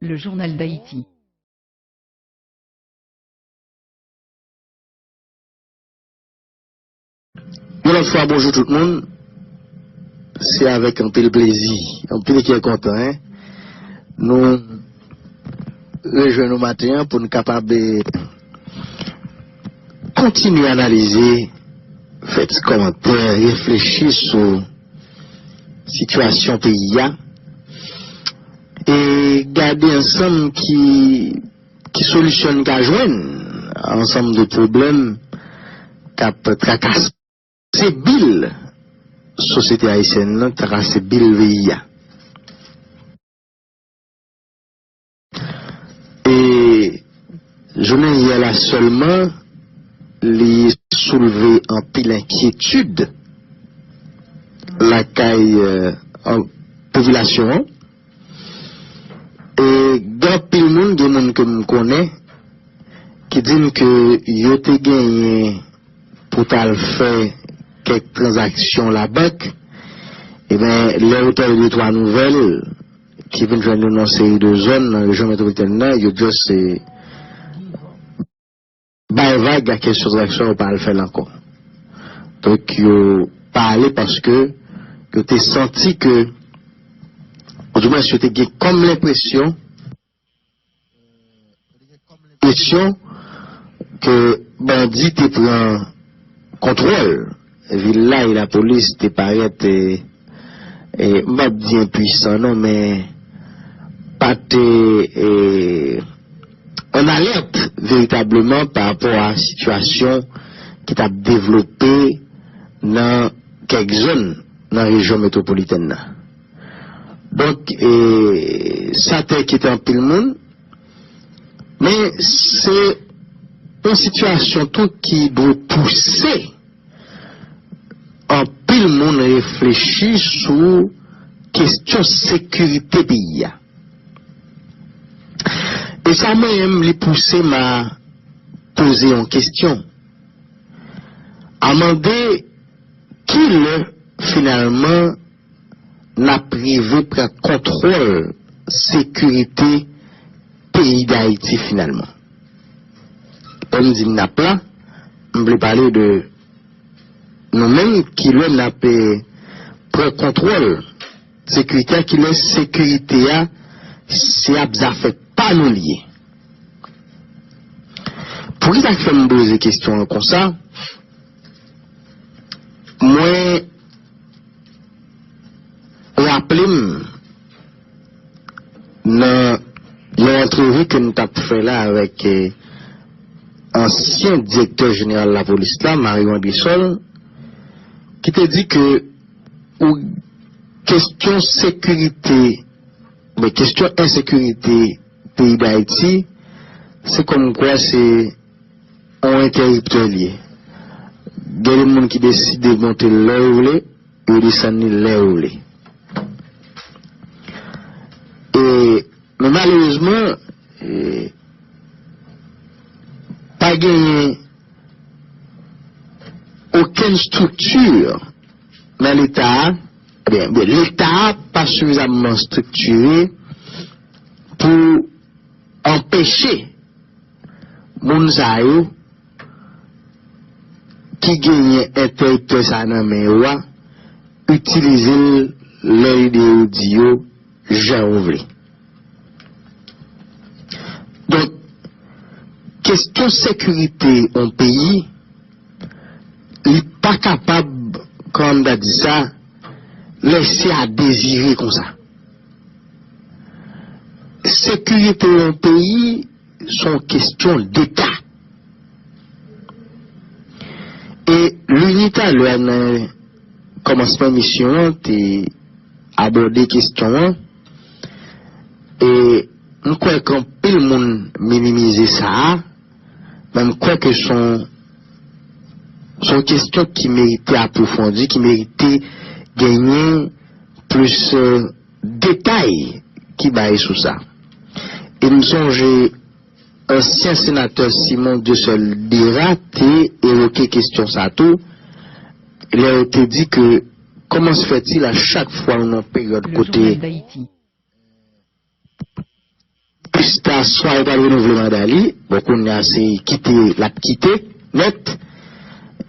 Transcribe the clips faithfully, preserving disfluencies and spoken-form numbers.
Le journal d'Haïti. Yon lòt fwa, bonjou tout moun. Se avèk anpil plezi, anpil kè kontan, en, nou rejwenn nou maten an pou n kapab, eh, kontinye analize, fè ti kòmantè, reflechi sou sitiyasyon peyi a, e gade ansanm ki, ki solisyon n ka jwenn a ansanm de pwoblèm k ap trakase bil sosyete ayisyèn nan, trakase bil peyi a. E jounen yè la sèlman, li soulve anpil enkyetid lakay, eh, an, popilasyon an. E gen anpil moun, gen moun ke m konnen, ki di m ke yo te genyen pou t al fè kèk tranzaksyon labank, ebyen, lè yo tande de twa nouvèl ki vin jwenn nou nan seri de zòn nan rejyon metwopolitèn nan, yo just, eh, bay vag ak kesyon tranzaksyon, yo pa al fè l ankò. Donk, yo pa ale paske yo te santi ke, oudimwens, yo te gen kòm lenpresyon, lenpresyon ke bandi te pran kontwòl vil la e lapolis te parèt, eh, eh, m p ap di enpwisan non, men pa te, eh, an alèt veritableman pa rapò a sitiyasyon ki t ap devlope nan kèk zòn nan rejyon metwopolitèn nan. Donk, eh, sa te enkyete anpil moun, men se yon sitiyasyon tou ki dwe pouse anpil moun reflechi sou kesyon sekirite peyi a. E sa mwen menm li pouse m a poze yon kesyon. A mande kilè finalman n ap rive pran kontwòl sekirite peyi Dayiti finalman. Lè m di n ap la, m vle pale de nou menm, kilè n ap, eh, pran kontwòl sekirite a, kilè sekirite a se ap zafè pa nou li ye. Poukisa k fè m poze kesyon an konsa? Mwen raple m nan yon antrevi ke n t ap fè la avèk, eh, ansyen direktè jeneral lapolis la, Mario Andrésol, ki te di ke ou kesyon sekirite, men kesyon ensekirite peyi Dayiti, se kòmkwa se yon entèriptè l ye. Gen de moun ki deside monte l lè yo vle, yo desann li lè yo vle. E, men malerezman, e, pa genyen okenn estrikti nan Leta a, ebyen, bon, Leta a pa sifizamman estriktire pou anpeche moun sa yo ki genyen entèriptè sa nan men yo a, itilize l lè lide yo di yo, jan yo vle. Donk, kesyon sekirite yon peyi, li pa kapab, kòman m ta di sa, lese a dezire konsa. Sekirite yon peyi, se yon kesyon deta. E Lini talè nan kòmansman emisyon an te abòde kesyon an. E m kwè ke anpil moun minimize sa a, men m kwè ke se yon, se yon kesyon ki merite apwofondi, ki merite genyen plis, eh, detay ki bay sou sa. E m sonje ansyen senatè Simon Dieuseul Dera te evoke kesyon sa tou, lè yo te di ke kòman se fèt-il a chak fwa nou nan peryòd kote ta swa yo pral renouvle manda li, bon, kounye a se kite l ap kite nèt.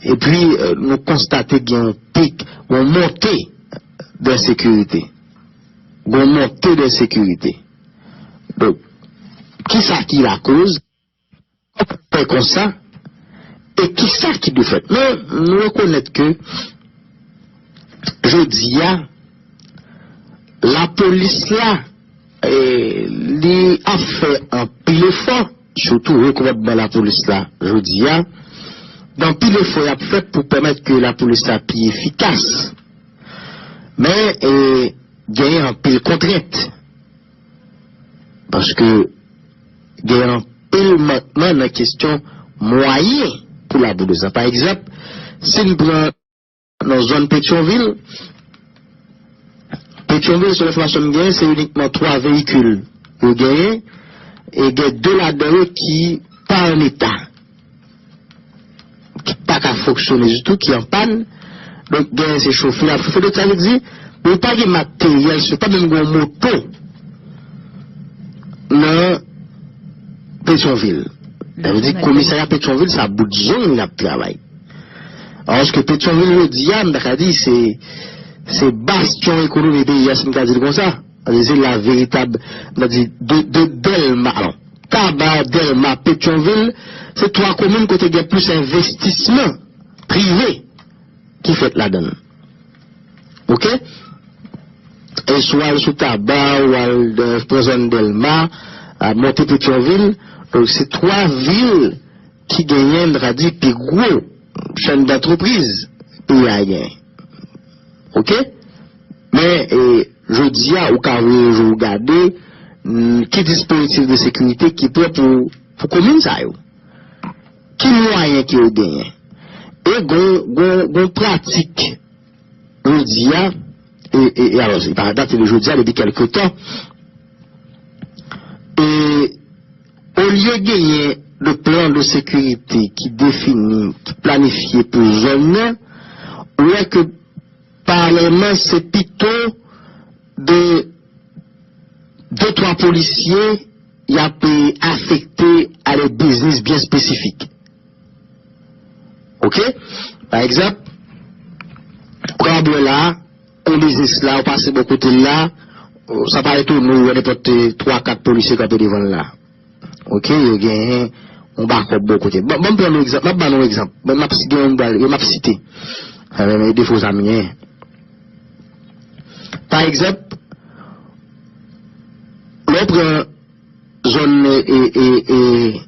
Epi, eh, nou konstate gen yon pik, yon monte de ensekirite. Yon monte de ensekirite. Donk, kisa ki lakoz? Fè konsa, e kisa ki dwe fèt? Men, nou rekonèt ke jodi a, lapolis la, eh, li ap fè anpil efò, sitou wo kòmandman lapolis la, jodi a, gen anpil efò y ap fè pou pèmèt ke lapolis la pi efikas. Men, eh, genyen anpil kontrent. Paske genyen anpil mankman nan kesyon mwayen pou lapolis la. Pa egzanp, si n pran nan zòn Petyonvil, Petyonvil, selon enfòmasyon m genyen, se inikman twa veyikil yo genyen, e gen de ladan yo ki pa an eta, ki pa ka fonksyone ditou, ki an pàn. Donk, genyen se chofè ap chofè. Donk, sa vle di, men pa gen materyèl, se pa menm gen yon moto nan Petyonvil. Sa vle di, komisarya Petyonvil, sa bout zong l ap travay. Alòske Petyonvil jodi a, m ta ka di, se, se bastyon ekonomi peyi a, si m ka di l konsa. Sa vle di, se la veritab, m ta di, de, de Dèlma, alò, Taba, Dèlma, Petyonvil, se twa komin kote gen plis envestisman prive ki fèt ladan l. Oke? E si w al sou Taba, ou al, eh, pran zòn Dèlma, a, monte Petyonvil, donk se twa vil ki genyen, n ta ka di, pi gwo chèn dantrepriz peyi a genyen. Oke? Men, e, jodi a, ou ka voye je w gade, mm, ki dispozitif de sekirite ki prè pou, pou komin sa yo. Ki mwayen ke yo genyen? E gon, gon, gon pratik, jodi a, e, e, e alò, se pa date de jodi a, depi kèlke tan, e olye genyen de plan de sekirite ki defini, ki planifye pou zòn nan, ou wè ke paralèlman, se pito de de twa polisye y ap, eh, afekte a de biznis byen espesifik. Oke? Pa egzanp, Krabwè la, yon biznis la, ou pase bò kote l la, sa pa etone w wè nenpòt, eh, twa, kat polisye kanpe devan l la. Oke, yo genyen yon bakòp bò kote. Ban, ban m pran yon egzanp, m ap ba nou yon egzanp. Mwen, m ap, gen yon bal, yo m ap site. Eh, men, men, defo sa m genyen. Pa egzanp, lè w pran zòn, e, e, e, e,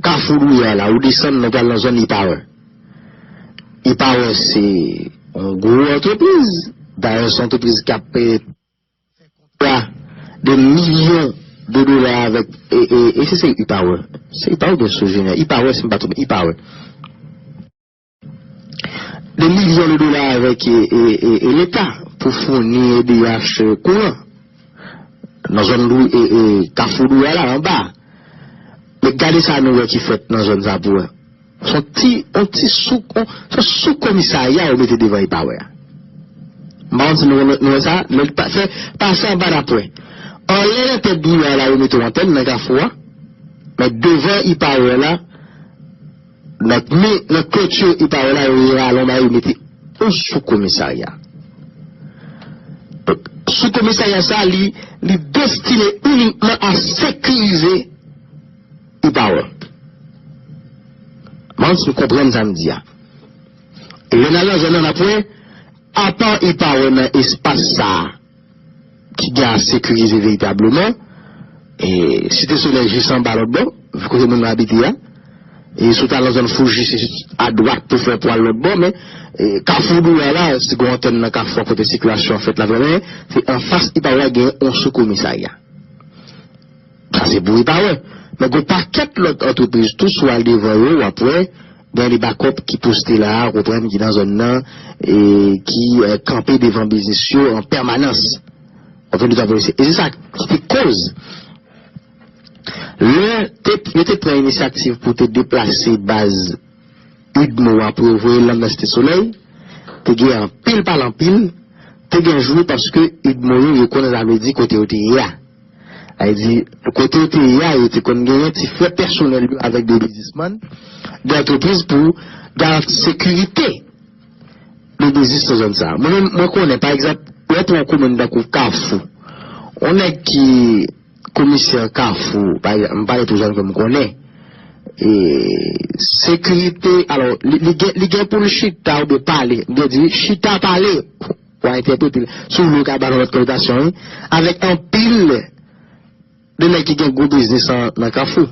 Kafou Douyè la, ou desann, nou pral nan zòn E-Power. E-Power se yon gwo antrepriz. Dayè, se yon antrepriz k ap, eh, fè kontra de milyon de dola avèk, e, e, e se, se E-Power. Se E-Power oubyen Sogener? E-Power, si m pa twonpe, E-Power. De milyon de dola avèk, e, e, e, e Leta pou founi E D H kouran nan zòn Dou-, e, e, Kafou Douyè la, anba. Men gade sa nou wè ki fèt nan zòn sa pou wè. Se yon ti, yon ti sou, yon, se yon sou komisarya yo mete devan E-Power a. M pa konn si nou, nou wè sa, men pa, fè, pase anba n ap wè. Anlè nan tèt Douyè la, yo mete yon antèn nan Kafou a. Men devan E-Power la, nan, men, nan kloti E-Power la, yo rale yon bagay, yo mete yon sou komisarya. Sou komisarya sa, li, li destine inikman a sekirize E-Power. Mwen, si w konprann sa m di a. E lè n al nan zòn nan, n ap wè, apa E-Power nan espas sa a ki gen a sekirize veritableman, e Site Solèy jis anba lòt bò, kote moun nan abite a, e si w ta nan zòn Fouji, se adwat pou fè pou al lòt bò, men, e, Kafou Douyè la, se gen yon antèn nan Kafou a kote sikilasyon an fèt la vrèman, se anfas E-Power la gen yon sou komisarya. Sa se pou E-Power. Men gen pakèt lòt antrepriz tou, si w al devan yo, w ap wè, gen de bakòp ki poste la, w konprann, ki nan zòn nan, e ki, e, kanpe devan biznis yo an pèmanans. W konprann, e se sa ki te koz. Lè te, yo te pran inisyativ pou te deplase baz UDMO a pou yo voye l nan Site Solèy, te gen anpil pale anpil, te gen jou paske UDMO yo, yo konnen sa vle di kote yo te ye a. Sa vle di, kote yo te ye a, yo te konn genyen ti frè pèsonèl yo avèk de biznismann, de antrepriz pou garanti sekirite de biznis nan zòn sa a. Mwen menm, mwen konnen, pa egzanp, lè w pran yon komin tankou Kafou, yon nèg ki komisè Kafou, pa egzanp, m pale tou zòn ke m konnen, e, sekirite, alò, li, li gen, li gen pou l chita oubyen pale, m te di, chita pale, w a entèprete l, si w vle w ka ba l yon lòt konotasyon, wi, avèk anpil de nèg ki gen gwo biznis an, nan Kafou.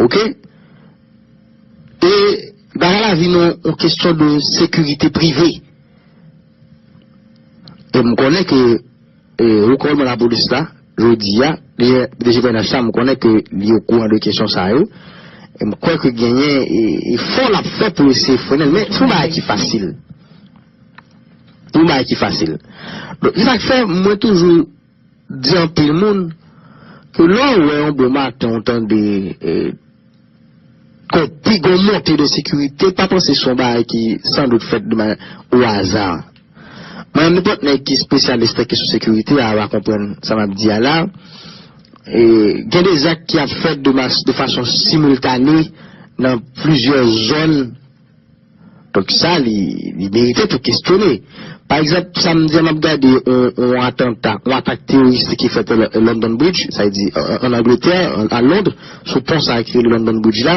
Oke? E bagay la vin yon, yon kesyon de sekirite prive. E m konnen ke, e, ou kòmandan lapolis la, jodi a, li, D G P N H la, m konnen ke li okouran de kesyon sa yo. E m kwè ke genyen e, efò l ap fè pou eseye frennen l. Men, se yon bagay ki fasil. Se yon bagay ki fasil. Donk, se sa k fè, mwen toujou di anpil moun ke lè w wè yon bon maten, w tande, e, kon pi gwo monte de sekirite, pa panse se yon bagay ki san dout fèt de ma-, o aza. Mwen, nenpòt nèg ki espesyalis nan kesyon sekirite a va konprann sa m ap di a la. E, gen de zak ki ap fèt de mas-, de fason similtane nan plizyè zòn. Donk sa, li, li merite pou kesyone. Pa egzanp, samdi a, m ap gade yon, yon atanta, yon atak teworis ki fèt London Bridge, sa vle di, an, an Angletè, an, a Lond, sou pon sa ki rele London Bridge la,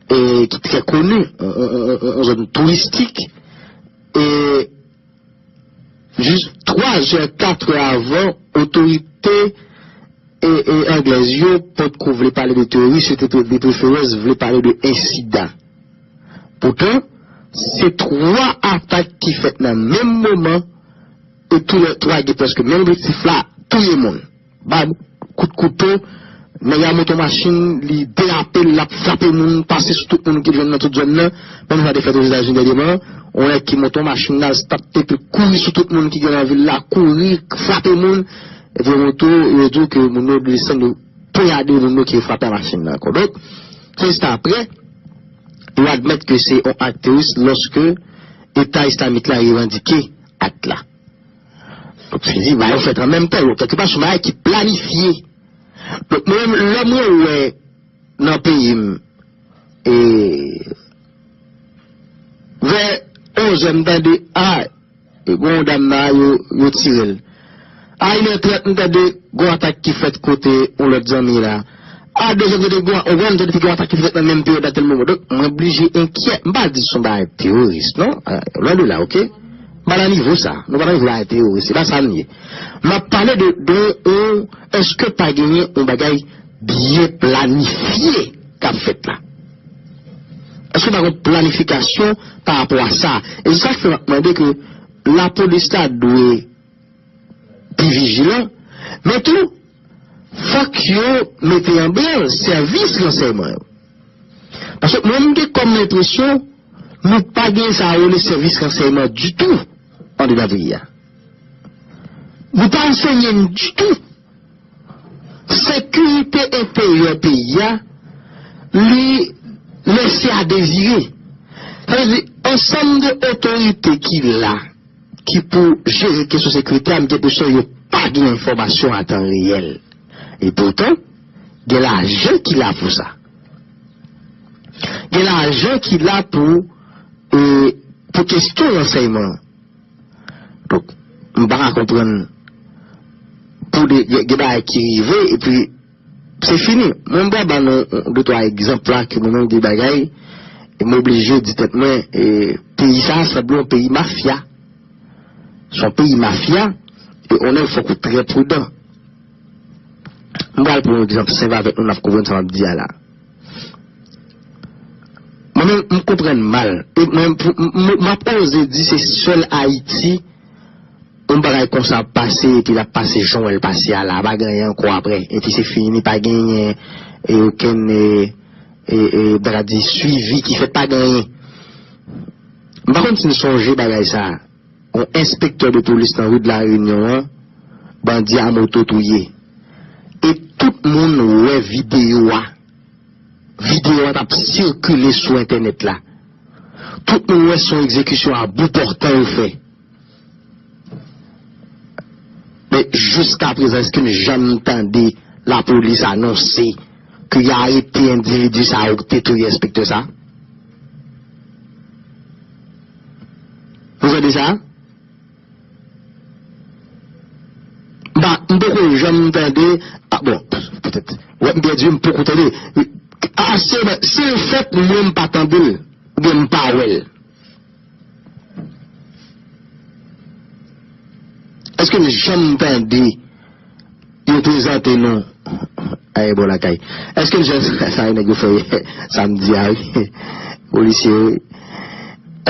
e ki trè koni, yon, yon, yon, yon zòn touristik. E jis twa zè, kat è avan, otorite e, e anglèz yo potko vle pale de teworis, yo te pre-, de preferans vle pale de ensidan. Poutan, se twa atak ki fèt nan menm moman, e tou lè twa gen prèske menm objektif la, touye moun. Ba kout kouto, nèg la monte yon machin, li derape, l ap frape moun, pase sou tout moun ki jwenn nan tout zòn nan. Menm sa te fèt Ozetazini dènyèman, yon nèg ki monte yon machin, l al stat, epi kouri sou tout moun ki gen nan vil la, kouri, frape moun, epi yo montre, yo di w ke moun yo desann, yo ponyade moun yo ki frape a machin nan ankò. Donk, se jis apre, yo admèt ke se yon ak teworis lòske Eta Islamik la revandike ak la. Donk, se di, bagay yo fèt an menm tan, yo, kèlkepa, se yon bagay ki planifye. Donk, mwen menm, lè mwen wè nan peyi m, e, vè onz è, m tande, a, e, gon yon dam la, yo, yo tire l. A inè trant, m tande, gon atak ki fèt kote yon lòt zanmi la. A dezè, m tande, gon, yon, m tande, gon atak ki fèt nan menm peryòd la, tèl moman. Donk, mwen blije enkyè. M pa di se yon bagay teworis, non. A, lwen de la, oke? M pa nan nivo sa. Nou pa nan nivo bagay teworis. Se pa sa n ye. M ap pale de, de, yon, èske pa genyen yon bagay byen planifye k ap fèt la? Èske pa gen planifikasyon pa rapò a sa? E se sa k fè m ap mande ke lapolis la dwe pi vijilan, men tou, fòk yo mete an branl sèvis ransèyman yo. Paske mwen, m gen kòm enpresyon, nou pa gen sa yo rele sèvis ransèyman ditou andedan peyi a. Nou pa ansenye n ditou. Sekirite enteryè peyi a, li lese a dezire. Sa vle di, ansanm de otorite ki la, ki pou jere kesyon sekirite a, m gen enpresyon yo pa gen enfòmasyon a tan reyèl. E poutan, gen lajan ki la pou sa. Gen lajan ki la pou, e, pou kesyon ransèyman. Donk, m pa ka konprann pou de, gen, gen bagay ki rive, epi se fini. Mwen, m pral ba nou de twa egzanp la ke mwen menm de bagay, e m oblije di tèt mwen, e, peyi sa a sanble yon peyi mafya. Se yon peyi mafya, e yon nèg fòk ou trè pridan. M pral pran yon egzanp senp avèk nou, n ap konprann sa m ap di a la. Mwen menm, m konprann mal. E mwen, pou, m, m, m ap oze di se sèl Ayiti, yon bagay konsa ap pase, epi l ap pase jan w wè l pase a la, pa gen anyen ankò apre. Epi se fini, pa genyen, e, okenn, e, e, e, bagay di swivi ki fèt, pa gen anyen. M pa konn si n sonje bagay sa a. Yon enspektè de polis nan ri de La Réunion an, bandi a moto touye. E tout moun wè videyo a. Videyo a t ap sikile sou entènèt la. Tout moun wè se yon egzekisyon a bout pòtan yo fè. Men jiskaprezan, èske n janm tande lapolis anonse ke y arete endividi sa yo ki te touye enspektè sa? Ou tande sa? M pa, m poko janm tande, ah bon, petèt, wè, m byen di, m poko tande. Ah, se, se fèt, mwen, m pa tande l, oubyen m pa wè l. Èske n janm tande yo prezante nou, ay, bon lakay? Èske n janm, sa, sa, nèg yo fè samdi a, wi. Polisye, wi.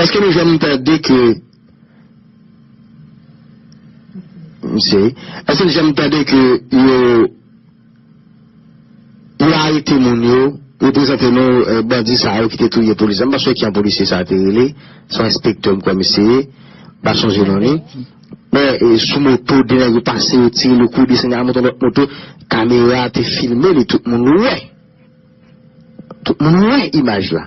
Èske nou janm tande ke, misye, èske n janm tande ke yo, yo arete moun yo, yo prezante nou, eh, bandi sa yo ki te touye polisye. M pa sonje ki jan polisye sa te rele, se yon enspektè m kwè misye ye, m pa sonje non li. Men, eh, sou moto, de nèg yo pase, yo tire, yo kouri desann, al monte yon lòt moto, kamera te filme li, tout moun wè. Tout moun wè imaj la.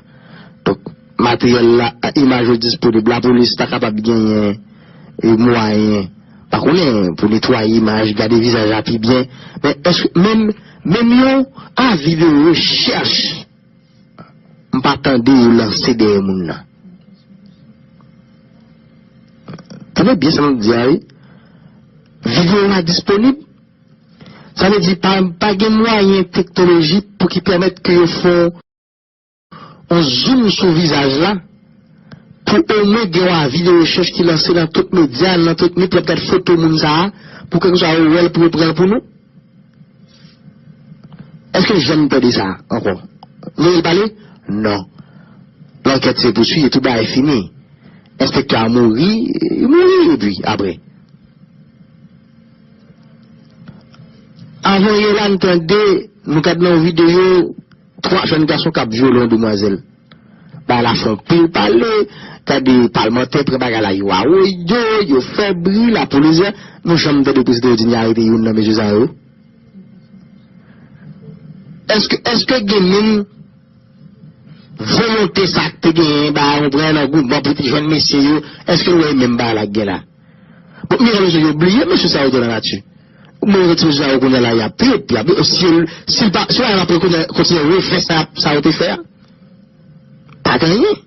Donk, materyèl la, imaj yo disponib, lapolis ta kapab genyen, e, mwayen, pa konnen, pou netwaye imaj, gade vizaj la pi byen. Men èske menm, menm yon avi de rechèch, m pa tande yo lanse dèyè moun nan. Tande byen sa m ap di a, wi. Videyo la disponib. Sa vle di, pa, pa gen mwayen teknoloji pou ki pèmèt ke yo fè yon zoom sou vizaj la, pou omwen gen yon avi de rechèch ki lanse nan tout medya, nan tout nèt, y ap gade foto moun sa a, pou kèlkeswa yo wè l, pou yo pran l pou nou? Èske n janm tande sa ankò? Voye l pale? Non. Lankèt se pouswiv, tout bagay fini. Enspektè a mouri, li mouri, epi apre. Avan yè la, n tande, nou gad nan yon videyo, twa jèn gason k ap vyole yon demwazèl. Bagay la fè anpil pale, gade palmantè pran bagay la, yo awoyo, yo fè bri, lapolis, nou janm tande prezidan yo di n arete youn nan mesye sa yo? Èske, èske gen menm volonte sa k te genyen, ba, ou pran nan goudman pou te jwenn mesye yo, èske nou wè menm bagay la k gen la? Bon, men mesye yo bliye, mesye sa yo te nan nati. Ou mwen ti mesye sa yo kounye a la, y ap trip, y ap, si, si l pa, si w ap kontinye, kontinye refè sa, sa yo te fè a, pa gen anyen.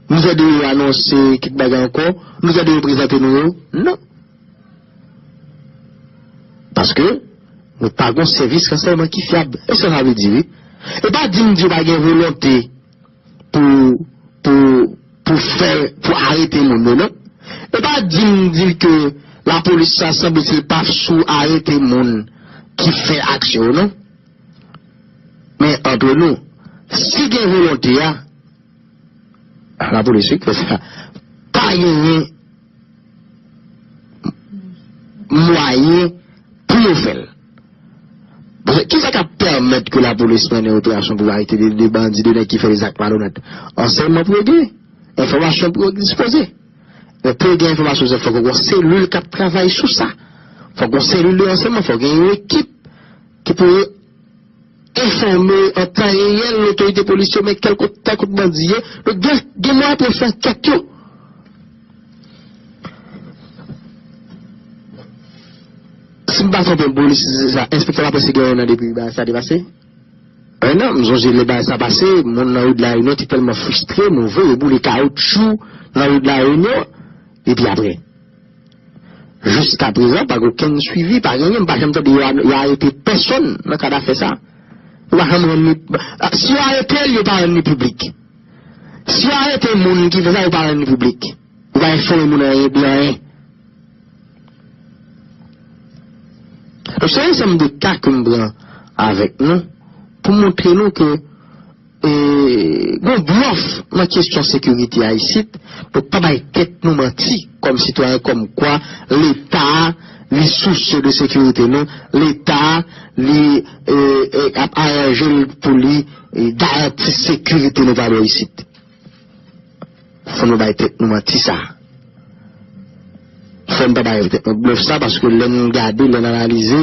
Nou tande yo anonse kèk bagay ankò, nou tande yo prezante nou yo, non. Paske nou pa gon sèvis ransèyman ki fyab. E sa sa vle di, wi. E pa di m di yo pa gen volonte pou, pou, pou fè, pou arete moun yo, non. E pa di m di ke lapolis sa sanble se pa sou arete moun ki fè aksyon yo, non. Men antre nou, si gen volonte a, lapolis, wi, fè sa, pa genyen mwayen pou yo fè l. Paske kisa k ap pèmèt ke lapolis mennen operasyon pou arete de, de bandi, de nèg ki fè de zak malonèt? Ransèyman pou yo gen, enfòmasyon pou yo dispoze. Men pou yo gen enfòmasyon sa, fòk yo gen yon selil k ap travay sou sa. Fòk gen yon selil de ransèyman, fòk gen yon ekip ki pou enfòme an tan reyèl lotorite polis yo, men kèl kot, tèl kot bandi ye. Donk, gen, gen mwayen pou yo fè ankèt yo. Si m pa twonpe m, polis, se sa, enspektè lapolis te gen yon an depi bagay sa te pase? En an, m sonje lè bagay sa pase, moun nan ri de la Reyinyon te tèlman fristre, move, yo boule kawoutchou nan ri de la Reyinyon, epi apre. Jiskaprezan, pa gen okenn swivi, pa gen anyen, m pa janm tande yo a-, yo arete pèsonn nan kad afè sa. Yo pa janm rann li, si yo arete l, yo pa rann li piblik. Si yo arete moun ki fè sa, yo pa rann li piblik. Yo pa enfòme moun anyen de anyen. Donk, se yon ansanm de ka ke m pran avèk nou pou montre nou ke e, gon blòf nan kesyon sekirite a isit. Donk, pa bay tèt nou manti kòm sitwayen, kòmkwa Leta a, li sousye de sekirite nou, Leta a, li, e, e, ap aranje l pou li, e, garanti sekirite nou pa bò isit. Fò nou bay tèt nou manti sa. Fò n pa bay tèt nou blòf sa, paske lè n gade, lè n analize,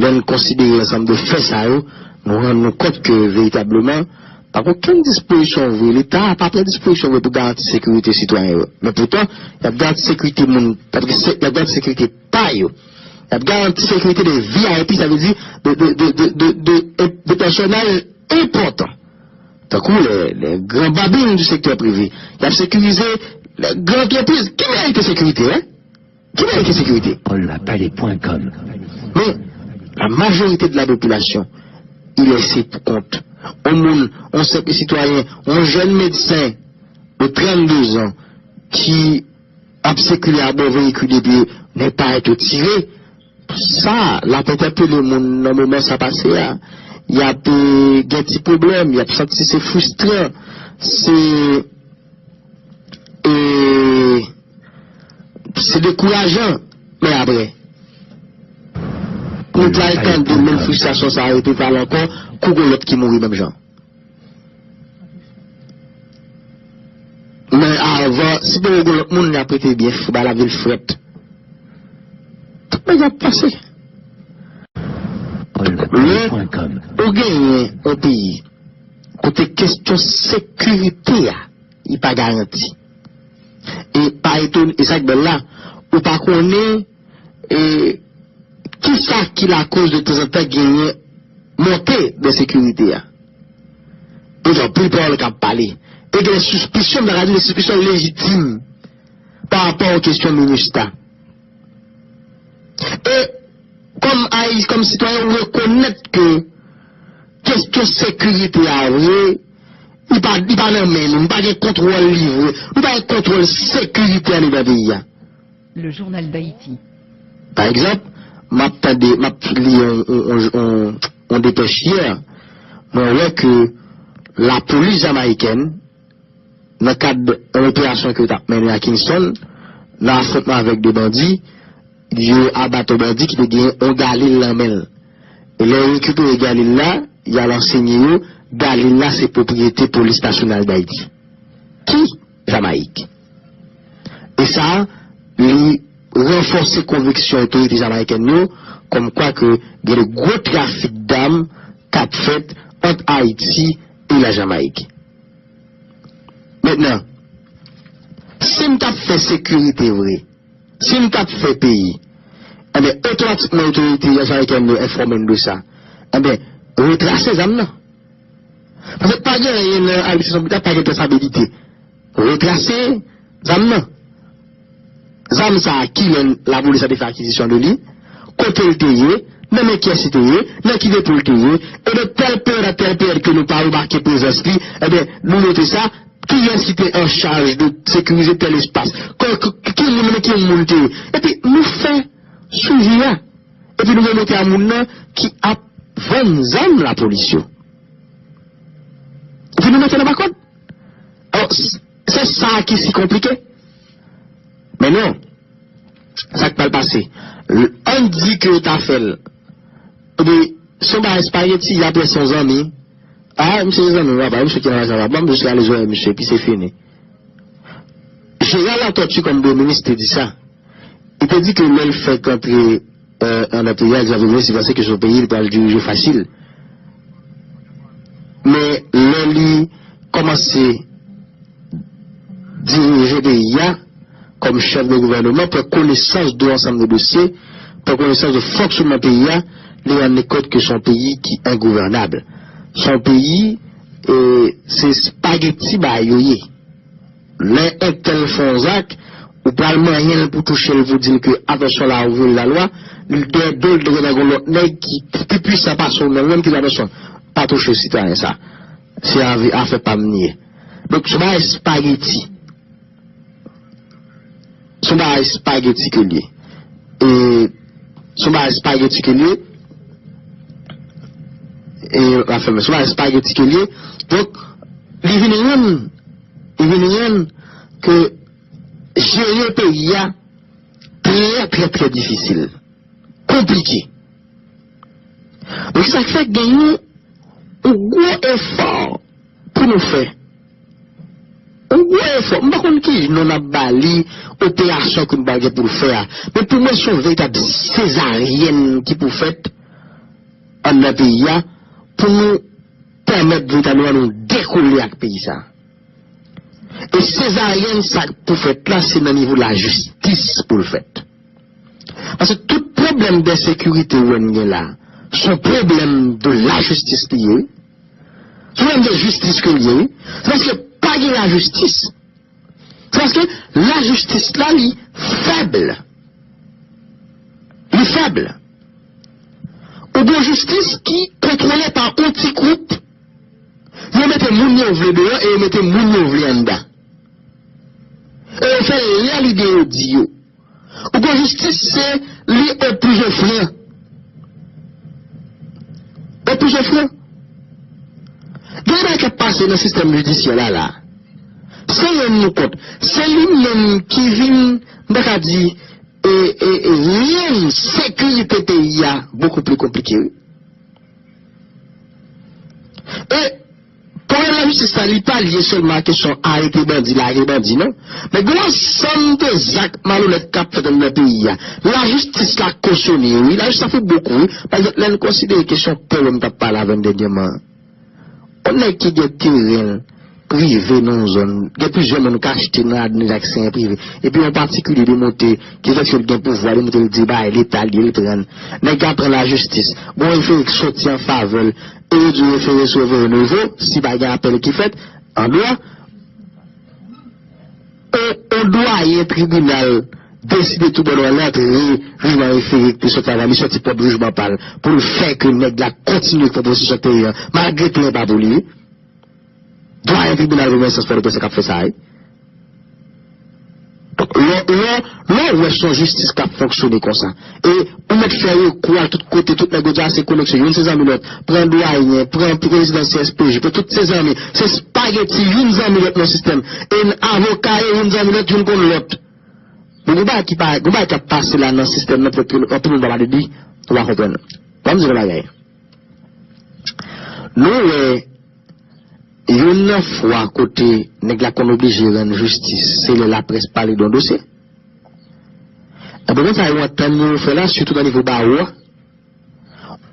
lè n konsidere ansanm de fè sa yo, nou rann nou kont ke veritableman, pa gen okenn dispozisyon vre, Leta a pa pran dispozisyon vre pou garanti sekirite sitwayen yo. Men poutan, y ap garanti sekirite moun, y ap garanti sekirite A yo. Y ap garanti sekirite de V I P, sa vle di de, de, de, de, de, de, de pèsonèl enpòtan. Tankou lè, lè gran babin di sektè prive. Y ap sekirize lè gran antrepriz. Ki merite sekirite, en? Ki merite sekirite? Paul Lapalais point com. Men, la majorite de la popilasyon, i lese pou kont. On moun, on senp sitwayen, on jèn medsen de trannde zan ki ap sikile abò veyikil epi ne pa etre tire, sa, l ap entèpele moun nan moman sa pase a. Y ap, eh, gen ti pwoblèm, y ap santi se fristran, se, eh, se dekourajan, men apre, nou pral tande menm fristrasyon sa a repete ankò, kou gon lòt ki mouri menm jan. Men avan, si poko gon lòt moun, y ap rete byen, fou ba lavil frèt. Tout bagay ap pase. Lè ou genyen yon peyi kote kesyon sekirite a, li pa garanti. E pa etone, e sa k bèl la, ou pa konnen, e, kisa ki lakoz de tanzantan genyen monte de sekirite a. Poutan, pil pawòl k ap pale. E gen de sispisyon, m ta ka di de sispisyon lejitim pa rapò a kesyon MINUSTAH. E kòm Ayi-, kòm sitwayen, ou rekonèt ke kesyon sekirite a vre, li pa, li pa nan men nou, nou pa gen kontwòl li vre, nou pa gen kontwòl sekirite andedan peyi a. Le Journal d'Haïti. Pa egzanp, m ap tande, m ap li yon, yon, yon, yon, yon depèch yè, mwen wè ke lapolis jamayikèn, nan kad yon operasyon ke yo t ap mennen a Kingston, nan afwontman avèk de bandi, yo abat yon bandi ki te gen yon galil nan men l. E lè yo rekipere galil la, y al ansenye yo, galil la se pwopriyete Polis Nasyonal Dayiti. Ki Jamayik. E sa, li ranfòse konviksyon otorite jamayikèn yo, kòmkwa ke gen de gwo trafik dam k ap fèt ant Ayiti e la Jamayik. Mentnan, si n t ap fè sekirite vre, si n t ap fè peyi, enben, otomatikman otorite jamayikèn yo enfòme n de sa. Enben, retrase zam nan. Paske pa gen anyen nan Ayiti, se yon peyi k pa gen trasabilite. Retrase zam nan. Zam sa a, kilè lapolis la te fè akizisyon de li, kote l te ye, nan men kiyès li te ye, nan ki depo l te ye, e de tèl peryòd a tèl peryòd ke nou pa remake prezans li, ebyen, nou note sa, kiyès ki te an chaj de sekirize tèl espas, k-, k-, ki moun, nan men ki moun l te ye. Epi, nou fè swivi a. Epi, nou remete a moun nan ki ap vann zam lapolis yo. Epi, nou mete nan bakòd. Alò, s-, se sa ki si konplike. Men non, sa k pral pase. L-, ann di ke yo ta fè l. Epi, se yon bagay espageti, y ap wè se yon zanmi. A, misye se zanmi m, papa, misye ki nan lajan papa m, jis rale zòrèy misye, epi se fini. Jeran Latortue, kòm premye minis, te di sa. Li te di ke lè l fèk antre, euh, anndan peyi a, li t ap reflechi, panse ke se yon peyi li pral dirije fasil. Men lè li kòmanse dirije peyi a kòm chèf de gouvèneman, pran konesans de yon ansanm de dosye, pran konesans de fonksyonman peyi a, li rann li kont ke se yon peyi ki engouvènab. Se yon peyi, e, se espageti bagay yo ye. Lè entèl fè yon zak, ou pral manyen l pou touche l, pou di l ke, atansyon la, ou vyole lalwa, li dèyè do l, te gentan gon lòt nèg ki pi pwisan pase w menm, menm ki di, atansyon, pa touche sitwayen sa. Se avi-, afè pa m li ye. Donk, se yon bagay espageti. Se yon bagay espageti ke l ye. E, se yon bagay espageti ke l ye. E, afè, se yon bagay espageti ke l ye. Donk, li vin rann, li vin rann ke jere peyi a trè, trè, trè difisil. Konplike. Donk, sa k fè genyen yon gwo efò pou nou fè. Yon gwo efò. M pa konn ki non n ap ba li, operasyon ke nou pral gen pou l fè a. Men pou mwen, se yon veritab sezaryèn ki pou fèt anndan peyi a, pou nou pèmèt veritableman nou dekole ak peyi sa a. E sezaryèn sa k pou fèt la, se nan nivo lajistis pou l fèt. Paske tout pwoblèm de sekirite ou wè n gen la, se yon pwoblèm de lajistis li ye, wi. Se yon pwoblèm de jistis ke l ye, wi. Se paske pa gen lajistis. Se paske lajistis la, li fèb. Li fèb. Ou gen jistis ki kontwole pa yon ti gwoup. Yo mete moun yo vle deyò e yo mete moun yo vle anndan. E yo fè lè lide yo di yo. Ou gen jistis, se li opouze fran. Opouze fran. Gen bagay k ap pase nan sistèm jidisyè la, la. San rann nou kont, se li menm ki vin, m ta ka di, e, e, e, rann sekirite peyi a bokou pli konplike, wi. E pwoblèm lajistis la, li pa lye sèlman a kesyon arete bandi, lage bandi, non. Men gen yon ansanm de zak malonèt k ap fèt anndan peyi a. Lajistis la kosyone yo, wi. Lajistis la fè bokou, wi. Pa egzanp, lè n konsidere kesyon tè, m t ap pale avè n dènyèman. Yon nèg ki gen teren prive nan yon zòn, gen plizyè moun k achte nan administre ak teren prive. Epi yon patikilye demontre ki fè l gen pouvwa, demontre l di bay Leta li, l pran. Nèg la pran lajistis. Bon, refere k soti an favè l. E yo di refere sou refere nouvo, si pa gen apèl ki fèt, an dwa. On, on dwayen tribinal deside tou bò l antre jijman refere ki te soti avan, li soti pwòp jijman pa l, pou l fè ke nèg la kontinye pran posesyon teren an, malgre teren pa pou li, wi. Dwayen tribinal premyè enstans Pòtoprens k ap fè sa, wi. Donk, lè, lè, lè w wè se yon jistis k ap fonksyone konsa, e ou mèt fè rekou al tout kote, tout nèg yo di a se koneksyon, youn se zanmi lòt, pran dwayen, pran prezidan C S P J, pran tout se zanmi, se espageti, youn zanmi lòt nan sistèm, e avoka yo, youn zanmi lòt, youn konn lòt. Bon, gon bagay ki pa, gon bagay k ap pase la nan sistèm nan, pètèt ke anpil moun pa pale de li, nou pa konprann. Ban m di nou bagay. Nou wè, youn nan fwa kote nèg la konn oblije rann jistis, se lè laprès pale de yon dosye. Ebyen, sa yo antann yo fè la, sitou nan nivo bawo a.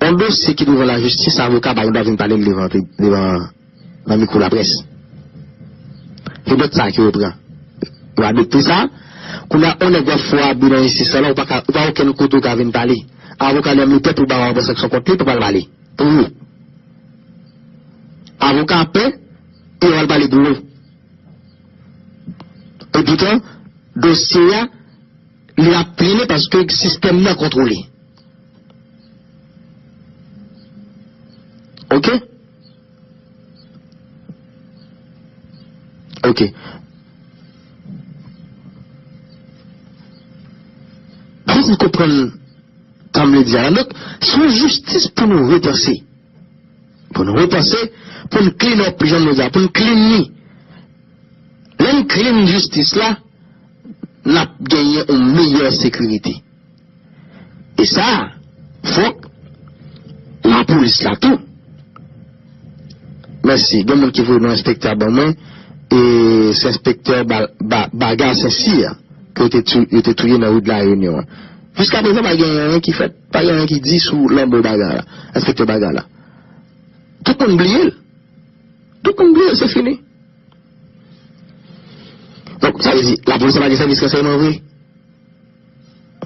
Yon dosye ki devan lajistis, avoka pa gen dwa vin pale l devan, devan, nan mikwo laprès. Se dòt sa ki yo pran. Yo adopte sa. Kounye a, yon nèg w ap fè yon abi nan jistis la, ou pa ka, ou pa okenn kote ou ka vin pale. Avoka li menm li pè pou ba w yon sanksyon kont li, pou pa l pale. Pou ou. Avoka pè, e yo al pale pou ou. Epoutan, dosye a, li ap trennen paske sistèm nan kontwole. Ok? Ok. Fòk nou konprann sa m vle di a la. Donk, se yon jistis pou nou repanse. Pou nou repanse, pou n clean up, jan nou di a, pou n clean li. Lè n clean jistis la, n ap genyen yon meyè sekirite. E sa, fòk lapolis la tou. Mèsi. Gen moun ki voye non enspektè ban mwen. E se enspektè Ba-, Ba-, Baga Sensi a, ke yo te tou-, yo te touye nan ri de la Réunion an. Jiskaprezan, pa gen anyen ki fèt, pa gen anyen ki di sou lanmò Baga la, enspektè Baga la. Tout moun bliye l. Tout moun bliye l, se fini. Donk, sa vle di, lapolis la pa gen sèvis ransèyman vre?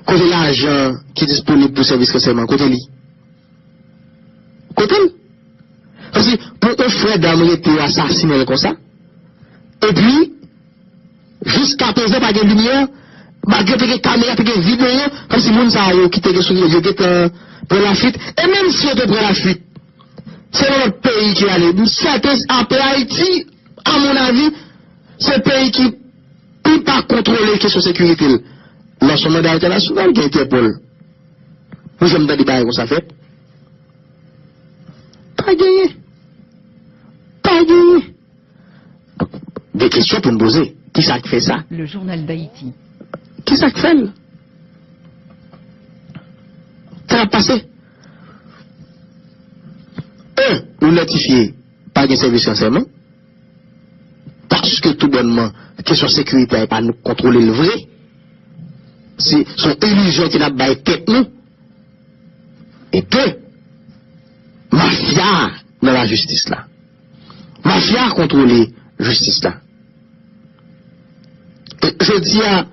Kote lajan ki disponib pou sèvis ransèyman? Kote li? Kote l? Paske pou yon frè dam rete yo asasinen l konsa, epi, jiskaprezan pa gen limyè, malgre te gen kamera, te gen videyo, kòmsi moun sa yo ki te gen sou videyo, yo gentan pran lafuit. E menm si yo te pran lafuit, se nan lòt peyi ki ale. M sèten, apre Ayiti, amonavi, se peyi ki pi pa kontwole kesyon sekirite l. Lanse yon manda entènasyonal, gen Entèpòl. Nou janm tande bagay konsa fèt? Pa genyen. Pa genyen. Donk, gen kesyon pou n poze. Kisa k fè sa? Le Journal d'Haïti. Kisa k fè l? Sa k ap pase? En, nou idantifye pa gen sèvis ransèyman. Paske tou bònman, kesyon sekirite a, e pa nou k kontwole l vre. Se, se yon ilizyon ke n ap bay tèt nou. E de, mafya nan lajistis la. Mafya kontwole jistis la. E jodi a,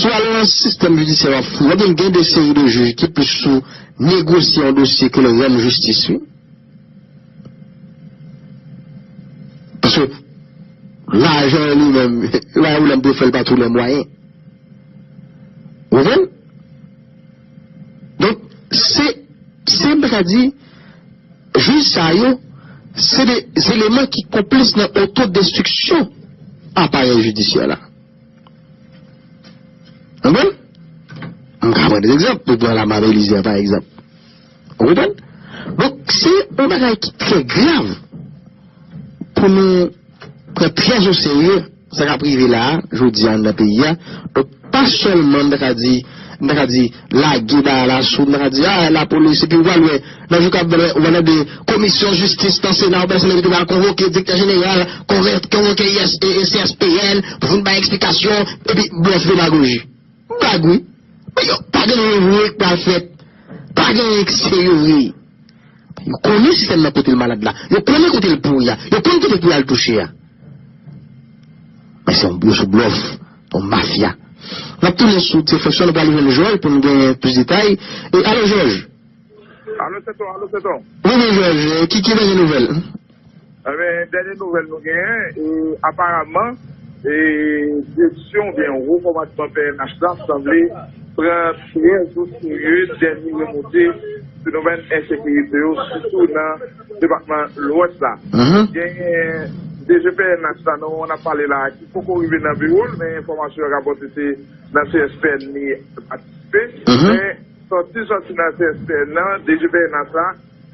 Si w al nan sistèm jidisyè w ap fouye, w ap jwenn gen de seri de jij ki plis sou negosye yon dosye ke l rann jistis, wi. Paske lajan li menm, pa yon pwoblèm pou yo fè l pa tou lè mwayen. Ou konprann? Donk, se, se, m ta ka di, jij sa yo, se de eleman ki konplis nan otodestriksyon aparèy jidisyè la. Konprann? M ka pran de egzanp, nou pran Lama Belizaire, pa egzanp. Ou konprann? Donk, se yon bagay ki trè grav pou nou pran trè o serye sa k ap rive la a, jodi a, anndan peyi a. Donk, pa sèlman, m ta ka di, m ta ka di, lage bagay la sou, m ta ka di, a, lapolis, epi w pral wè, nan jou k ap vini, ou pral tande komisyon jistis nan Sena, oubyen Senatè pral konvoke direktè jeneral, konvè-, konvoke I S, e, e, C S P N, pou vin bay eksplikasyon, epi blòf, demagoji. Blag, wi. Men yo pa gen anyen vre k pral fèt. Pa gen anyen k serye vre. Yo konnen sistèm nan kote l malad la. Yo konnen kote l pouri a. Yo konnen kote pou y al touche a. Men se yon, yo sou blòf, yon mafya. N ap tounen sou ti refleksyon, nou pral jwenn Jòj pou nou gen plis detay. E, alo, Jòj. Alo, Seton, alo, Seton. Wi, wi, Jòj, ki, ki dènye nouvèl? Enben, dènye nouvèl nou genyen, e, aparaman, e, direksyon oubyen wo kòmandman P N H la sanble pran trè o serye dènye remonte fenomèn ensekirite yo, sitou nan depatman Lwès la. Mhm. Genyen D G P N H la, nou, n ap pale la, ki poko rive nan biwo l, men enfòmasyon yo rapòte se nan C S P N li patisipe. Mhm. Men sòti, sòti nan C S P N nan, D G P N H la,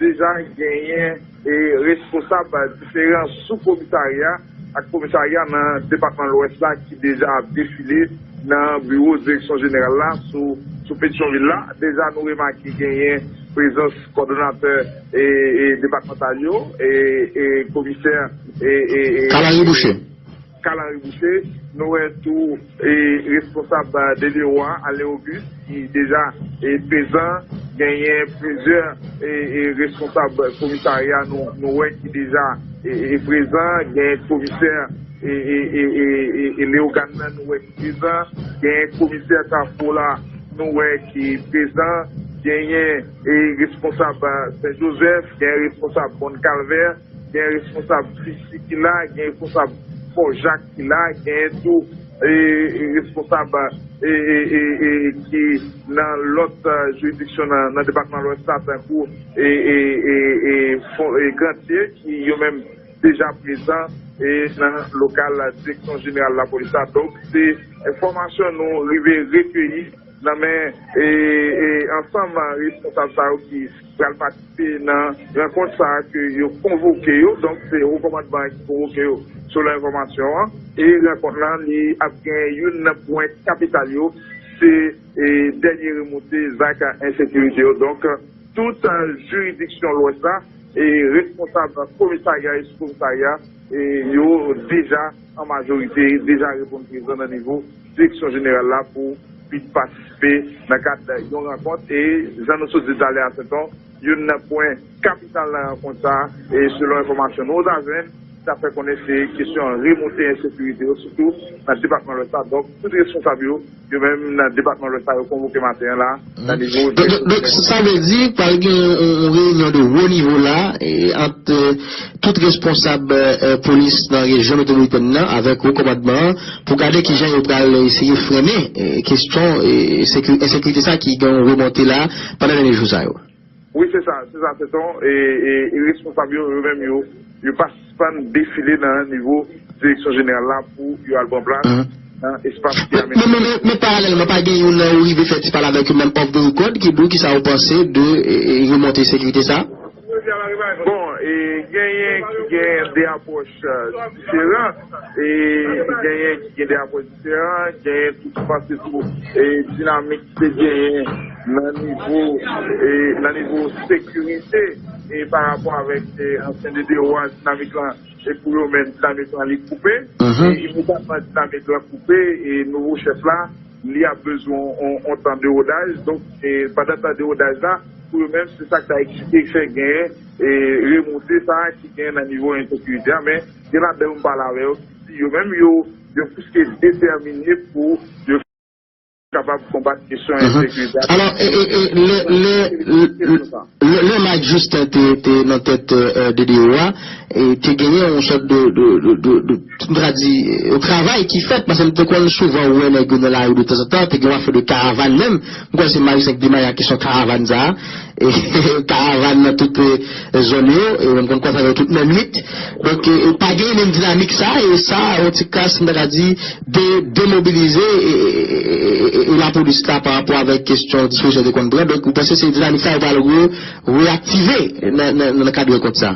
deja genyen, e, responsab diferan sou komisarya ak komisarya nan depatman Lwès la ki deja ap defile nan biwo direksyon jeneral la sou, sou Petyonvil la. Deja nou remake genyen prezans kòdonatè, e, e, depatmantal yo, e, e, komisè, e, e, e, Carl Henry Boucher. Carl Henry Boucher, nou wè tou, e, responsab, e, D D O a, Alain Auguste, ki deja, e, prezan, genyen plizyè, e, e, responsab komisarya nou, nou wè ki deja, e, e, prezan, genyen komisè, e, e, e, e, e, e, Leyogàn nan nou wè ki prezan, genyen komisè Kafou la nou wè ki prezan, genyen, e, responsab, e, Sen Jozèf, genyen responsab Mòn Kalvè, gen responsab Fisi ki la, gen responsab Fò Jak ki la, gen tou, e, e, responsab, e, e, e, e, ki nan lòt, e, jiridiksyon nan, nan depatman Lwès la, tankou, e, e, e, e, Fò, e, Grantye, ki yo menm deja prezan, e, nan lokal direksyon jeneral lapolis la. Donk, se enfòmasyon nou rive rekeyi nan men, e, e, ansanm responsab sa yo ki pral patisipe nan rankont sa a ke yo konvoke yo. Donk, se wo kòmandman an ki konvoke yo, selon enfòmasyon an. E rankont lan, li ap gen youn nan pwen kapital yo, se, e, dènye remonte zak ensekirite yo. Donk, tout, e, jiridiksyon Lwès la, e responsab komisarya e sou komisarya, e yo deja, an majorite, deja reponn prezan nan nivo direksyon jeneral la pou vin patisipe nan kad yon rankont. E jan nou sot di talè a, Seton, youn nan pwen kapital nan rankont sa a, e selon enfòmasyon nou ta jwenn, sa fè konnen se kesyon remonte ensekirite yo, sitou nan depatman Lwès la. Donk, tout responsab yo, yo menm nan depatman Lwès la, yo konvoke maten an la, nan nivo direksyon jeneral. Donk, donk, donk, sa vle di, pral gen yon, yon reyinyon de wo nivo la, e, ant, e, tout responsab, e, polis nan rejyon metwopolitèn nan avèk wo kòmandman an pou gade kijan yo pral eseye frennen, e, kesyon, e, seki-, ensekirite sa ki gen yon remonte la pandan dènye jou sa yo. Wi, se sa, se sa, Seton, e, e, e responsab yo, yo menm, yo, yo pa sispann defile nan nivo direksyon jeneral la pou yo al pran plas nan espas ki amenaje. Men, men, men, men paralèlman, pa gen youn nan ou rive fè ti pale avèk yo, menm off the record, ki di w kisa ou panse de, e, e, remonte sekirite sa? Bon, e, genyen ki gen de apwòch, e, diferan, e, genyen ki gen de apwòch diferan, genyen tou ki panse tou, e, dinamik ki te genyen nan nivo, e, nan nivo sekirite, e, pa rapò avèk, e, ansyen D D O a, dinamik lan, e, pou yo menm, dinamik lan li koupe. Mhm. E, imedyateman dinamik lan koupe, e, nouvo chèf la, li ap bezwen on, on tan de rodaj. Donk, e, pandan tan de rodaj la, pou yo menm, se sa k ta eksplike ki fè genyen, e, remonte sa a ki genyen nan nivo ensekirite a. Men, gen ladan yo m pale avè yo, ki di yo menm, yo, yo plis ke detèmine pou yo kapab konbat kesyon ensekirite a. Alò, e, e, e, lè, lè, lè, lè Mike Justin te, te nan tèt, euh, D D O a, e te genyen yon sòt de, de, de, de, de, m ta di, yon travay ki fèt, paske m te konn souvan wè nèg yo nan lari de tanzantan, te gen yon afè de karavàn menm. M kwè se Mike Justin ki demare ak kesyon karavàn sa a. E karavàn nan tout, e, zòn yo, e menm konn konsa yo tout nan nwit. Donk, e, e pa gen menm dinamik sa, e sa, yon ti kras, m ta ka di, de, demobilize, e, e, e, e, e lapolis la pa rapò avèk kesyon dispozisyon yo te konn pran. Donk, ou panse se dinamik sa yo pral re, reaktive nan, nan, nan kad rankont sa?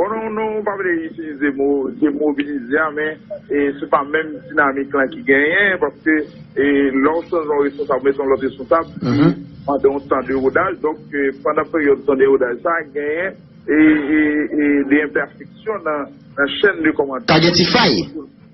Bon, nou, nou pa vle itilize mo demobilize a, men, e, se pa menm dinamik lan ki genyen, paske, e, lè w chanje yon responsab, ou mete yon lòt responsab, li mande yon tan de rodaj. Donk, e, pandan peryòd tan de rodaj sa, genyen, e, e, e, de enpèfeksyon nan, nan chèn de kòmandman. Ka gen ti fay.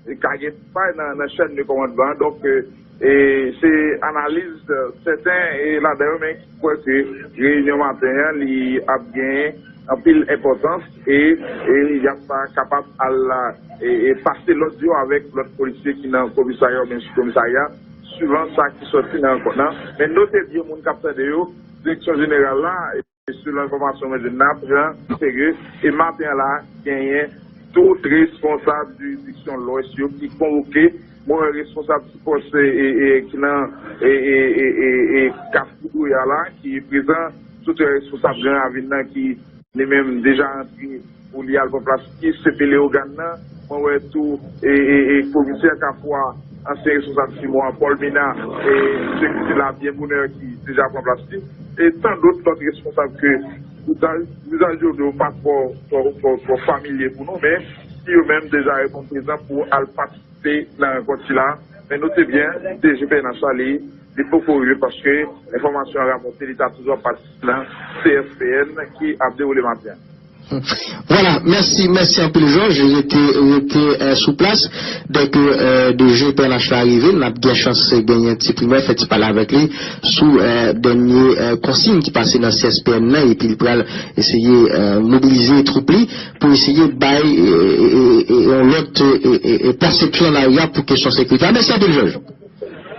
E ka gen ti fay nan, nan chèn de kòmandman. Donk, e, e se analiz, e, sèten, e, ladan yo, men ki kwè ke reyinyon maten an, li ap genyen anpil enpòtans e, e y ap kapab al, e, e pase lòd yo avèk lòt polisye ki nan komisarya oubyen sou komisarya, swivan sa ki sòti nan rankont lan. Men note byen moun k ap tande yo, direksyon jeneral la, e selon enfòmasyon mwen jwenn nan, pran serye, e maten an la, genyen tout responsab jiridiksyon Lwès yo ki konvoke. Mwen wè responsab ti pòs, e, e, e, ki nan, e, e, e, e, e, Kafou Douya la, ki prezan, tout responsab Gran Ravin nan ki li menm deja antre pou li al pran plas li, C P Leyogàn nan. Mwen wè tou, e, e, e, komisè Kafou a, ansyen responsab Simon an, Paul Mena, e, misye ki te la byen bonè ki deja pran plas li. E tan dòt lòt responsab ke vizaj, vizaj yo, yo pa twò, twò, twò, twò familye pou nou, men ki yo menm deja reponn prezan pou al patisipe nan rankont sila. Men note byen, D G P N H la, li, li poko rive paske enfòmasyon an rapòte, li ta toujou ap patisipe nan C S P N ki ap dewoule maten an. Vwala, mèsi, mèsi anpil, Jòj. Rete, rete, eh, sou plas. Dèke, eh, D G P N H la rive, n ap gen chans genyen ti primè, fè ti pale avèk li sou, eh, dènye, eh, konsiy ki pase nan C S P N nan, epi li pral eseye, eh, mobilize twoup li pou eseye bay, eh, eh, eh, eh, yon lòt, eh, eh, eh, pèsepsyon nan lari a pou kesyon sekirite a. Mèsi anpil, Jòj.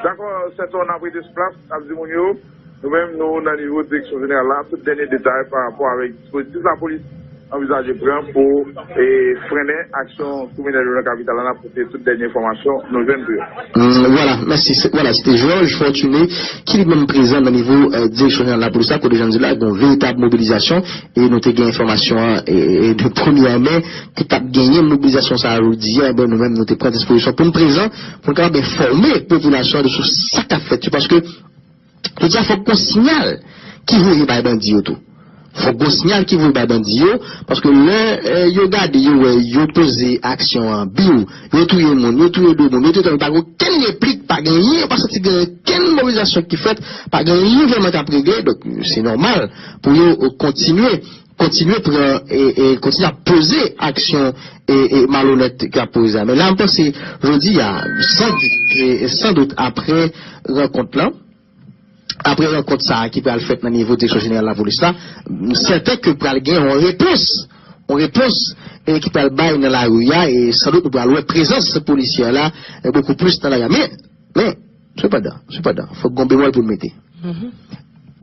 Dakò, Sèto, n ap rete sou plas, n ap di moun yo, nou menm, nou nan nivo direksyon jeneral la, tout dènye detay pa rapò avèk dispozitif lapolis anvizaje pran pou, e, frennen aksyon kriminèl yo nan kapital la, n ap pote tout dènye enfòmasyon nou jwenn pou yo. Mm, vwala, mèsi. Se, vwala, se te Georges Fortuné ki li menm prezan nan nivo, eh, direksyon jeneral lapolis la, kote jan di la, gen yon veritab mobilizasyon, e nou te gen enfòmasyon an, e, e, de premyè men, ki t ap genyen mobilizasyon sa a jodi a, ebyen, nou menm, nou te pran dispozisyon pou n prezan, pou n kapab enfòme popilasyon an de sou sa k ap fèt yo, paske jodi a fòk gon sinyal ki voye bay bandi yo tou. Fòk gon sinyal ki voye bay bandi yo, paske lè, eh, yo gade, yo wè, yo poze aksyon an, biw, yo touye moun, yo touye de moun, yo touye, pa gen okenn replik, pa gen anyen, yo pa santi gen okenn mobilizasyon ki fèt, pa gen anyen vrèman k ap regle, donk se nòmal pou yo, eh, kontinye, kontinye pran, e, e kontinye ap poze aksyon, e, e malonèt k ap poze a. Men la, m panse, jodi a, san, e, san dout, apre rankont lan, apre rankont sa a ki pral fèt nan nivo direksyon jeneral lapolis la, m sèten ke pral gen yon repons, yon repons, e ki pral bay nan lari a, e san dout nou pral wè prezans polisyè la, e bokou plis nan lari a. Men, men, sepandan, sepandan, fòk gon bemòl pou n mete.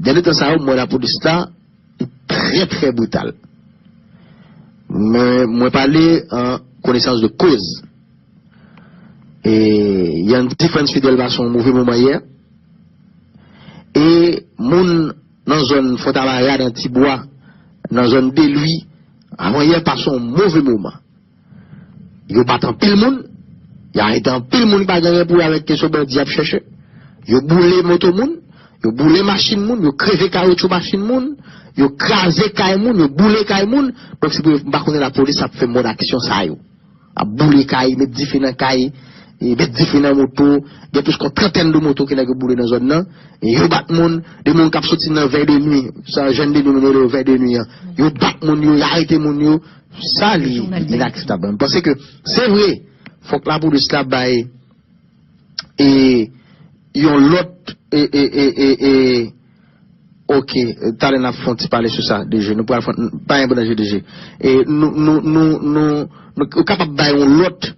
Dènye tan sa yo, m wè lapolis la, li trè, trè brital. Men, mwen pale an konesans de koz. E Yandy Frantz Fidèl pase yon move moman yè. E moun nan zòn Fontamarad, nan Tibwa, nan zòn Delwi, avan yè pase yon move moman. Yo bat anpil moun, yo arete anpil moun ki pa gen anyen pou wè avèk kesyon bandi ap chèche. Yo boule moto moun, yo boule machin moun, yo kreve kawotchou machin moun, yo kraze kay moun, yo boule kay moun. Donk, se pou yo, m pa konnen lapolis ap fè mòd aksyon sa yo. Ap boule kay, met dife nan kay, e met dife nan moto. Gen plis ke yon trantèn de moto ke nèg yo boule nan zòn nan. E yo bat moun, de moun k ap soti nan vè de nwi, sa jèn de nwi, nou rele yo vè de nwi an. Yo bat moun yo, yo arete moun yo. Sa li inakseptab. M panse ke se vre, fòk lapolis la bay e yon lòt, e, e, e, e, e, ok, talè n ap fè yon ti pale sou sa, D G. Nou pral fè, pa gen danje, D G. E nou, nou, nou, nou, nou, nou kapab bay yon lòt,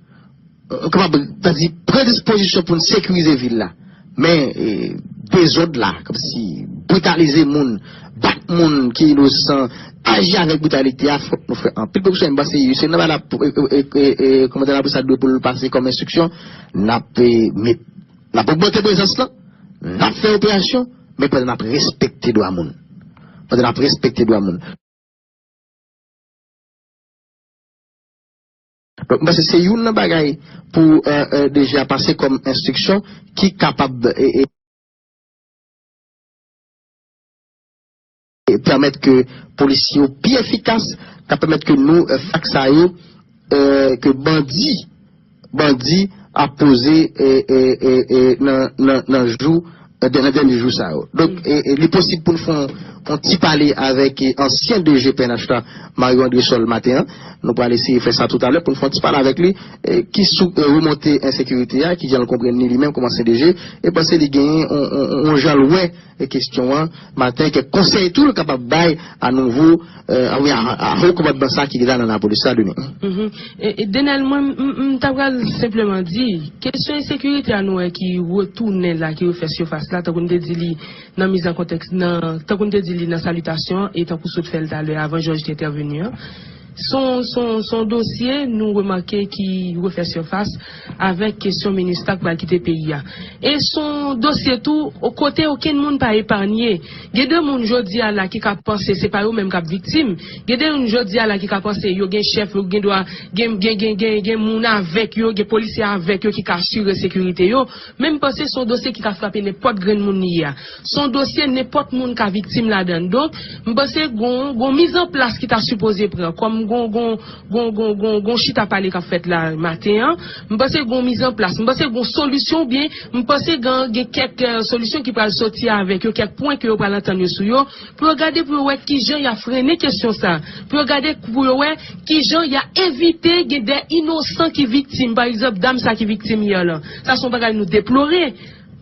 nou kapab, sa di, pran dispozisyon pou n sekirize vil la. Men, e, dezòd la, kòmsi britalize moun, bat moun ki inosan, aji avèk britalite a, fòk nou fè anpil prekosyon. M panse se nan bagay la, e, e, e, e, kòmandè lapolis la dwe pou l pase kòm enstriksyon, n ap, e, met, n ap ogmante prezans lan, n ap fè operasyon, men pandan n ap respekte dwa moun. Pandan n ap respekte dwa moun. Donk, m panse se youn nan bagay pou, e, e, D G a pase kòm enstriksyon ki kapab, e, e, e, pèmèt ke polisye yo pi efikas, ka pèmèt ke nou, e, fè ak sa yo, e, ke bandi, bandi ap poze, e, e, e, e, nan, nan, nan jou, e, dè-, nan dènye jou sa yo. Donk, e, e, li posib pou n fè yon, yon ti pale avèk, e, ansyen D G P N H la, Mario Andrésol maten an. Nou pral eseye fè sa toutalè pou n fè yon ti pale avèk li, e, ki sou, e, remonte ensekirite a, ki jan l konprann li, li menm kòm ansyen D G, e panse li genyen yon, yon, yon, yon jan l wè, e, kesyon an maten, kèk konsèy tou l kapab bay a nouvo, e, a, wi, a, a, a ho kòmandman sa ki gentan nan lapolis la, Denis. Mhm. E, e, Denel, mwen, m, m, m ta pral senpleman di, kesyon ensekirite a nou wè ki retounen la, ki refè sifas la, tankou n te di li nan miz an kontèks, nan, tankou n te di li nan salitasyon, e tankou sot fè l talè avan Jòj te entèveni an. Se yon, se yon, se yon dosye nou remake ki refè sifas avèk kesyon MINUSTAH k pral kite peyi a. E se yon dosye tou, o kote okenn moun pa epanye. Gen de moun jodi a la ki ka panse se pa yo menm k ap viktim. Gen de moun jodi a la ki ka panse yo gen chèf, yo gen dwa, gen, gen, gen, gen, gen moun avèk yo, gen polisye avèk yo ki ka asire sekirite yo. Men m panse se yon dosye ki ka frape nenpòt grenn moun li ye a. Se yon dosye nenpòt moun ka viktim ladan l. Donk, m panse gon, gon mizanplas ki ta sipoze pran, kòm gon, gon, gon, gon, gon, gon chita pale k ap fèt la maten an. M panse gon mizanplas, m panse gon solisyon oubyen m panse gen, gen kèk, e, solisyon ki pral soti avèk yo, kèk pwen ke yo pral antann yo sou yo, pou yo gade pou yo wè kijan y a frennen kesyon sa, pou yo gade pou yo wè kijan y a evite gen de inosan ki viktim, pa egzanp, dam sa ki viktim yè lan. Sa se yon bagay nou deplore.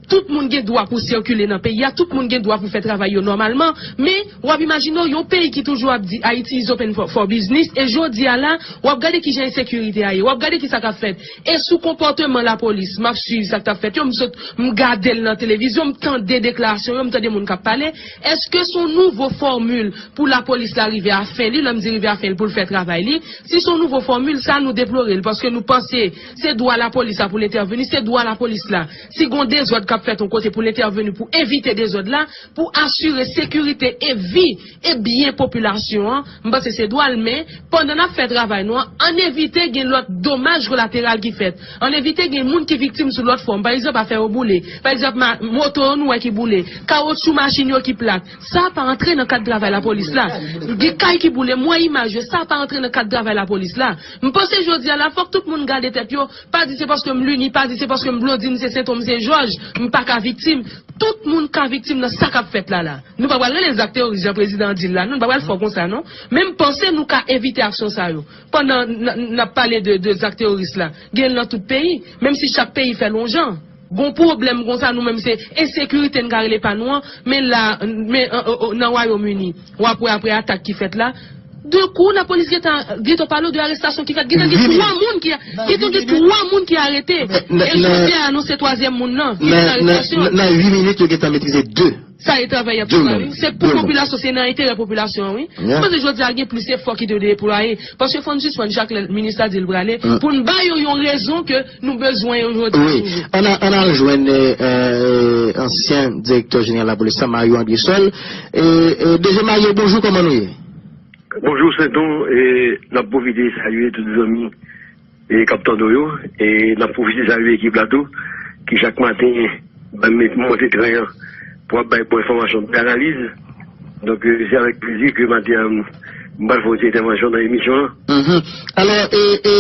Tout moun gen dwa pou sikile nan peyi a, tout moun gen dwa pou fè travay yo nòmalman, men w ap imajine w yon peyi ki toujou ap di Haiti is open for, for business, e jodi a la, w ap gade kijan ensekirite a ye, w ap gade kisa k ap fèt, e sou konpòteman lapolis, m ap swiv sa k t ap fèt yo, m sot, m gade l nan televizyon, m tande deklarasyon yo, m tande moun k ap pale, èske se yon nouvo fòmil pou lapolis la rive a fen li, lè m di rive a fen li, pou l fè travay li, si se yon nouvo fòmil, sa nou deplore l, paske nou panse se dwa lapolis la pou l entèveni, se dwa lapolis la. Si gon dezòd k ap fèt yon kote pou l entèveni pou evite dezòd la, pou asire sekirite e vi e byen popilasyon an, m panse se dwa l, men pandan n ap fè travay nou an, ann evite gen lòt domaj kolateral ki fèt. Ann evite gen moun ki viktim sou lòt fòm. Pa egzanp, afè yo boule. Pa egzanp, ma-, moto yo nou wè ki boule. Kawotchou machin yo ki plat. Sa pa antre nan kad travay lapolis la. Gen kay ki boule, m wè imaj yo, sa pa antre nan kad travay lapolis la. M panse jodi a la, fòk tout moun gade tèt yo, pa di se paske m Lini, pa di se paske m Blondine, se Sentom, se Jòj, m pa ka viktim. Tout moun ka viktim nan sa k ap fèt la la. Nou pa pral rele zak teworis jan prezidan an di l la, non, nou pa pral fò konsa, non. Men m panse nou ka evite aksyon sa yo. Pandan n, n ap pale de, de zak teworis la, gen l nan tout peyi, menm si chak peyi fè l yon jan. Gon pwoblèm konsa, nou menm se ensekirite n ka rele pa nou an, men la, men, an, an, an, nan Wayòm Ini, w ap wè apre atak ki fèt la, de kou, lapolis gentan, gentan pale w de arestasyon ki fèt, gentan gen twa moun ki, gentan gen twa moun ki arete. E jodi a anonse twazyèm moun nan, ki nan arestasyon. Nan uit minit, yo gentan metrize de. Sa e travay y ap fè la, wi. Se pou popilasyon, se nan enterè popilasyon an, wi. M panse jodi a gen plis efò ki dwe deplwaye. Paske fò n sispann chak lè minis la di l prale, pou n ba yo yon rezon ke nou bezwen yo jodi a toujou. Wi. Ann a, ann al jwenn, e, e, ansyen direktè jeneral lapolis la, Mario Andrésol. E, e, D G Mario, bonjou, kòman nou ye? Bonjou, Senton, e n ap pwofite salye tout zanmi e k ap tande w yo. E n ap pwofite salye ekip la tou, ki chak maten ban m monte tren an pou ap bay bon enfòmasyon, bon analiz. Donk, e, se avèk plezi ke maten an, m pral fè yon ti entèvansyon nan emisyon an. Mhm. Alò, e, e,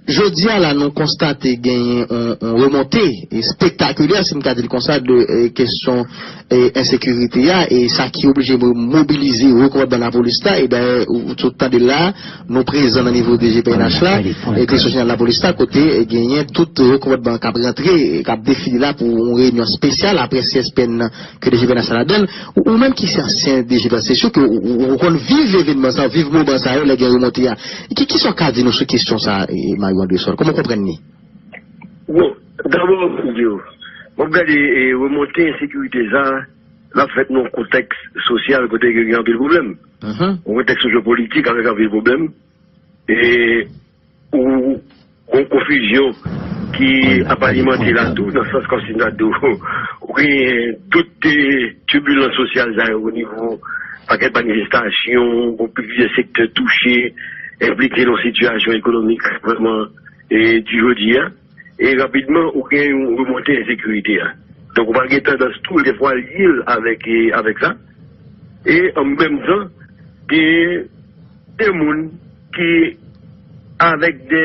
jodi a la, nou konstate genyen yon, yon remonte, e, espektakilè, si m ka di l konsa, de, e, kesyon e, ensekirite a, e sa ki oblije mo-, mobilize wo kòmandman lapolis la, e dayè, ou, ou tout tande la, nou prezan nan nivo D G P N H la, e, direksyon jeneral lapolis la, kote, e, genyen tout wo kòmandman k ap rantre, e, k ap defile la pou yon reyinyon espesyal apre C S P N nan ke D G P N H la ladan l. Ou, ou menm ki se ansyen D G P N H, se si ke ou, ou, ou konn viv evènman sa, viv moman sa yo, lè gen remonte a. Ki, kisa w ka di nou sou kesyon sa, e, Mario Andrésol? Kòman w konprann li? Bon, dabò, m di w, W ap gade, e, remonte ensekirite sa, l ap fèt nan yon kontèks sosyal kote gen anpil pwoblèm. Yon kontèks sosyopolitik avèk anpil pwoblèm. E ou gon konfizyon ki ap alimante la tou, nan sans kòmsi m ta di w, ou gen tout, e, tibilans sosyal sa yo o nivo pakèt manifestasyon, gon plizyè sektè touche, enplike nan sitiyasyon ekonomik vrèman, e, di jodi a. E rapidman, ou gen yon remonte ensekirite a. Donk, ou pral gen tandans tou, defwa, lye l avèk, e, avèk sa. E an menm tan, gen de moun ki, avèk de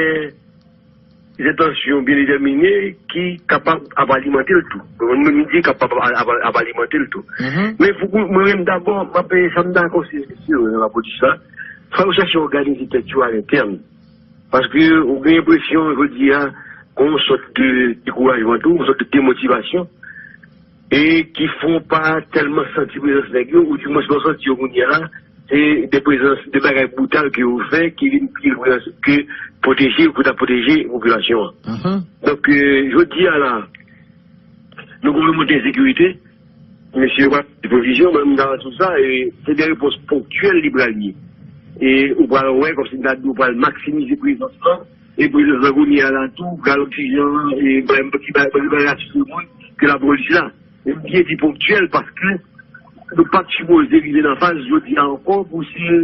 entansyon byen detèmine, ki kapab ap alimante l tou. Mwen menm di kapab ap, ap, ap alimante l tou. Men fòk mwen menm dabò, m ap, sa m ta konseye mesye yo nan lapolis la, fò yo chèche òganize tèt yo alentèn. Paske ou gen enpresyon, jodi a, gon yon sòt de dekourajman tou, yon sòt de demotivasyon, e ki fè w pa tèlman santi prezans nèg yo, ou di mwens lè w santi yo kounye a, se de prezans, de bagay boutal ke yo fè, ki vin pi prezans ke pwoteje, pou ta pwoteje popilasyon an. Donk, e, jodi a la, nou gon remonte ensekirite, mesye yo pral pran pwovizyon, men m ta sou sa, e se de repons ponktyèl li pral ye. E ou pral wè, kòmsi m ta di, ou pral maksimize prezans lan, e prezans lan kounye a la tou, pral oksijen, e bay, ki bay, bay, bay rasire moun ke lapolis la. E m byen di ponktyèl, paske nou pa t sipoze rive nan faz jodi a ankò pou se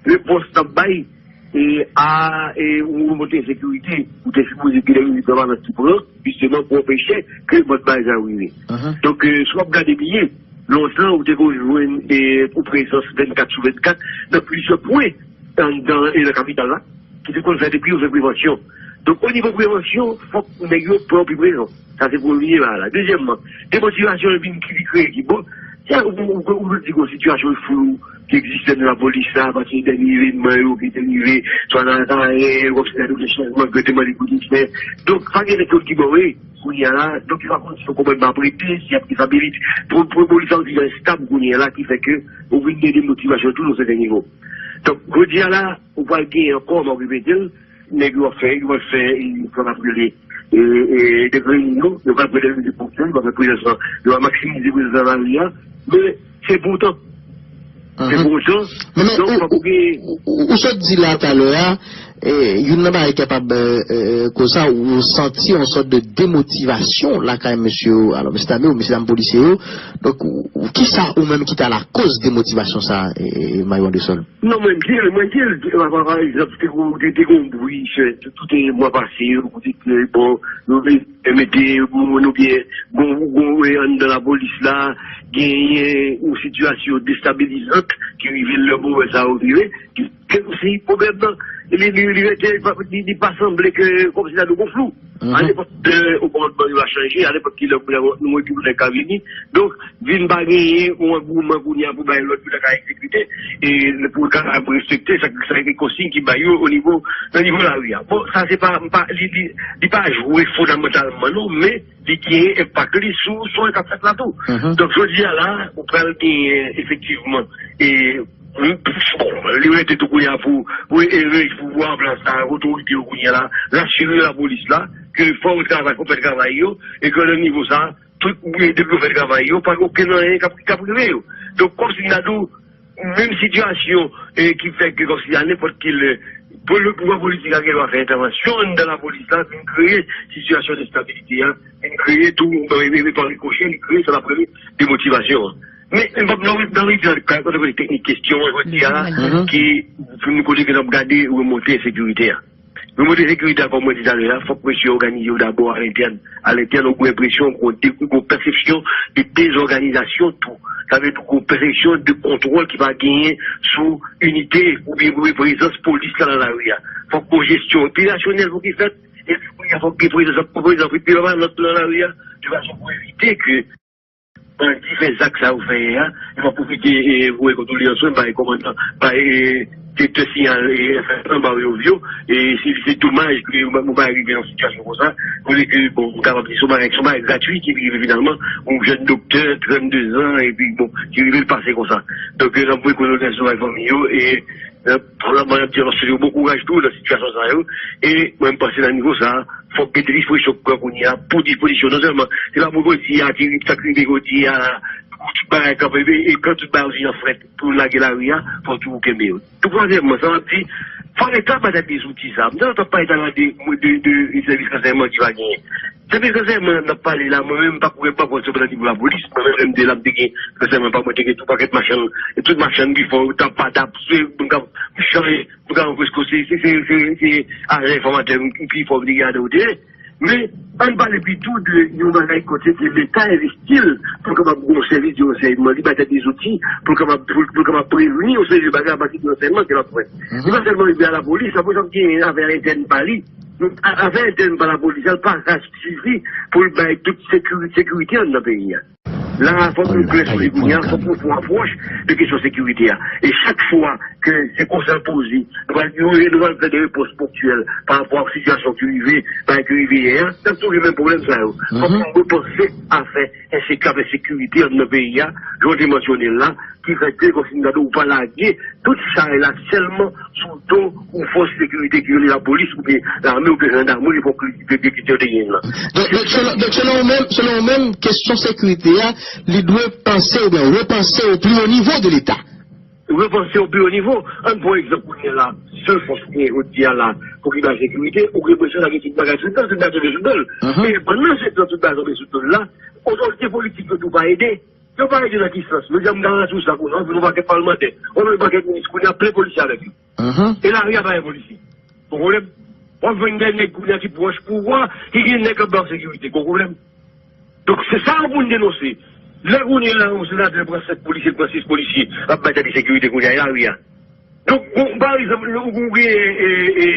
repons n ap bay, e, a, e, yon remonte ensekirite. Ou te sipoze gen de mezi pèmanans ki pran, jisteman, pou anpeche ke mòd bagay sa yo rive. Donk, e, si w ap gade byen, lontan, ou te konn jwenn, e, yon prezans vennkat sou vennkat nan plizyè pwen anndan e nan kapital la, ki te konn fè depi yo fè prevansyon. Donk, o nivo prevansyon, fòk nèg yo pran pi prezan. Sa se premye bagay la. Dezyèmman, demotivasyon yo vin ki li kreye ki bon. Sa, ou, ou, ou, ou di gon sitiyasyon flou ki egziste nan lapolis la, pati dènye evènman yo ki te rive, swa nan Karen, kòmsi ta gen chanjman, gouvenman li pou te fè. Donk, pa gen nèg ki bò, wi, kounye a la, donk, yo pa konn si yo konprann pa prete, si y ap estabilize. Pou, pou polis la, yo estab kounye a la, ki fè ke ou vin gen demotivasyon tou nan sèten nivo. Donk, jodi a la, ou pral gen ankò, m ap repete l, nèg yo ap fè, yo ap fè, e, sa n ap rele, e, e, de reyinyon, yo pral pran de reyinyon ponktyèl, yo pral fè prezans lan, yo pral maksimize prezans lan nan lari a, men se pou otan. Se pou otan. Men, men, donk, ou, fòk ou gen ou, ou, ou sot di la talè a, e, youn nan bagay kapab, e, e, koz sa, ou santi yon sòt de demotivasyon lakay mesye yo, alò, mesye dam yo, mesye dam polisye yo. Donk, ou, ou, kisa ou menm ki ta lakoz demotivasyon sa, e, e, Mario Andrésol? Non, mwen di l, mwen di l, pa, pa, pa egzanp, te gon, te, te gon bri, se, tout, tout, e, mwa pase yo, kote ke, bon, nou vle mete moun oubyen gon, gon, e, anndan lapolis la, genyen yon sitiyasyon destabilizant ki rive lè moman sa yo rive, ki, ke se pwoblèm nan, li, li, li rete, li pa, li, li pa sanble ke, kòmsi nan gon flou. A nenpòt lè, opònman yo va chanje, a nenpòt ki lè, nou wè ki moun ka vini. Donk, vin pa genyen yon angouman kounye a pou bay lòd pou ta ka egzekite, e pou ta ka respekte sa, sa ki konsiy ki bay yo o nivo, nan nivo lari a. Bon, sa se pa, pa, li, li, li pa jwe fondamantalman non, men li genyen enpak li sou, sou sa k ap fèt la tou. Donk, jodi a la, ou pral genyen efektivman, e, bon, li rete tou kounye a pou, pou e, e, pouvwa an plas la, otorite yo kounye a la, rasire lapolis la, ke fò yo travay, fò fè travay yo, e ke nan nivo sa, tout, depi yo fè travay yo, pa gen okenn anyen k ap, k ap rive yo. Donk, kòmsi m ta di w, menm sitiyasyon, e, ki fè ke kòmsi a nenpòt ki lè, pou le pouvwa politik la gen dwa fè entèvansyon anndan lapolis la, vin kreye sitiyasyon destabilite a, vin kreye tou, e, e, e, pa rikoche, vin kreye sa n ap rele demotivasyon an. Men, m p ap nan, nan, nan, nan teknik kesyon an jodi a, ki, pou nou kote ke n ap gade remonte ensekirite a. Remonte sekirite a, kòm mwen di talè a, fòk mesye yo òganize yo dabò alentèn. Alentèn, ou gon enpresyon, ou gon de-, ou gon pèsepsyon de dezòganizasyon tou. Sa vle di ou gon pèsepsyon de kontwòl ki pa genyen sou inite oubyen prezans polis la nan lari a. Fòk gon jesyon operasyonèl pou ki fèt, epi kounye a fòk gen prezans, prezans pèmanan nan lari a, de fason pou evite ke bandi fè zak sa yo fè yè a, e m ap pwofite, e, voye kondoleyans mwen bay kòmandan, bay, e, direktè siyal, e, F S lan, Mario Vio, e se, se domaj ke nou, nou pa rive nan sitiyasyon konsa, kote ke, bon, m kapab di se yon bagay, se yon bagay gratui ki rive finalman, yon jèn doktè, trannde zan, epi, bon, ki rive l pase konsa. Donk, e, n ap voye kondoleyans nou bay fanmi yo, e, Mwen ap di ansanm yo bon kouraj tou nan sitiyasyon sa yo. E mwen, m panse nan nivo sa a, fòk gen disponisyon k pran kounye a pou dispozisyon non sèlman se lapolis ki ateri, sa k rive jodi a, pou tout bagay kanpe, e kan tout bagay vin an frèt pou lage lari a, fòk tou kenbe yo. Tou twazyèmman, sa m ap di, fò Leta bay tèt li zouti sa. M te ap pale talè de, de, de, de sèvis ransèyman ki pa genyen. Sèvis ransèyman n ap pale la, mwen menm, m pa kouri, m pa pran sou nan nivo lapolis. Mwen menm, lè m te la, m te gen ransèyman pa mwen, te gen tout pakèt machann, e tout machann ki fò, yo t ap pa t ap swe, moun k ap chanje, moun k ap preske, se, se, se, se, se ajan enfòmatè ki fò m te gade ou te ye. Men, ann pale pito de yon bagay kote ke Leta envesti l pou l kapab gen yon sèvis de ransèyman, li bay tèt li zouti pou l kapab, pou, pou l kapab prevni yon seri de bagay apati de ransèyman ke l ap fè. Li pa sèlman rive a lapolis, lapolis ap gen afè entèn pa li. A- Afè entèn pa lapolis, sa pa ka sifi pou l bay tout sekiri-, sekirite anndan peyi a. La a, fòk nou klè sou li kounye a, fòk nou fè yon apwòch de kesyon sekirite a. E chak fwa ke se konsa l poze, nou pral, nou, nou pral fè de repons ponktyèl pa rapò ak sitiyasyon ki rive, bagay ki rive yè a, n ap toujou gen menm pwoblèm sa yo. Fòk nou repanse afè ensekirite, afè sekirite anndan peyi a, jan w te mansyone l la, ki fè ke, kòmsi m gade, ou pa lage tout chay la sèlman sou do yon fòs sekirite ki rele lapolis oubyen lame oubyen jandamri, epòk ke, ke, ke te genyen nan. Donk, donk, selon, donk, selon ou menm, selon ou menm, kesyon sekirite a, li dwe panse oubyen repanse au plus haut niveau de l'État. Repanse au plus haut niveau. Ann pran egzanp kounye a la, sèl fòs ki gen jodi a la pou ki bay sekirite, ou gen enpresyon sa gen tout bagay sou do l, tout bagay tonbe sou do l. E pandan se tan tout bagay tonbe sou do l la, otorite politik yo tou pa ede. Yo pa ede nan ki sans? Jodi a m garanti w sa kounye a, w ap jwenn yon pakèt palmantè, w ap jwenn yon pakèt minis kounye a plen polisye avèk yo. E lari a pa gen polisye. Gon pwoblèm? W ap jwenn de nèg kounye a ki pwòch pouvwa, ki gen nèg k ap ba yo sekirite. Gon pwoblèm? Donk, se sa pou n denonse. Lè kounye a yon senatè pran sèt polisye, pran sis polisye, l ap bay tèt li sekirite kounye a, e lari a. Donk, bon, pa egzanp, ou, ou gen, e, e,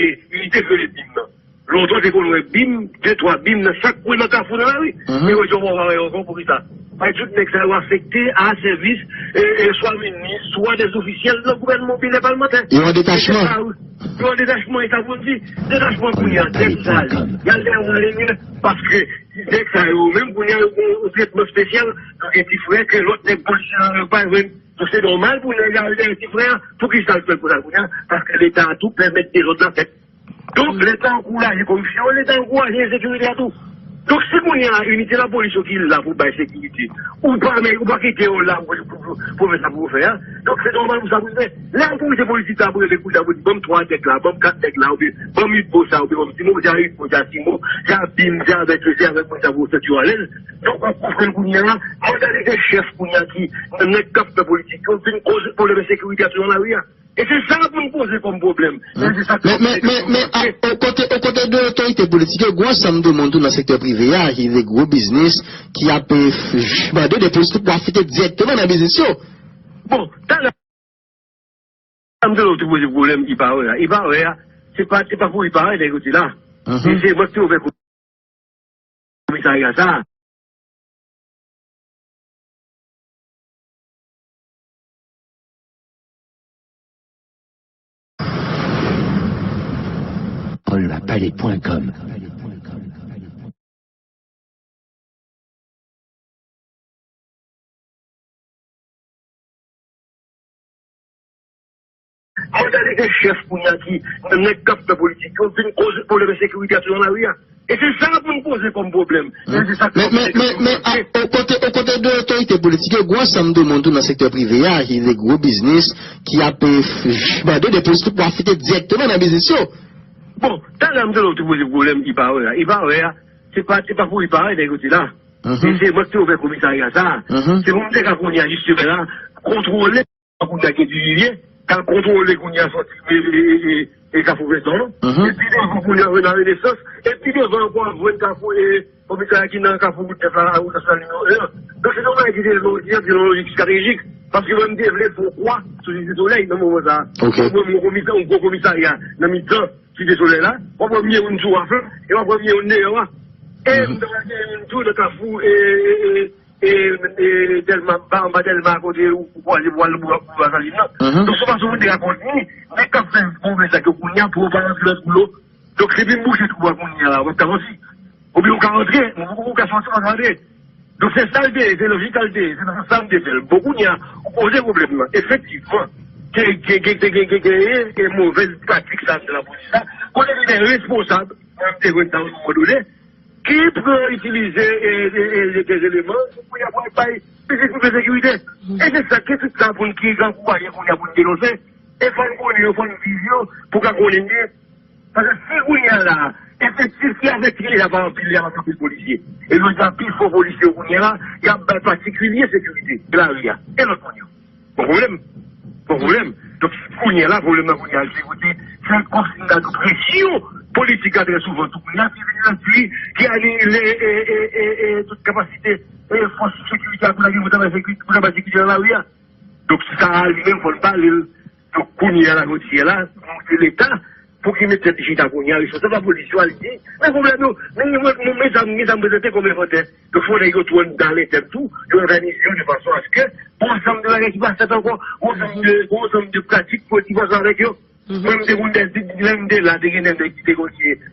inite k rele bim nan. Lontan, te konn wè bim, de, twa bim nan chak kwen nan kafou nan lari. Men jodi a, ou pa wè yo ankò, poukisa? Paske tout nèg sa yo afekte a sèvis, e, e, swa minis, swa de ofisyèl nan gouvènman oubyen de palmantè. Yo an detachman. Yo an detachman, e sa pou n di, detachman kounye a, tèt sale. Y al dèyè yon lanye, paske nèg sa yo menm kounye a, yo gen yon tretman espesyal, yo gen ti frè ke lòt nèg polisye yo pa jwenn. Donk, se nòmal pou nèg la al dèyè ti frè a. Poukisa l fè l konsa kounye a? Paske Leta a tou pèmèt dezòd la fèt. Donk, Leta ankouraje koripsyon, Leta ankouraje ensekirite a tou. Donk, si kounye a inite lapolis yo ki la pou bay sekirite, ou pa, men, ou pa kite yo la pou, pou, pou, pou fè sa pou yo fè a. Donk, se nòmal pou sa pou yo fè. Lè otorite politik la ap rele kounye a pou di, ban m twa nèg la, ban m kat nèg la, oubyen ban m uit bo sa, oubyen ban m Simo, se a uit bo, se a Simo, se a bim, se avèk, se avèk moun sa pou yo santi yo alèz. Donk, ou konprann kounye a, mantalite chèf kounye a ki, nèg k ap fè politik yo, vin koz pwoblèm ensekirite a tou nan lari a. E se sa pou n poze kòm pwoblèm. E se sa k ap fè ke... Men, men, men, men, a, o kote, o kote de otorite politik yo, gen ansanm de moun tou nan sektè prive a, ki de gwo biznis, ki ap, e, f- mande de polis pou afekte dirèkteman nan biznis yo. Bon, talè, sa m te di w te poze pwoblèm, I P A W a. I P A W a, se pa, se pa pou I P A W a nèg yo te la. Se, se mwen ki te ouvè komisarya sa a. Paul la palé point com. Mantalite chèf kounye a ki, nèg k ap fè politik yo, vin koz pwoblèm ensekirite a tou nan lari a. E se sa pou n poze kòm pwoblèm. E se sa k ap fè ke... Men, men, men, men, a, o kote, o kote de otorite politik yo, gen ansanm de moun tou nan sektè prive a, ki de gwo biznis, ki ap, e, f- mande de polis pou afekte dirèkteman nan biznis yo. Bon, talè m te di w te poze pwoblèm I P A W a. I P A W a, se pa, se pa pou I P A W a nèg yo te la. Se, se mwen ki te ouvè komisarya sa a. Se pou m te ka kounye a, jisteman la, kontwole kounye a Gedi Vilye, k al kontwole kounye a sòti, e, e, e, e, e Kafou Vètò. Epi devan kounye a Rena Renesans, epi devan ankò ap jwenn Kafou, e, komisarya ki nan Kafou Wout Nèf la, wout nasyonal nimewo en an. Donk, se yon bagay ki te lojik, ki te lojik estratejik, paske mwen, m te vle fè yon kwa sou Site Solèy nan moman sa a. Mwen, mwen, yon komi- yon gwo komisarya nan mitan Site Solèy la, w ap wè m gen youn sou waf la, e w ap wè m gen youn deyò a. E m ta pral gen youn tou nan Kafou, e, e, e, e, e, Dèlma, anba, anba Dèlma kote ou, ou kwaze pou al Boulva, Boulva Salin nan. Donk, se yon fason pou te rakonte, nèg k ap fè gwo biznis yo kounye a, pou yo pa rantre nan twou yo. Donk, se vin bouche twou a kounye a la, w ap ka sòti. Oubyen ou ka rantre, ou, ou ka sòti, ou ka rantre. Donk, se sa l te ye, se lojik sa l te ye, se nan sans sa m te fè l. Bon, kounye a, ou poze pwoblèm nan. Efektivman, te gen gen te gen gen genyen e movèz pratik sa nan lapolis la, kote gen de responsab, mwen m te jwenn nan yon moman done, ki pran itilize e, e, e, e, de eleman pou y ap bay, bay, bay sekirite. E se sa ke tout sa pou n ki ankouraje kounye a pou n denonse. E fò n konnen yo, fò n viv yo, pou ka konnen byen. Paske si kounye a la, efektif ki avèti deja pa anpil, deja pa anpil polisye. E jodi a, pi fò polisye yo kounye a la, y ap bay patikilye sekirite lari a. E lòt moun yo. Bon pwoblèm. Bon pwoblèm. Donk, kounye a la, pwoblèm nan kounye a, se kote, se kòmsi n ta di presyon politik la trè souvan tou kounye a, ki vin redui, ki anile e, e, e, e, tout kapasite e fòs sekirite a pou lage pou travay sekirite, pou travay sekirite nan lari a. Donk, sa a li menm, fò n pale l. Donk, kounye a la, jodi a la, nou se Leta, pou ki met tèt li chita kounye a, responsab lapolis yo al di, men pwoblèm yo, men, men, men, men sa, men sa m prezante kòm envantè. Donk, fò nèg yo tou anndan lentèn tou, yo òganize yo de fason aske, gon ansanm de bagay ki pa fèt ankò, gon ansanm de, gon ansanm de pratik ki fèt avèk yo. Mwen, m te konn de, de, lè m te la, te gen de nèg ki te konn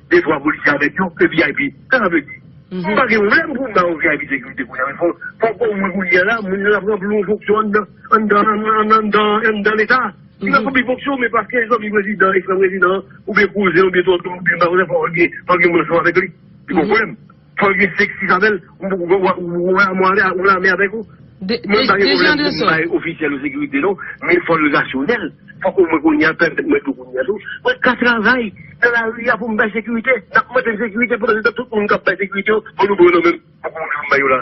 de twa polisye avèk yo, ke V I P. Sa sa vle di? M pa gen pwoblèm pou m ba yo V I P sekirite kounye a, men fò, fò, fò mwen kounye a la, moun nan ap ranpli yon fonksyon anndan, anndan, anndan, anndan, anndan Leta. Li nan konpil fonksyon, men paske zanmi prezidan, eks prezidan, oubyen kouzen, oubyen tonton, oubyen pa konnen, fò l gen, fò l gen moun ansanm avèk li. Li gon pwoblèm. Fò l gen sèks ki sa bèl, ou, ou, ou, ou, ou, ou lame avèk ou. Mwen pa gen pwoblèm pou m bay ofisyèl yo sekirite non, men fò l rasyonèl. Fòk mwen kounye a pèmèt mwen tou kounye a tou, mwen ka travay nan lari a pou m bay sekirite. N ap mande m sekirite pandan se tan tout moun k ap bay sekirite yo, bon nou pran nan men m pou kounye a m bay yo la.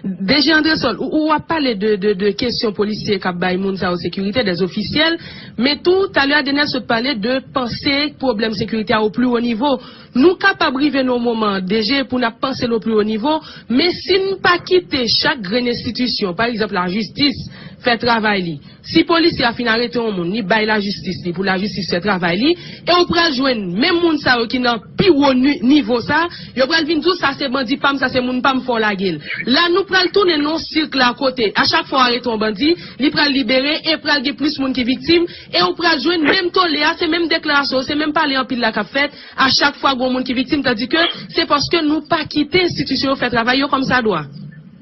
DG Andrésol, ou, ou ap pale de, de, de kesyon polisye k ap bay moun sa yo sekirite, des ofisyèl, men tou, talè a Denel sot pale de panse pwoblèm sekirite a o pli wo nivo. Nou kapab rive nan yon moman, DG, pou n ap panse l o pli wo nivo, men si n pa kite chak grenn enstitisyon, pa egzanp lajistis, fè travay li, si polisye a fin arete yon moun, li bay lajistis li pou lajistis fè travay li, e ou pral jwenn menm moun sa yo ki nan pi wo ni- nivo sa, yo pral vin di w sa se bandi pa m, sa se moun pa m, fò w lage l. La nou pral tounen nan yon sik la kote a chak fwa w arete yon bandi, li pral libere e pral gen plis moun ki viktim, e ou pral jwenn menm tole a, se menm deklarasyon, se menm pale anpil la k ap fèt a chak fwa gon moun ki viktim, tandike se paske nou pa kite enstitisyon yo fè travay yo kòmsadwa.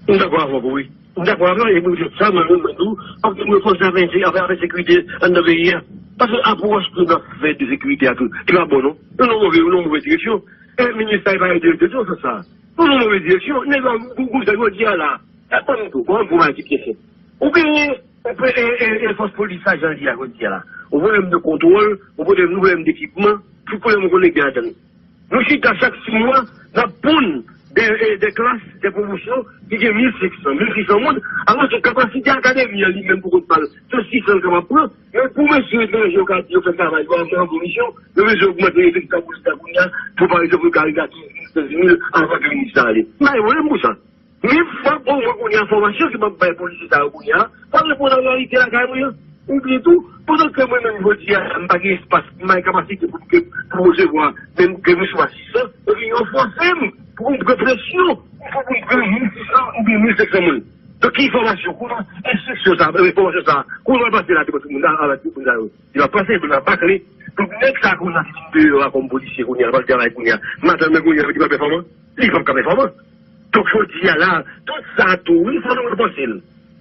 M dakò avè w wi. M dakò avè w, e pou sa mwen menm mwen tou, fòk nou ranfòse avè avè sekirite anndan peyi a. Paske apwòch ke n ap fè de sekirite a tou, li pa bon non. Nou nan move, nou nan move direksyon. E minis la pa ede direksyon sa sa. Nou nan move direksyon. Nèg yo gou gou sa jodi a la. E ban m tou, ban m pou m al di kesyon. Ou genyen e, e, e, e fòs polis la jan l ye a jodi a la. Yon pwoblèm de kontwòl, yon pwoblèm, yon pwoblèm dekipman, tout pwoblèm ou konnen gen ladan l. Nou chita chak sis mwa, n ap ponn de, de, de klas, de pwomosyon ki gen mil senk san, mil sis san moun, alòske kapasite akademi an li menm pou kont pa l, se sis san l kapab pran. Men pou mesye etranje yo ka di yo fè travay yo an bon kondisyon, yo bezwen ogmante efektif polis la kounye a, pou pa egzanp yo ka rive a kenz mil, sèz mil anvan ke minis la ale. M pa gen pwoblèm pou sa. Men fòk mwen kounye a fòmasyon ke m ap bay polisye sa yo kounye a, fòk reponn a reyalite lakay mwen an. Oubyen tou, pandan ke mwen menm jodi a, m pa gen espas, m pa gen kapasite pou m ke, pou m resevwa, menm ke m resevwa sis san, ebyen yo fòse m pou m pran presyon, pou m pran mil sis san oubyen mil senk san moun. Donk ki fòmasyon, kounye a, enstriksyon sa, e, fòmasyon sa, kounye a pase la, tout moun la, avèk tout moun sa yo. Li pa pase, li pa bakle. Donk nèg sa kounye a ki vin deyò a kòm polisye kounye a, l ap al travay kounye a. M atann mwen kounye a, li pa pèfòman. Li p ap ka pèfòman. Donk jodi a la, tout sa tou, wi, fò nou repanse l.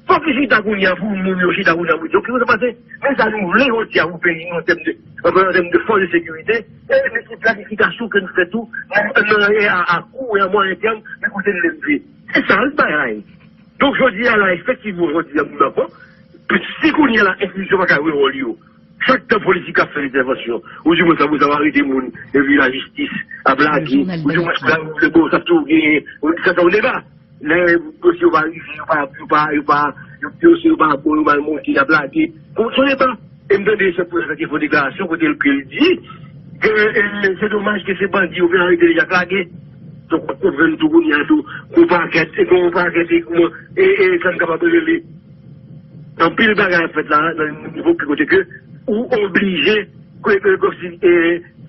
Fòk li chita kounye a pou moun yo chita kounye a pou di, oke, sa pase. Men sa nou vle jodi a pou peyi nou an tèm de, an tèm de fòs de sekirite, e men tout planifikasyon ke nou fè tou, nan, nan, e a, a kou e a mwayen tèm, men kote n leve. Se sa l bagay. Donk jodi a la, efektivman, jodi a, moun nan pran, si kounye a la, enstitisyon pa ka jwe wòl yo, chak tan polis ka fè entèvansyon, ou di mwen sa pou sa va arete moun, epi lajistis ap lage, ou di mwen sa pou la, bon, sa tou genyen, ou di sa, sa yon deba. Lè dosye yo pa rive, yo pa, yo pa, yo pa, yo, dosye yo pa bon, yo mal monte, y ap lage. Bon, se yon deba. E m tande chèf polis la te fè yon deklarasyon kote l ke l di ke, e, se domaj ke se bandi yo vin arete deja k lage. Donk w ap konprann tou kounye a tou, gon pakèt, e gon pakèt, e kouman, e, e sa n kapab rele. Anpil bagay ap fèt la, nan nivo ke kote ke ou oblije, ke, ke, kòmsi, e,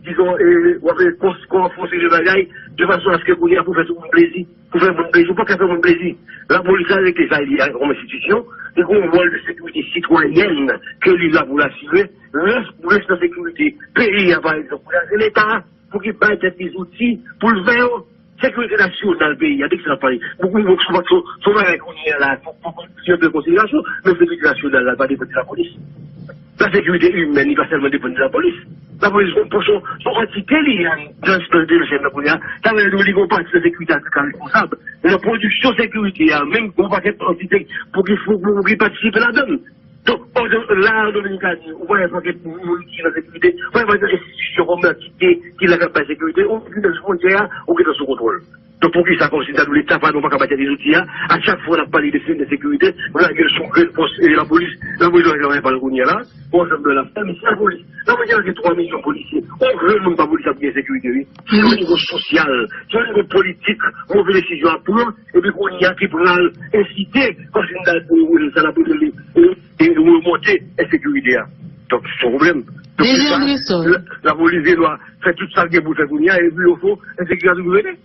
dizon, e, w ap kons-, konfwonte de bagay, de fason aske kounye a pou fè tout moun plezi. Pou fè moun plezi, ou pa ka fè moun plezi. Lapolis la rete sa l ye a kòm enstitisyon, li gen yon wòl de sekirite sitwayèn ke li la pou l asire. Rès, rès nan sekirite peyi a, pa egzanp, kounye a se Leta pou ki bay tèt li zouti pou l fè yo. Sekirite nasyonal peyi a, de ki sa n ap pale? Bon, bon, bon, se yon bagay kounye a la, fòk, fòk, fòk pran an konsiderasyon, men sekirite nasyonal la pa depann de lapolis. La sekirite imèn, li pa sèlman depann de lapolis. Lapolis, se yon, se yon antite li ye, nan espès de lechèl la kounye a. Sa vle di, li gen yon pati nan sekirite a ki ka responsab. Nan pwodiksyon sekirite a, menm gen yon pakèt antite pou ki, pou, pou, pou ki patisipe ladan l. Donk, la, an Dominikani, ou pa wè pakèt moun ki nan sekirite, ou pa wè pakèt enstitisyon kòm antite ki la k ap bay sekirite, ou ki nan fwontyè a, ou ki nan sou kontwòl. Donk, poukisa, kòmsi ta dwe Leta pa nou pa ka bay tèt li zouti a? A chak fwa n ap pale de se-, de sekirite, nou lage l sou grenn pòs, e, lapolis. Lapolis, nou pa ka pale kounye a la, pou ansanm de lafè, men se lapolis. Lapolis, gen twa milyon polisye. On grenn moun pa polis ap gen sekirite, wi. Se yon nivo sosyal, se yon nivo politik, move desizyon ap pran, epi kounye a ki pral ensite, kòmsi n ta, sa n ap rele, e, e, remonte ensekirite a. Donk, se yon pwoblèm. Donk, se sa, la, lapolis gen dwa fè tout sa l gen pou l fè kounye a, epi, ofon, ensekirite a toujou rete.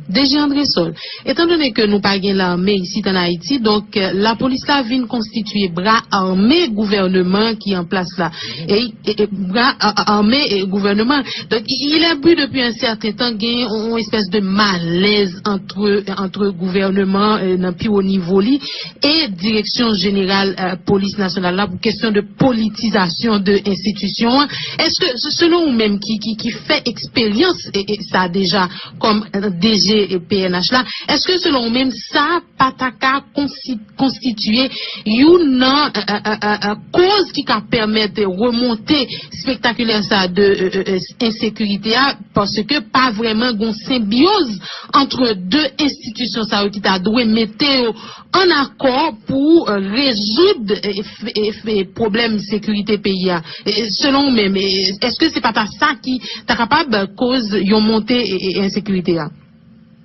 D G André Sol, etan done ke nou pa gen lame isit an Ayiti, donk, eh, lapolis la vin konstitye bra ame gouvèneman ki an plas la. E, e, e bra a- a- ame e gouvèneman. Donk, il est vu depuis un certain temps, gen yon, yon espèce de malaise entre, entre gouvèneman, eh, nan pi wo nivo li, e direksyon jeneral, eh, polis nasyonal la pou kesyon de politizasyon de enstitisyon an. Èske, se- selon ou menm ki, ki, ki fè eksperyans, e, e sa deja, kòm, eh, D G P N H la, èske selon ou menm sa pa ta ka konsi- konstitye youn nan, eh, eh, eh, eh, eh, koz ki ka pèmèt remonte spektakilè sa de, eh, eh, eh, ensekirite a, paske pa vrèman gon senbyoz antre de enstitisyon sa yo ki ta dwe mete yo an akò pou, eh, rezoud, eh, f- eh, f- eh, pwoblèm sekirite peyi a? Eh, selon ou menm, eh, èske se pa ta sa ki ta kapab koz yon monte, eh, eh, ensekirite a?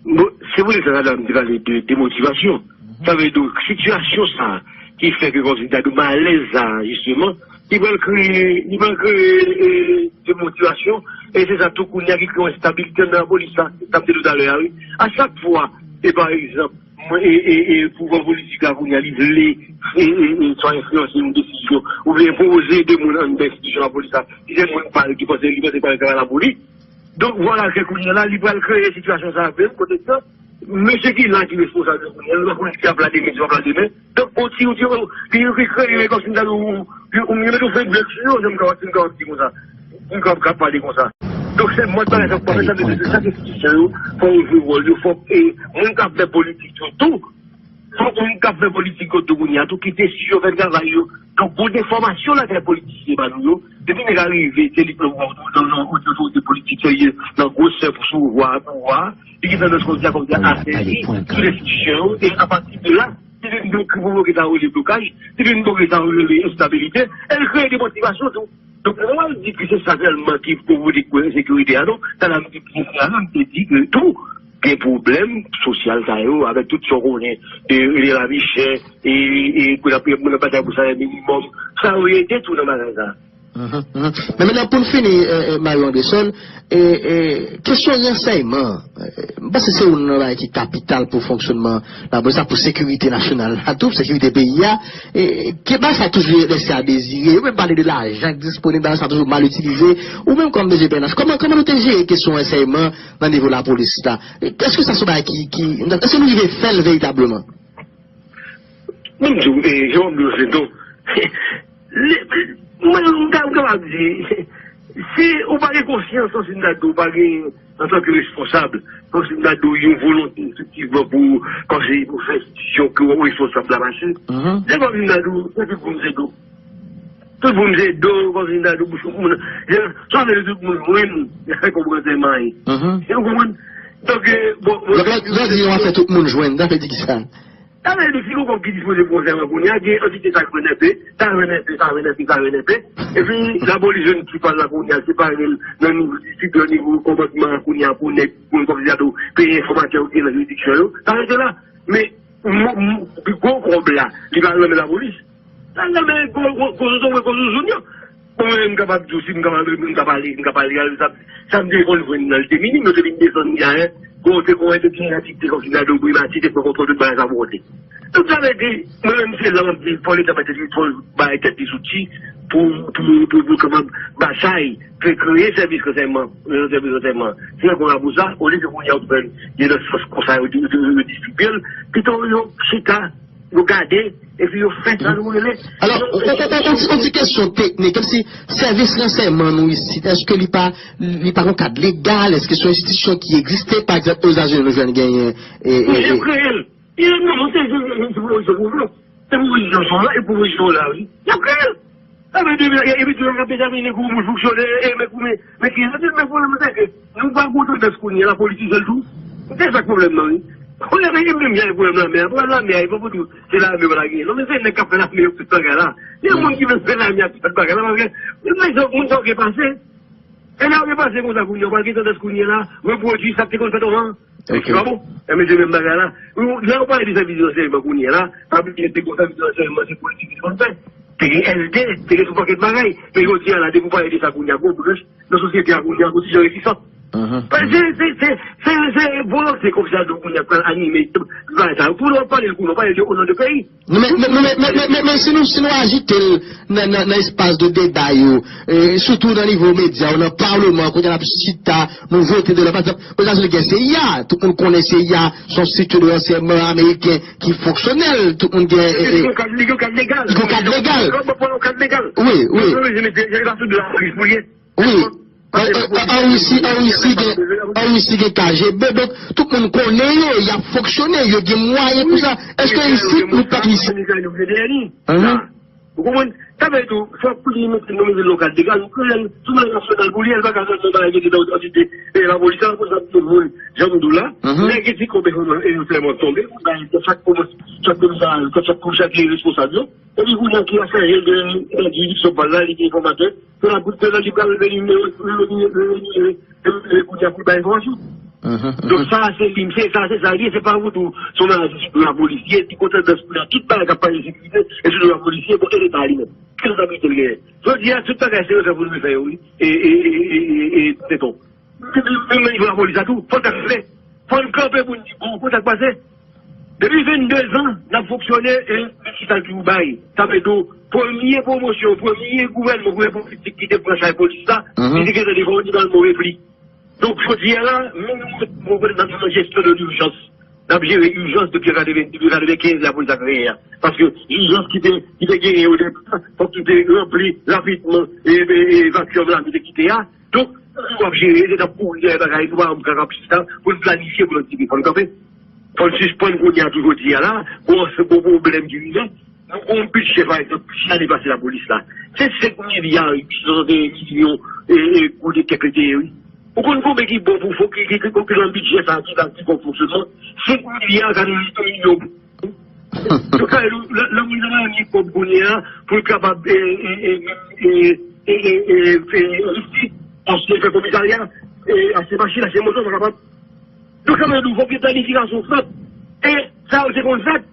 Bon, se pou sa madanm te pale de demotivasyon. Sa vle di, sitiyasyon sa ki fè ke kòmsi ta di malèz sa, jisteman, li pral kreye, li pral kreye, e, demotivasyon, e se sa tou kounye a ki kreye yon enstabilite nan lapolis la, sa m te di w talè a, wi. A chak fwa, e pa egzanp, mwen, e, e, e, pouvwa politik la kounye a, li vle, e, e, e, swa enfliyanse yon desizyon, oubyen enpoze de moun anndan enstitisyon lapolis la, ki se moun pa l, ki panse, li panse pa l ka la pou li. Donk, vwala ke kounye a la, li pral kreye sitiyasyon sa a menm, kote ke mesye ki la ki responsab yo kounye a, yo pa konnen si y ap la demen, si y ap la demen. Donk, on ti, on ti, li, li kreye kòmsi ta di ou, ou, ou mete yon fenk blanch sou yo, jan m kapab, si m kapab di konsa. Si m kapab, kapab pale konsa. Donk, se mòd bagay sa k pase, sa vle di, se sa ke enstitisyon yo, fò yo jwe wòl yo, fò, e, moun k ap fè politik yo tou, fòk moun k ap fè politik yo tou kounye a tou kite si yo fè travay yo. Donk, gon defòmasyon lakay politisyen pa nou yo. Depi nèg a rive, se li pran pouvwa nan, nan, nan otorite politik serye, nan gwosè pou sou pouvwa, pouvwa, li gen tandans kòmsi a, kòmsi a asèvi tout enstitisyon yo, e apati de la, li vin pwovoke sa yo rele blokaj, li vin pwovoke sa yo rele enstabilite, e l kreye de motivasyon tou. Donk, lè w al di ke se sa sèlman ki pwovoke ensekirite a, non, sa la m di, m te di ke tou, gen pwoblèm sosyal sa yo, avèk tout sa w konnen, e, e lavi chè, e, e, e, pou n ap, pou n ap batay pou salè minimòm, sa yo ede tou nan bagay sa. Mhm, mhm. Men mentnan, pou n fini, eh, eh, Mario Andrésol, eh, eh, kesyon ransèyman, eh, m panse se youn nan bagay ki kapital pou fonksyonman lapolis la, pou sekirite nasyonal la tou, sekirite peyi a. E, ke bagay sa toujou lèse a dezire. Yo menm pale de lajan ki disponib, bagay sa toujou mal itilize. Ou menm kòm D G P N H, kòman, kòman nou te jere kesyon ransèyman nan nivo lapolis la? Èske sa se yon bagay ki, ki, èske nou rive fè l veritableman? Mwen di w, e, Jean Blanc Clinton, mwen, m ka- m kapab di, si ou pa gen konsyans, kòmsi m ta di w, ou pa gen, antanke responsab, kòmsi m ta di w, yon volonte efektivman pou, kòmsi pou fè enstitisyon ke w responsab la mache, se kòmsi m ta di w, se tout moun se do. Tout moun se do, kòmsi m ta di w, bouch moun. Sa vle di tout moun jwenn, fè konprann se may. Ou konprann? Donk, e, bon, bon, lè, lè w di yon afè tout moun jwenn, sa vle di kisa? Sa vle di, si gon kòb ki dispoze pou yon sèman kounye a, gen antite sa k jwenn enpe, sa jwenn enpe, sa jwenn enpe, sa jwenn enpe. Epi, lapolis jwenn ti pa l la kounye a, separe l nan nivo distrik, nan nivo kòmandman kounye a pou nèg, pou yon kòb ki peye enfòmatè yo ki nan jiridiksyon yo. Sa rete la. Men, m- m- pi gwo kòb la, li pa nan men lapolis. Sa nan men gwo- gwo- gwo zozo, gwo zouzoun yo. Bon, mwen, m kapab di w, si m kapab, m ka pale, m ka pale, sa, sa m te konn jwenn nan, l te minim, yo te vin desann li a, Bon, se kon entèlijan ki te konsidere de primati, te pran kontwòl tout bagay sa pou konte. Tout sa vle di, mwen menm se la m ap di, fò Leta mete li, fò bay tèt li zouti pou, pou, pou, pou kapab batay, pou kreye sèvis ransèyman, sèvis ransèyman. Se yon konba pou sa, olye ke kounye a yo pran de nan sans konsa yo, yo, yo, yo distribye l, pito yo chita, yo gade, epi yo fè sa nou rele. Alò, on, on, on, on ti, on ti kesyon teknik, kòmsi sèvis ransèyman nou isit, èske li pa, li pa gon kad legal, èske se yon enstitisyon ki egziste, pa egzanp, Ozetazini nou jwenn genyen, e, e, Yo e, kreye l. Yo, non, se, se, se, se pwopozisyon pou vle. Se pwopozisyon sa la, e pwopozisyon la, wi. Yo kreye l. Sa vle di, e, epi tou, yo ka detèmine kou moun fonksyone, e, men kou, men, men ki, men pwoblèm se ke nou pa gon tandans kounye a, lapolis sèl tou. Se sa k pwoblèm nan, wi. Pwoblèm, e menm jan pwoblèm lame a, pwoblèm lame a, e pa pou tou, se lame yo pa genyen. Non, men se nèg k ap fè lame yo tout bagay la. Gen moun ki vle fè lame a tout bagay la, paske, men se moun sa yo gen pase. E lè yo gen pase konsa kounye a, yo pral gen tandans kounye a la, repwodui sa k te konn fèt anvan. Ok. Se pa bon. E men se menm bagay la. Lè yo pale de sèvis ransèyman kounye a la, pa bliye te gon sèvis ransèyman, se politik li te konn fè. Te gen L D, te gen tout pakèt bagay. Men jodi a la, depi w pale de sa kounye a, gon branch nan sosyete a kounye a, gon ti jan retisans. Mhm. Paske se, se, se, se, se volonte komisè Doub kounye a pral anime bagay sa yo. Pou nou pale l kounye a, pale l de o non de peyi. Non, men, men, men, men, men, men, men si nou, si nou ajite l nan, nan, nan espas de deba yo, e, sitou nan nivo medya yo, nan palman, kote n ap chita, nou vote de la, pa egzanp, Ozetazini gen C I A, tout moun konnen C I A, se yon strikti de ransèyman ameriken ki fonksyonèl, tout moun gen, e, Li e, gen kad, li gen kad legal. Li gen kad legal. Li gen kad legal. Wi, wi. Yo, yo, yo, yo, yo, yo, yo, yo, yo, yo, Wi. An, an, an, an Risi, an Risi gen, an Risi gen K G B, donk, tout moun konnen yo, y ap fonksyone, yo gen mwayen pou sa. Èske isit, nou pa isit? Anhan. Ou konprann? Sa vle di, fòk pou li mete nan mezi lokal, legal, nou kreye l, sou mezi nasyonal pou li, el pa ka sèlman bay mete nan otòrite, e lapolis la, pou sa, pou moun, jan m di w la, Mhm. nèg ki konbe, e yo tèlman tonbe, pou bay, chak komisè, chak komisè, chak komisè ki responsab yo, epi kounye a ki a chanje de, de jiridiksyon pa l la, li gen enfòmatè, Se la pou, se la li pral reyini, reyini, reyini, reyini kounye a pou bay enfòmasyon. Mhm, mhm. Donk sa, se li, se sa, se sa li ye, se pa pou tou, se yon bagay sou lapolis, li ye, li kontan dans pou la, tout bagay k ap pale sekirite, e sou lapolis ye, bon, e leta li menm. Ki responsabilite l genyen? Jodi a, tout bagay se yo fè pou nou fè yo, wi. E, e, e, e, e, e, se ton. Menm, menm, menm nivo lapolis la tou, fò l ta fè. Fò n kanpe pou n di, bon, konsa k pase. Depi vennde zan, n ap fonksyone e men ki sa ki ou bay. Sa vle di, premye pwomosyon, premye gouvènman, premye politik ki te pran chay polis la, Mhm. li te gentan devan yon nivo repli. Donk, jodi a la, menm nou, nou, nou, nan jesyon de lijans. N ap jere ijans depi katreven, depi katrevenkenz la polis la kreye a. Paske ijans ki te, ki te genyen o depa, fòk nou te ranpli rapidman e, e, e vakyòm la nou te kite a. Donk, nou ap jere, se t ap kouri dèyè bagay, nou pa janm ka, ka chita pou n planifye, pou n antisipe. Fò n kanpe. Fò n sispann kounye a tou jodi a la, gon, gon pwoblèm ki rive. Nou gon bidjè, pa egzanp, chak ane pase lapolis la. Se senk milya uit san milyon, e, e, goud e kèk li te ye, wi. Ou konn konbyen ki bon pou fon, ki, ki, ki, ki nan bidjè sa, ki la, ki bon fonksyonman? Senk milya katreven milyon. Yo ka, lè, lè moun nan Miami kòb kounye a, pou l kapab, e, e, fè envesti, achte, fè komisarya, e, achte machin, achte moto, pa kapab. Donk, sa vle di, fòk gen planifikasyon fèt. E sa yo te konn fèt,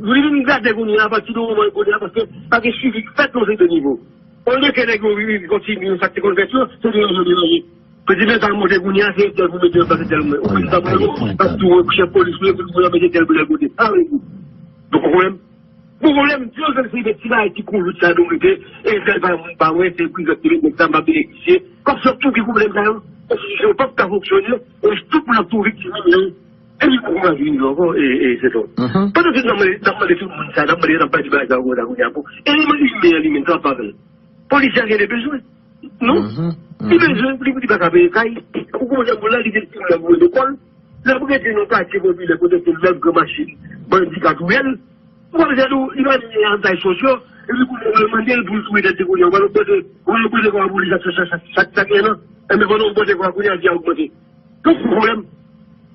li vin gate kounye a, apati de moman kounye a, paske pa gen swivi k fèt nan se de nivo. Olye ke nèg yo kontinye sa k te konn fèt yo, se de yo yo deranje. Prezidan sa monte kounye a, se tèl pou mete nan plas tèl mwen. Ou konn sa pou yo, ap tou chèf polis, pou yo, pou yo mete tèl pou tèl kote. Sa vle di. Donk, ou konprann? Bon, pwoblèm, si yo fè se de ti bagay ti konjout sa nou rete, e fè l pa moun pa mwen, se prizon ki mete nèg sa m pa benefisye. Kòm se tou ki pwoblèm sa yo, enstitisyon p ap ka fonksyone, e tout moun ap tou viktim yo. E li poko ka vini ankò, e, e, se tou. Mhm. Pandan se n ap mande, n ap mande tout moun sa, n ap mande, n ap bay ti bagay sa yo konsa kounye a, bon. Eleman imen an li menm, sa pa avè l. Polisye a gen de bezwen. Non? Mhm, Li mhm. bezwen, li, li pa ka peye kay. Ou konn moun la, li gen ti moun la pou lekòl. L ap rete nan katye popilè kote se lòt gran machin bandi ka touye l. Ou pa bezwen di w, li pa ni antay sosyo. Epi kounye a, ou mande l pou l touye tèt li kounye a. Ou pa nan pote, ou pa nan pote kò a polis ak sa, sa, sa, sa, sa ki gen nan. Enben, pandan w pote kò a kounye a, di a ogmante. Donk, pwoblèm.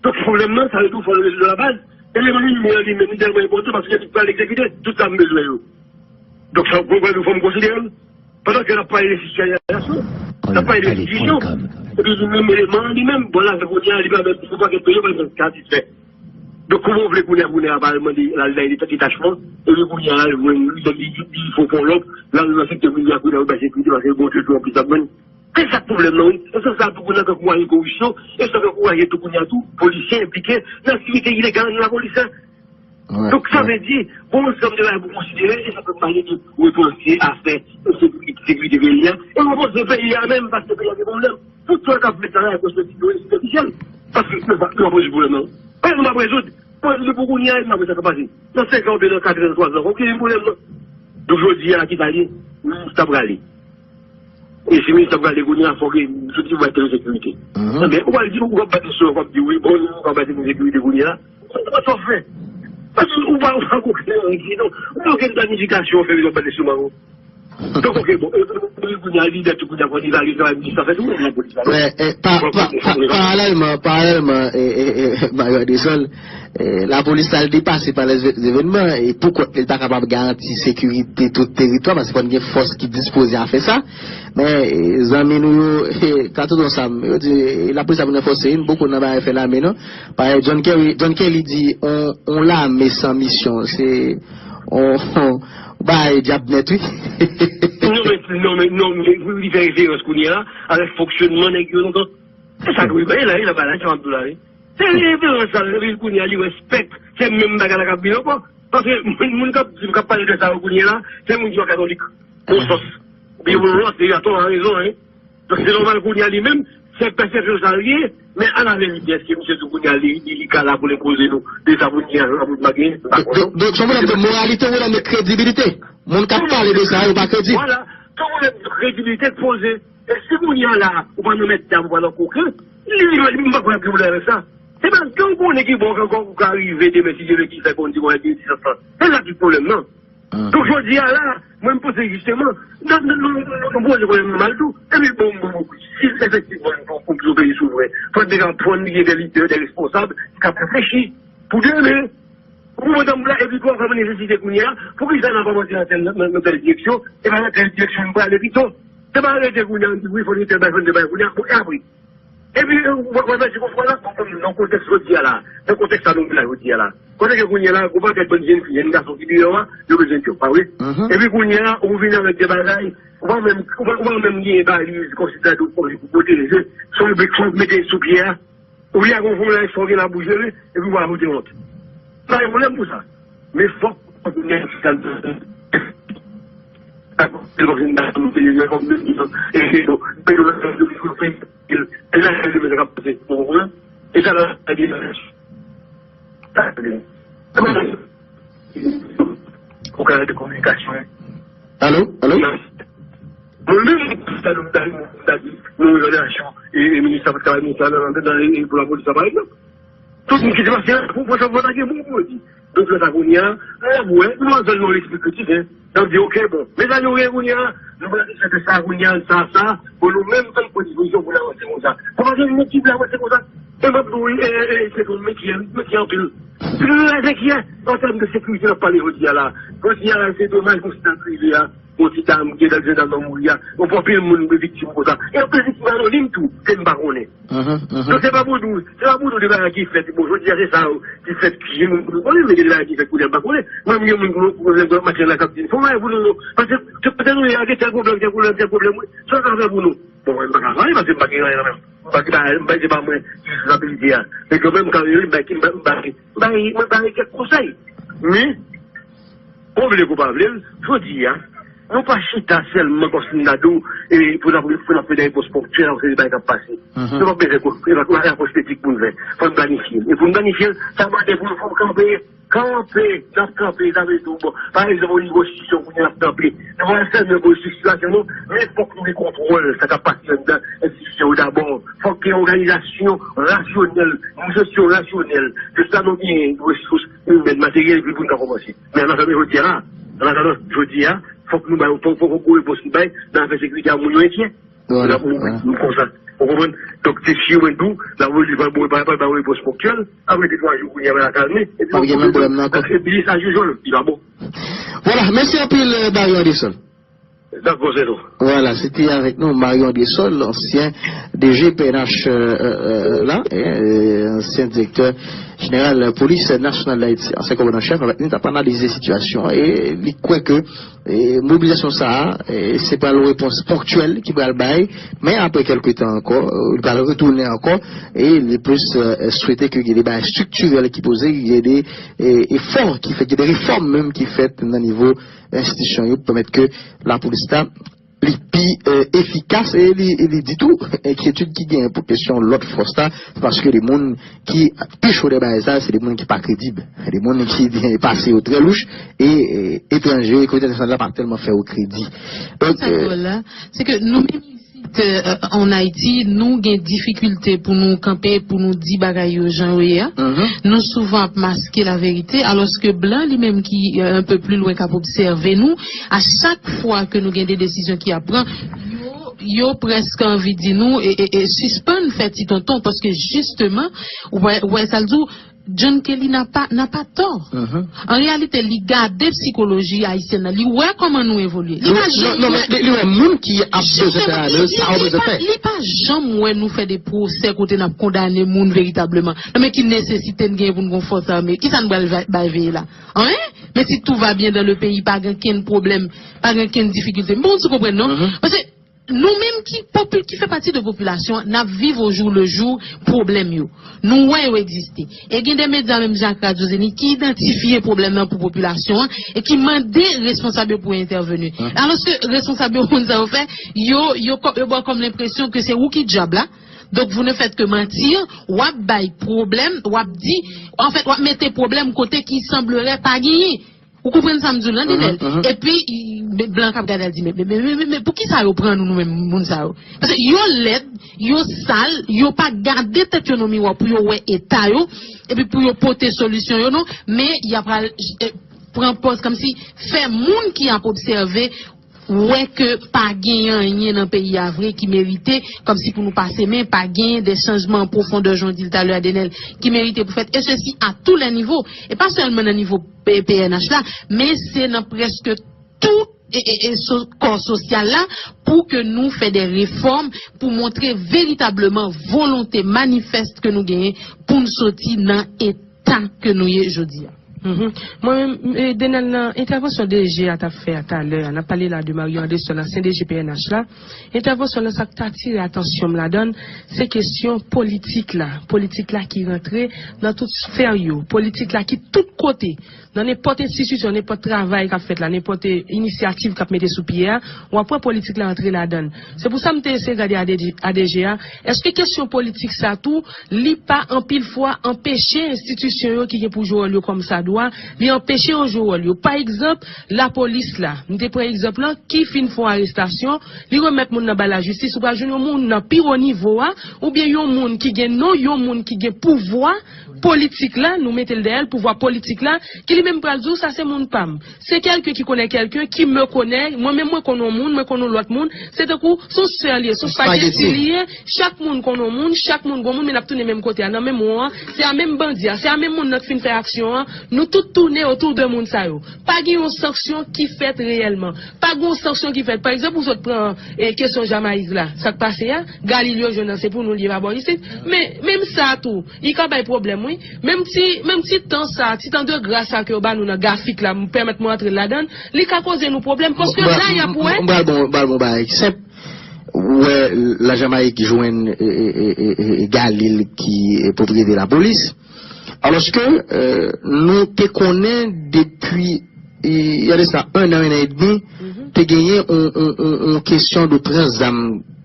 Donk, pwoblèm nan, sa vle di w fò l rezoud a la baz. Eleman imen an li menm, li tèlman enpòtan paske li pral egzekite tout sa m bezwen yo. Donk, sa, pwoblèm, fò m konsidere l. Pandan ke n ap pale de sitiyasyon, n ap pale de enstitisyon, epi li menm eleman an li menm, bon, la, kounye a, li pa menm, se pa gen peyi, pa menm satisfè. Donk, kòman w vle kounye a, kounye a, pa mande l al nan detachman, epi kounye a, l al jwenn, li, li, li fè pon lòk, l al nan sektè prive a, kounye a, l bay sekirite, paske l gon tretman plis ap jwenn. Se sa k pwoblèm nan, wi. E se sa tou kounye a k ankouraje koripsyon, e sa k ankouraje tou kounye a tou polisye enplike nan aktivite ilegal nan lapolis la. Donk, sa vle di, gon ansanm de bagay pou konsidere, e sa fè m pale de repanse afè sekirite, sekirite peyi a. E repanse peyi a menm, paske peyi a gen pwoblèm. Tout sa k ap fèt la, la, se sipèfisyèl. Paske nou pa, nou pa rezoud pwoblèm nan. Pwoblèm nou pa rezoud. Pwoblèm nou pou kounye a, nou pa wè sa k ap pase. Nan senk an oubyen nan kat an, nan twa zan, okenn pwoblèm nan. Donk, jodi a, ki sa l ye? Minis la prale. E si minis la prale kounye a, fòk li soti pou bay tèl sekirite. Ebyen, ou pral di, ou pral bat sou, ou pral di, wi, bon, ou pral bay tèl sekirite kounye a. Sa pa twò fè. Paske ou pa, ou pa gen okenn, ou gen okenn planifikasyon fè, ou pral bat sou mango. Donk, oke, bon, e, e, e, kounye a, lidè tou, kounye a, kounye a, li travay minis la fè tou, nan polis la. Men, e, pa, pa, pa, paralèlman, paralèlman, e, e, e, Mario Andresol, e, lapolis la, l depase pa lè evènman, e pou kont li, li pa kapab garanti sekirite tout teritwa, paske fò n gen fòs ki dispoze a fè sa. Men, e, zanmi nou yo, e, Kato Don Sam, yo di, e, lapolis ap ranfòse, wi, poko nan bagay fè lame, non. Parèy John Kerry, John Kerry di, on, on lame san misyon, se, on, on, bagay dyab nèt, wi. Non, men, non, men, non, men, wi, li fè referans kounye a, avèk fonksyonman nèg yo, non, se sa k wi, e la, e la, bagay la, sa m ap di w la, wi. Se referans sa, li kounye a, li respèk, se menm bagay la k ap vin ankò. Paske moun, moun k ap di, k ap pale de sa yo kounye a la, se moun ki pa katolik. Bon sans. Byen, bon, se a tò, a rezon, hein. Donk, se nòmal kounye a li menm, se pèsepsyon sa l ye, men alaverite, èske misye di kounye a li, li, li ka la pou l enpoze nou de sa pou n gen, sa pou n pa genyen? M pa kwè, non. Donk, donk, se yon pwoblèm de moralite, yon pwoblèm de kredibilite. Moun k ap pale de sa yo pa kredib. Vwala, se yon pwoblèm de kredibilite k poze. E si kounye a la, ou pa nan mètdam, ou pa nan koken, li, li, li, m pa kwè gen pwoblèm avèk sa. Se paske w konnen ki bò ankò ou ka rive demen, si Dye vle, ki fè konn di konn di sa. Se la tout pwoblèm nan. Donk, jodi a la, mwen, m panse jisteman, nou, nou, nou, nou, nou poze pwoblèm nan mal tou. Epi, bon, bon, bon, si efektivman nou pou, pou, pou peyi souvren, fò n te ka pran, gen de lidè, de responsab ki ka reflechi pou demen. Ou konprann sa m di w la, epi tou, ankò, nesesite kounye a, poukisa n ap avanse nan tèl, nan, nan tèl direksyon, e pa nan tèl direksyon n prale pito. Se pa rete kounye a, n di, wi, fò n tèl bagay, fò n tèl bagay, kounye a, bon, e apre? Epi, w ap, w ap di konsa la, nan kontèks jodi a la, nan kontèks sa nou la jodi a la. Kote ke kounye a la, ou pa gen bann jèn fi, jèn gason ki deyò a, yo bezwen djòb, pa vre? Epi kounye a, ou vin avèk de bagay, ou pa menm, ou pa, ou pa menm gen baliz, konsidere ou pou pwoteje, se yon bèk fòk mete sou pye a, ou vle ak yon fòm la, fòk gen la pou jere, epi ou pa pote wont. Pa gen pwoblèm pou sa. Men fòk ou gen E sa la, sa di, ou ka rete kominikasyon. Alo, alo? Mwen menm, sa nou ta, ta di, nou relasyon, e, e minis sa pa t ka bay minis la nan, nan, nan, e pou lapolis la, pa egzanp. Tout moun ki te pase pou, pou sa, pou ta gen bon pou di. Donk, lè sa kounye a, lè w ap wè, nou an zòn nou lespri kritik, hein. Donk, di, oke, bon. Men sa nou gen kounye a, nou pral di, se sa kounye a, sa, sa, bon, nou menm, ann pran dispozisyon pou n avanse konsa. Pou pa gen moun ki vle avanse konsa. E m ap di w, e, e, e, se yon metye, metye anpil. Trè enkyè, an tèm de sekirite, n ap pale jodi a la. Jodi a la, se domaj, konsidan prive a. Yon ti dam, gen dal jandam nan mouri a. Yon anpil moun ki viktim konsa. E anpil viktim anonim tou, ke m pa konnen. Donk, se pa pou nou, se pa pou nou de bagay ki fèt. Bon, jodi a, se sa yo ki fèt, ki moun pou nou konnen, men gen de bagay ki fèt kounye a, m pa konnen. Mwen, m gen moun pou mwen, mwen, maten la, k ap di, fò bagay pou nou, non. Paske, se kote nou ye a, gen tèl pwoblèm, tèl pwoblèm, tèl pwoblèm, wi. Sa w ka fè pou nou? Bon, mwen, m pa ka fè anyen, paske m pa gen anyen nan men m. M pa, m pa, m pa, se pa mwen ki sou la peyi a. Men kanmenm, m ka rele, m bay, m bay, m bay, m bay, mwen bay kèk konsèy. Men, Ou vle kou pa vle l, jodi a, nou pa chita sèlman kòm si n ta di w, e, pou n ap, pou n ap fè de repons ponktyèl, ap fè de bagay k ap pase. Nou pa bezwen kou, e pa kou, apwòch politik pou n fè. Fò n planifye l. E pou n planifye l, sa mande pou nou fò kanpe. Kanpe, n ap kanpe, sa vle di w, bon, pa egzanp, o nivo enstitisyon, kounye a n ap kanpe. Nou pa sèlman pou estriktirasyon, non, men fòk nou gen kontwòl sa k ap pase anndan enstitisyon yo dabò. Fòk gen òganizasyon rasyonèl, yon jesyon rasyonèl de sa nou genyen, resous imèn, materyèl, epi pou n ka kòmanse. Men an atandan jodi a la, an atandan jodi a, fòk nou bay, fòk, fòk, fòk gwo repons ki bay nan afè sekirite a, moun yo enkyè. Vwala, vwala. Nou konsa. Ou konprann? Donk, se si mwen tou, la, ou li pa, pa, pa, pa, repons ponktyèl, apre de twa jou, kounye a, va kalme, epi, pa gen menm pwoblèm nan ankò. Epi sa, jou jòl, li pa bon. Vwala, mèsi anpil, euh, Mario Anderson. Dakò, se nou. Vwala, se te avèk nou, Mario Anderson, ansyen D G P N H, euh, euh, euh, la, euh, ansyen direktè Jeneral Polis Nasyonal Dayiti, ansyen kòmandan chèf, avèk nou, t ap analize sitiyasyon e li kwè ke e, mobilizasyon sa a, e, se pral yon repons ponktyèl ki pral bay, men apre kèlke tan ankò, e, li pral retounen ankò, e li plis e, swete ke gen de bagay estriktirèl ki poze, gen de e, efò ki fèt, gen de refòm menm ki fèt nan nivo enstitisyon yo pou pèmèt ke lapolis la li pi e, efikas e li, li di tou enkyetid ki genyen pou kesyon lòt fòs la, se paske de moun ki pi cho de bagay sa, se de moun ki pa kredib, de moun ki pase yo trè louch e e, etranje, kominote entènasyonal la pa tèlman fè yo kredi. Donk, Sa e, dròl la, se ke nou menm isit e, an Ayiti, nou gen difikilte pou nou kanpe, pou nou di bagay yo jan yo ye a. Nou souvan ap maske laverite, alòske blan li menm ki e, un peu plus loin k ap obsève nou, a chak fwa ke nou gen de desizyon ki ap pran, yo, yo prèske anvi di nou e, e, e sispann fè ti tonton, paske jisteman, ou wè, ou wè sa l di w, John Kelly n'a pas, n'a pas tort. An reyalite, li gade psikoloji ayisyèn nan, li wè kòman nou evolye. Li pa janm Non, non, men li, li wè moun ki ap bezwen fè Jistèman, li, li, sa yo li bezwen pa, fè. Li pa janm wè nou fè de pwosè kote n ap kondane moun veritableman. Non, men ki nesesite n genyen pou n gon fòs ame? Kisa n pral va- bay veye la? Anyen? Men si tout va bien dans le pays, pa gen kenn pwoblèm, pa gen kenn difikilte. M pa konn si w konprann, non? Paske nou menm ki popi- ki fè pati de popilasyon an, n ap viv au jour le jour pwoblèm yo. Nou wè yo egziste. E gen de medya menm jan ak Radyo Zenith ki idantifye pwoblèm nan pou popilasyon an e ki mande responsab yo pou entèveni. Alòske responsab yo konn sa yo fè, yo, yo, kò- yo ba w kòm lenpresyon ke se ou ki dyab la. Donk, vous ne faites que mentir, w ap bay pwoblèm, w ap di, anfèt, w ap mete pwoblèm kote ki sanblere pa genyen. Ou konprann sa m di w lan, Denel? Epi, i- men blan k ap gade al di, men, men, men, men, men, men poukisa yo pran nou, nou menm, moun sa yo? Paske yo lèd, yo sal, yo pa gade tèt yo nan miwa pou yo wè eta yo, epi pou yo pote solisyon yo, non. Men, y ap al e, pran pòz kòmsi fè moun ki ap obsève wè ke pa gen anyen nan peyi a vre ki merite, kòmsi pou nou pase men, pa gen de chanjman an pwofondè, jan w di l talè a, Denel, ki merite pou fèt, e sesi a tou lè nivo, e pa sèlman nan nivo P- P N H la, men se nan prèske tout e, e, e so- kò sosyal la, pou ke nou fè de refòm, pou montre veritableman volonte manifès ke nou genyen pou n soti nan eta ke nou ye jodi a. Mwen menm, e, Denel, nan entèvansyon D G a t ap fè a talè a, n ap pale la de Mario Andrésol, ansyen D G P N H la, entèvansyon nan, sa k t atire atansyon m ladan l, se kesyon politik la. Politik la ki rantre nan tout sfè yo. Politik la ki tout kote, nan nenpòt enstitisyon, nenpòt travay k ap fèt la, nenpòt e, inisyativ k ap mete sou pye a, w ap wè politik la antre ladan l. Se pou sa m te eseye gade A D G, A D G a, èske kesyon politik sa tou, li pa anpil fwa anpeche enstitisyon yo ki gen pou jwe wòl yo kòmsadwa, li anpeche yo jwe wòl yo. Pa egzanp, lapolis la, m te pran egzanp lan, ki fin fè yon arestasyon, li remèt moun nan bay lajistis, ou pral jwenn yon moun nan pi wo nivo a, oubyen yon moun ki gen non, yon moun ki gen pouvwa politik la, nou mete l dèyè l, pouvwa politik la, ki li menm pral di w, sa se moun pa m. Se kèlken ki konnen kèlken, ki me konnen, mwen menm mwen konn yon moun, mwen konn yon lòt moun, se tankou, se yon sè li ye, se yon spageti li ye, chak moun konn yon moun, chak moun gon moun, men n ap tounen menm kote a, nan menm won an, se a menm bandi a, se a menm moun nan k fin fè aksyon an, nou tout tounen otou de moun sa yo. Pa gen yon sanksyon ki fèt reyèlman. Pa gen yon sanksyon ki fèt. Pa egzanp, ou sot pran e, kesyon Jamayik la, sa k pase a, Galil yo jwenn nan, se pou nou l ye pa bò isit. Men, menm sa tou, li ka bay pwoblèm, wi. Menm ti, menm ti tan sa, ti tan de gras sa ke yo ba nou nan gafik la, m pèmèt mwen antre ladan l, li ka koze nou pwoblèm, paske la y ap wè. M pral bon, m pral bon bagay senp. Ou wè, Lajamayik jwenn e, e, e, e, e, Galil ki e, pwopriyete lapolis. Alòske e, nou te konnen depi e, y a de sa un an, un an edmi, te genyen yon, yon, yon, yon kesyon de pran zam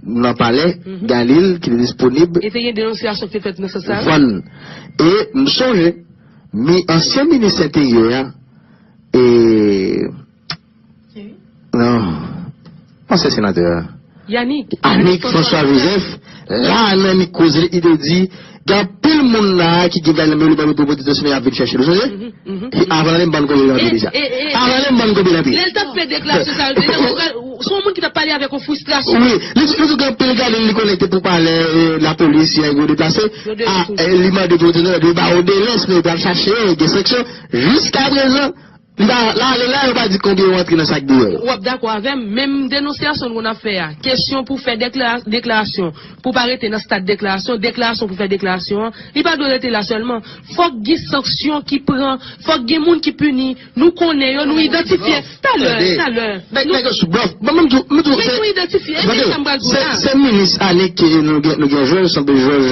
nan palè, Galil, ki te disponib, E te gen denonsyasyon ki te fèt nan sans sa a? Vann. E m sonje, mi, ansyen minis enteryè a, e, non, ansyen senatè a, Yanick. Yanick François Joseph, la nan mikwo, li te di, gen anpil moun la ki gen Galil nan men yo, li pa met pou pwotèksyon, men y ap vin chèche l. Ou sonje? E avan l ale, m bann kote l antre deja. Avan l ale, m bann kote l antre. Lè l t ap fè deklarasyon sa yo, se yon moun ki t ap pale avèk yon fristrasyon. Wi, li di, li di gen anpil Galil li konnen ki te pou palè e, lapolis, y a yo deplase. Yo deplase. A, e, li mande pou yo di non, yo ba yo delè, sinon yo pral chache yo, gen sanksyon. Jiskaprezan, Li pa, la, ale la, yo pa di konbyen yo antre nan sak deyò yo. W ap dakò avè m, menm denonsyasyon nou konn ap fè a, kesyon pou fè dekla- deklarasyon, pou pa rete nan stad deklarasyon, deklarasyon pou fè deklarasyon an, li pa dwe rete la sèlman. Fòk gen sanksyon ki pran, fòk gen moun ki pini, nou konnen yo, nou idantifye. Talè, talè. Nèg yo sou blòf. Bon, mwen m di w, mwen di w, men nou idantifye, e se sa m pral di w la. Se minis Annick ke nou gen, nou gen Jòj, sanble Jòj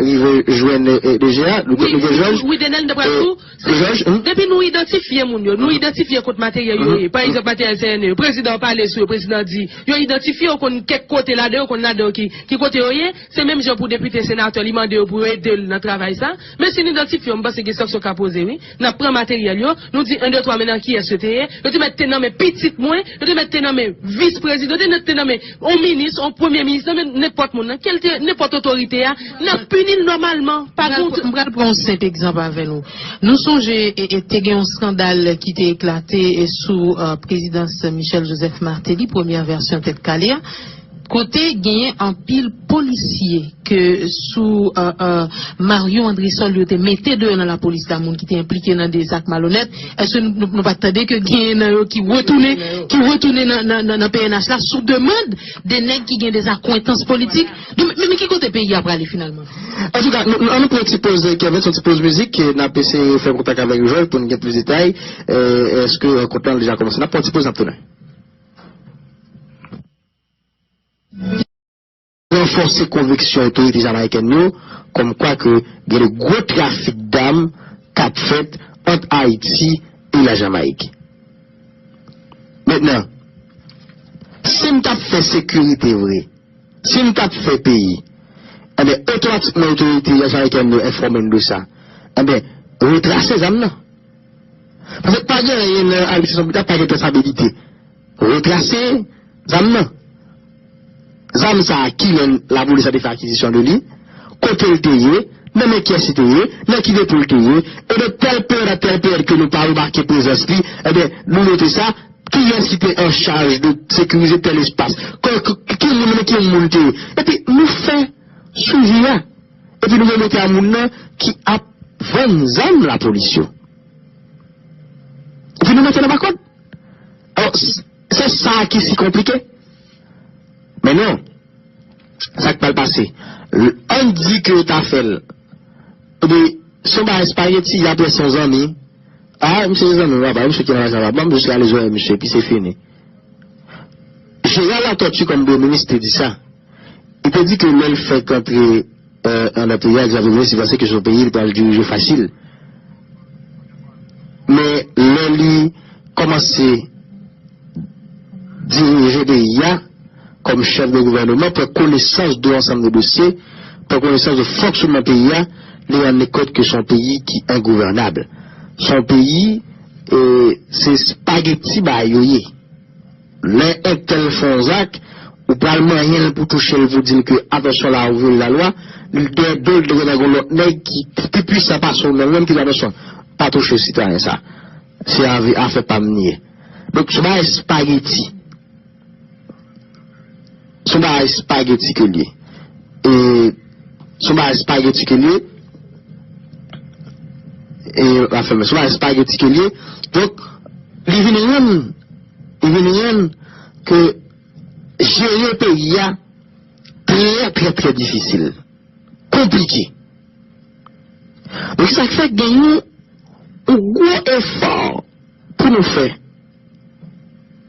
rive jwenn DG a, nou gen Jòj. Wi, Denel, m t ap pral di w. Depi nou idantifye moun yo, nou idantifye kot materyèl yo ye. Pa egzanp, materyèl C N E yo, prezidan an pale sou yo, prezidan an di, yo idantifye, yo konn kèk kote ladan yo, konn ladan yo ki, ki kote yo ye. Se menm jan pou depite, senatè, li mande yo pou yo ede l nan travay sa. Men si n idantifye yo, m panse gen sanksyon ka poze, wi. N ap pran materyèl yo, nou di en, de, twa, men nan kiyès yo te ye. Yo te mèt te nan men pitit mwen, yo te mèt te nan men vis prezidan, yo te mèt te nan men yon minis, yon premye minis, nan men nenpòt moun nan, kèlte, nenpòt otorite a, n ap pini l nòmalman. Pa gen. M pral pran yon senp egzanp avè nou. Nou sonje e, e te gen yon eskandal ki te eklate e sou uh, prezidans Michel Joseph Martelly, premyè vèsyon Tèt Kale a, kote genyen anpil polisye ke sou uh, uh, Mario Andrésol yo te mete deyò nan lapolis la, moun ki te enplike nan de zak malonèt. Èske nou, nou, nou pa t tande ke genyen nan yo ki retounen, ki retounen nan, nan, nan, nan P N H la sou demann de nèg ki gen de akwentans politik? Men, men, men ki kote peyi a prale finalman? Antouka, nou, nou, ann nou pran yon ti poz, Kevin, se yon ti poz mizik, ke n ap eseye fè kontak avèk Jòj pou n gen plis detay. Eh, èske rankont lan deja kòmanse? N ap pran yon ti poz, n ap tounen. Ranfòse konviksyon otorite jamayiken yo kòmkwa ke gen de gwo trafik dam k ap fèt ant Ayiti e la Jamayik. Mentnan, si n t ap fè sekirite vre, si n t ap fè peyi, enben, otomatikman otorite jamayiken yo enfòme n de sa. Enben, retrase zam nan. Paske pa gen anyen nan administrasyon piblik la, pa gen trasabilite. Retrase zam nan. Zam sa a, kilè lapolis la te fè akizisyon de li, kote l te ye, nan men kiyès li te ye, nan ki depo l te ye, e de tèl peryòd a tèl peryòd ke nou pa remake prezans li, enben, nou note sa, kiyès ki te an chaj de sekirize tèl espas, ki moun, nan men ki moun te ye. Epi nou fè swivi a. Epi nou remete a moun nan ki ap vann zam lapolis yo. Epi nou mete nan bakòd. Alò, se sa ki si konplike. Men non, sa k pral pase? Ann di ke yo ta fè l. Epi, se yon bagay espageti, y ap wè se yon zanmi. A, misye se zanmi m, papa, misye ki nan laj la, papa, m jis rale zòrèy misye, epi se fini. Jeran Latortue, kòm premye minis, te di sa. Li te di ke lè l fèk antre anndan peyi a, Xavier Belaïch, li panse ke se yon peyi li pral dirije fasil. Men lè li kòmanse dirije peyi a kòm chèf de gouvèneman, pran konesans de ansanm de dosye, pran konesans de fonksyonman peyi a, li rann li kont ke se yon peyi ki engouvènab. Se yon peyi, e, se espageti bagay yo ye. Lè entèl fè yon zak, ou pral manyen l pou touche l, pou di l ke atansyon la ou vyole lalwa, li dèyè do l dwe nan yon lòt nèg ki pi pwisan pase w nan menm ki di atansyon, pa touche sitwayen sa. Se afè pa m li ye. Donk, se yon bagay espageti. Se yon bagay espageti ke l ye. E, se yon bagay espageti ke l ye. E, afè, se yon bagay espageti ke l ye. Donk, li vin rann, li vin rann ke jere peyi a trè, trè, trè difisil. Konplike. Donk, sa k fè gen yon, yon gwo efò pou nou fè.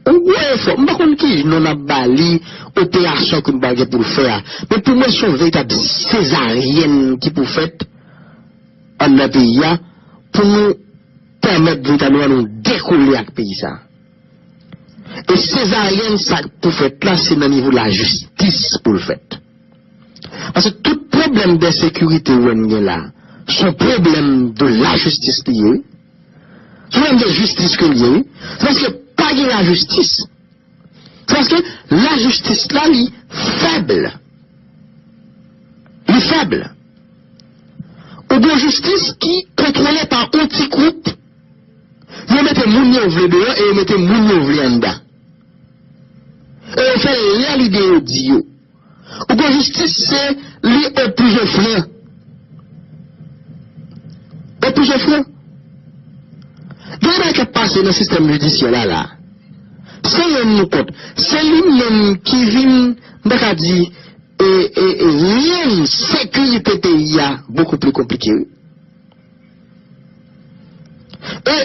Yon gwo efò. M pa konn ki non n ap ba li, operasyon ke nou pral gen pou l fè a. Men pou mwen, se yon veritab sezaryèn ki pou fèt anndan peyi a, pou nou pèmèt veritableman nou dekole ak peyi sa a. E sezaryèn sa k pou fèt la, se nan nivo lajistis pou l fèt. Paske tout pwoblèm de ensekirite ou wè n gen la, se yon pwoblèm de lajistis li ye. Se yon pwoblèm de jistis ke l ye, wi. Se paske pa gen lajistis. Se paske lajistis la, li fèb. Li fèb. Ou gen jistis ki kontwole pa yon ti gwoup. Yo mete moun yo vle deyò e yo mete moun yo vle anndan. E yo fè l lè lide yo di yo. Ou gen jistis, se li opouze fran. Opouze fran. Gen de bagay k ap pase nan sistèm jidisyè la la. San rann nou kont, se li menm ki vin, m ta ka di, e, e, e, rann sekirite peyi a bokou pli konplike, wi. E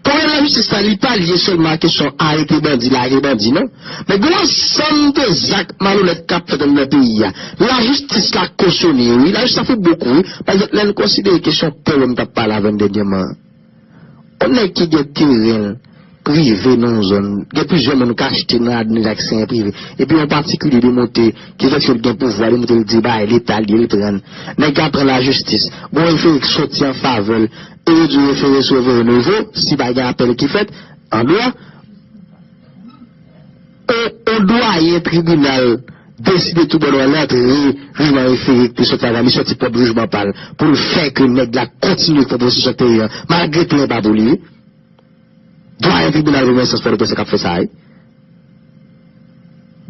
pwoblèm lajistis la, li pa lye sèlman a kesyon arete bandi, lage bandi, non. Men gen yon ansanm de zak malonèt k ap fèt anndan peyi a. Lajistis la kosyone yo, wi. Lajistis la fè bokou, wi. Pa egzanp, lè n konsidere kesyon tè, m t ap pale avè n dènyèman an. Yon nèg ki gen teren prive nan yon zòn, gen plizyè moun k achte nan administrasyon prive. Epi yon patikilye demonte, ki fè ke l gen pouvwa, li monte, l di, bay, Leta li, l pran. Nèg la pran lajistis. Gon refere k soti an favè l. E yo di refere sou refere nouvo, si pa gen apèl ki fèt, an dwa. On, on dwayen tribinal deside tou bò dwa l antre jijman refere ki te soti avan, li soti pwòp jijman pa l, pou l fè ke nèg la kontinye k pran posesyon teren an, malgre teren pa pou li, wi. Dwayen tribinal premye enstans Pòtoprens k ap fè sa, wi.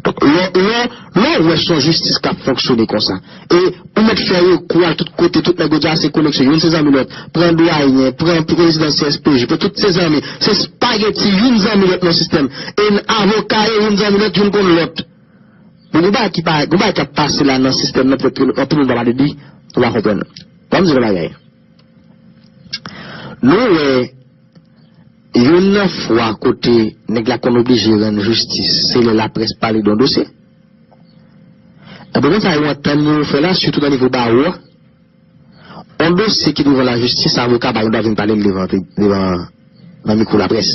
Donk, lè, lè, lè w wè se yon jistis k ap fonksyone konsa, e ou mèt fè rekou al tout kote, tout nèg yo di a se koneksyon, youn se zanmi lòt, pran dwayen, pran prezidan C S P J, pran tout se zanmi, se espageti, youn zanmi lòt nan sistèm, e avoka yo, youn zanmi lòt, youn konn lòt. Bon, gon bagay ki pa, gon bagay k ap pase la nan sistèm nan, petèt ke anpil moun pa pale de li, nou pa konprann. Ban m di nou bagay. Nou wè, youn nan fwa kote nèg la konn oblije rann jistis, se lè laprès pale de yon dosye. Ebyen, sa yo antann yo fè la, sitou nan nivo bawo a. Yon dosye ki devan lajistis, avoka pa gen dwa vin pale l devan, devan, nan mikwo laprès.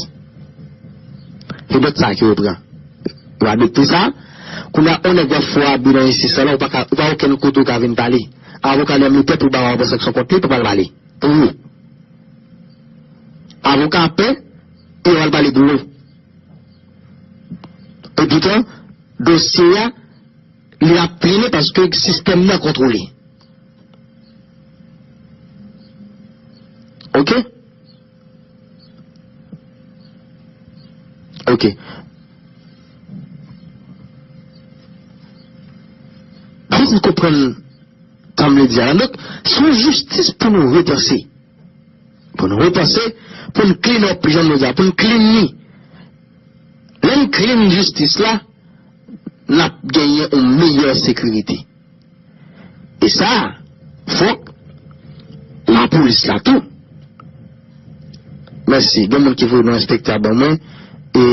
Se dòt sa ki yo pran. Yo adopte sa. Kounye a, yon nèg w ap fè abi nan enstans la, ou pa ka, ou pa okenn kote ou ka vin pale. Avoka li menm li pè pou ba w sanksyon kont li, pou pa l pale. Pou ou. Avoka pè, e yo al pale pou ou. Epoutan, dosye a, li ap trennen paske sistèm nan kontwole. Oke? Oke. Fòk nou konprann sa m vle di a la. Donk, se yon jistis pou nou repanse. Pou nou repanse, pou n clean up, jan nou di a, pou n clean li. Lè n clean jistis la, n ap genyen yon meyè sekirite. E sa, fòk lapolis la tou. Mèsi. Gen moun ki voye non enspektè ban mwen, e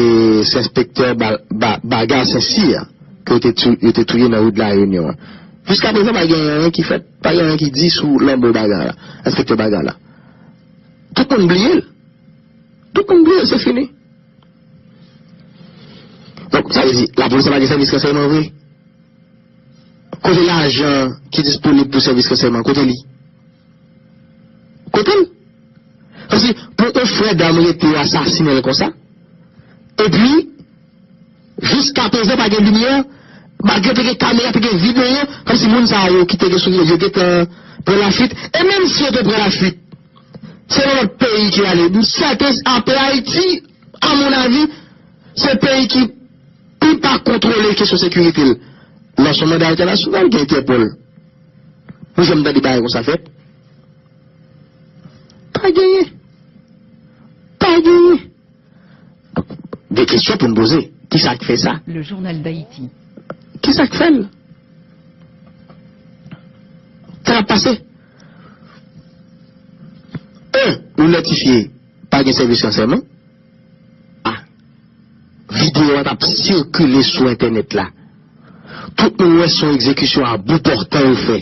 se enspektè Ba-, Ba-, Baga Sensir ke yo te tou-, yo te touye nan ri de la Réunion an. Jiskaprezan, pa gen anyen ki fèt, pa gen anyen ki di sou lanmò Baga la, enspektè Baga la. Tout moun bliye l. Tout moun bliye l, se fini. Donk, sa vle di, lapolis la pa gen sèvis ransèyman vre? Kote lajan ki disponib pou sèvis ransèyman? Kote li? Kote l? Paske pou yon frè dam rete yo asasinen l konsa, epi, jiskaprezan pa gen limyè, malgre te gen kamera, te gen videyo, kòmsi moun sa yo ki te gen sou yo, yo gentan pran lafuit. E menm si yo te pran lafuit, se nan lòt peyi ki ale. M sèten, apre Ayiti, a mon avi, se peyi ki pi pa kontwole kesyon sekirite l. Nan son manda entènasyonal, gen Entèpòl. Nou janm tande bagay konsa fèt? Pa genyen. Pa genyen. Donk, gen kesyon pou n poze. Kisa k fè sa? Le Journal d'Haïti. Kisa k fè l? Sa k ap pase? Un, nou idantifye pa gen sèvis ransèyman. A. Videyo a t ap sikile sou entènèt la. Tout moun wè se yon egzekisyon a bout pòtan yo fè.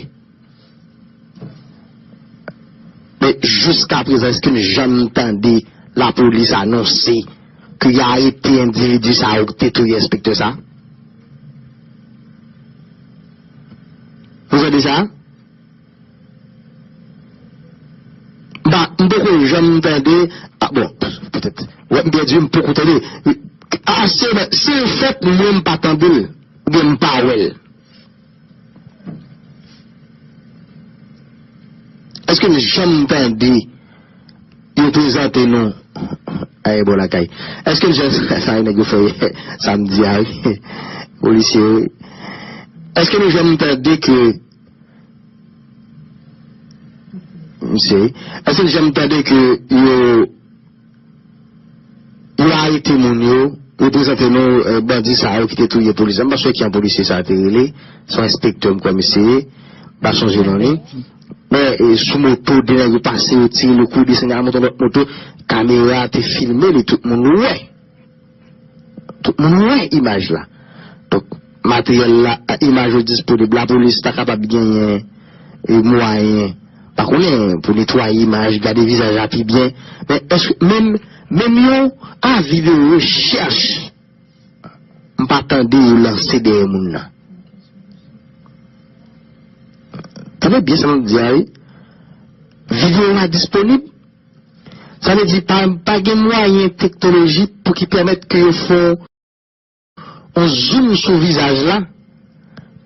Men jiskaprezan, èske n janm tande lapolis anonse ke y a arete endividi sa yo ki te touye enspektè sa? Ou tande sa? M pa, m poko janm tande, a, bon, petèt, wè, m pèdi, m poko tande. A, se, si l fèt, mwen, m pa tande l, oubyen m pa wè l. Èske n janm tande yo prezante nou, ay, bon lakay. Èske n janm, sa nèg yo fè samdi a, wi. Polisye, wi. Èske nou janm tande ke, mesye, èske n janm tande ke yo Yo arete moun yo, yo prezante nou, eh, bandi sa yo ki te touye polisye. M pa sonje ki jan polisye sa a te rele, se yon enspektè, m kwè misye ye, m pa sonje non li. Men, eh, sou moto, de nèg yo pase, yo tire, yo kouri desann, al monte yon lòt moto, kamera te filme li, tout moun wè. Tout moun wè imaj la. Donk, materyèl la, imaj yo disponib, lapolis ta kapab genyen, eh, mwayen, pa konnen, pou netwaye imaj, gade vizaj la pi byen. Men èske menm, menm yon avi de rechèch, m pa tande yo lanse dèyè moun nan. Tande byen sa m ap di a, wi. Videyo a disponib. Sa vle di, pa, pa gen mwayen teknolojik pou ki pèmèt ke yo fè yon zoom sou vizaj la,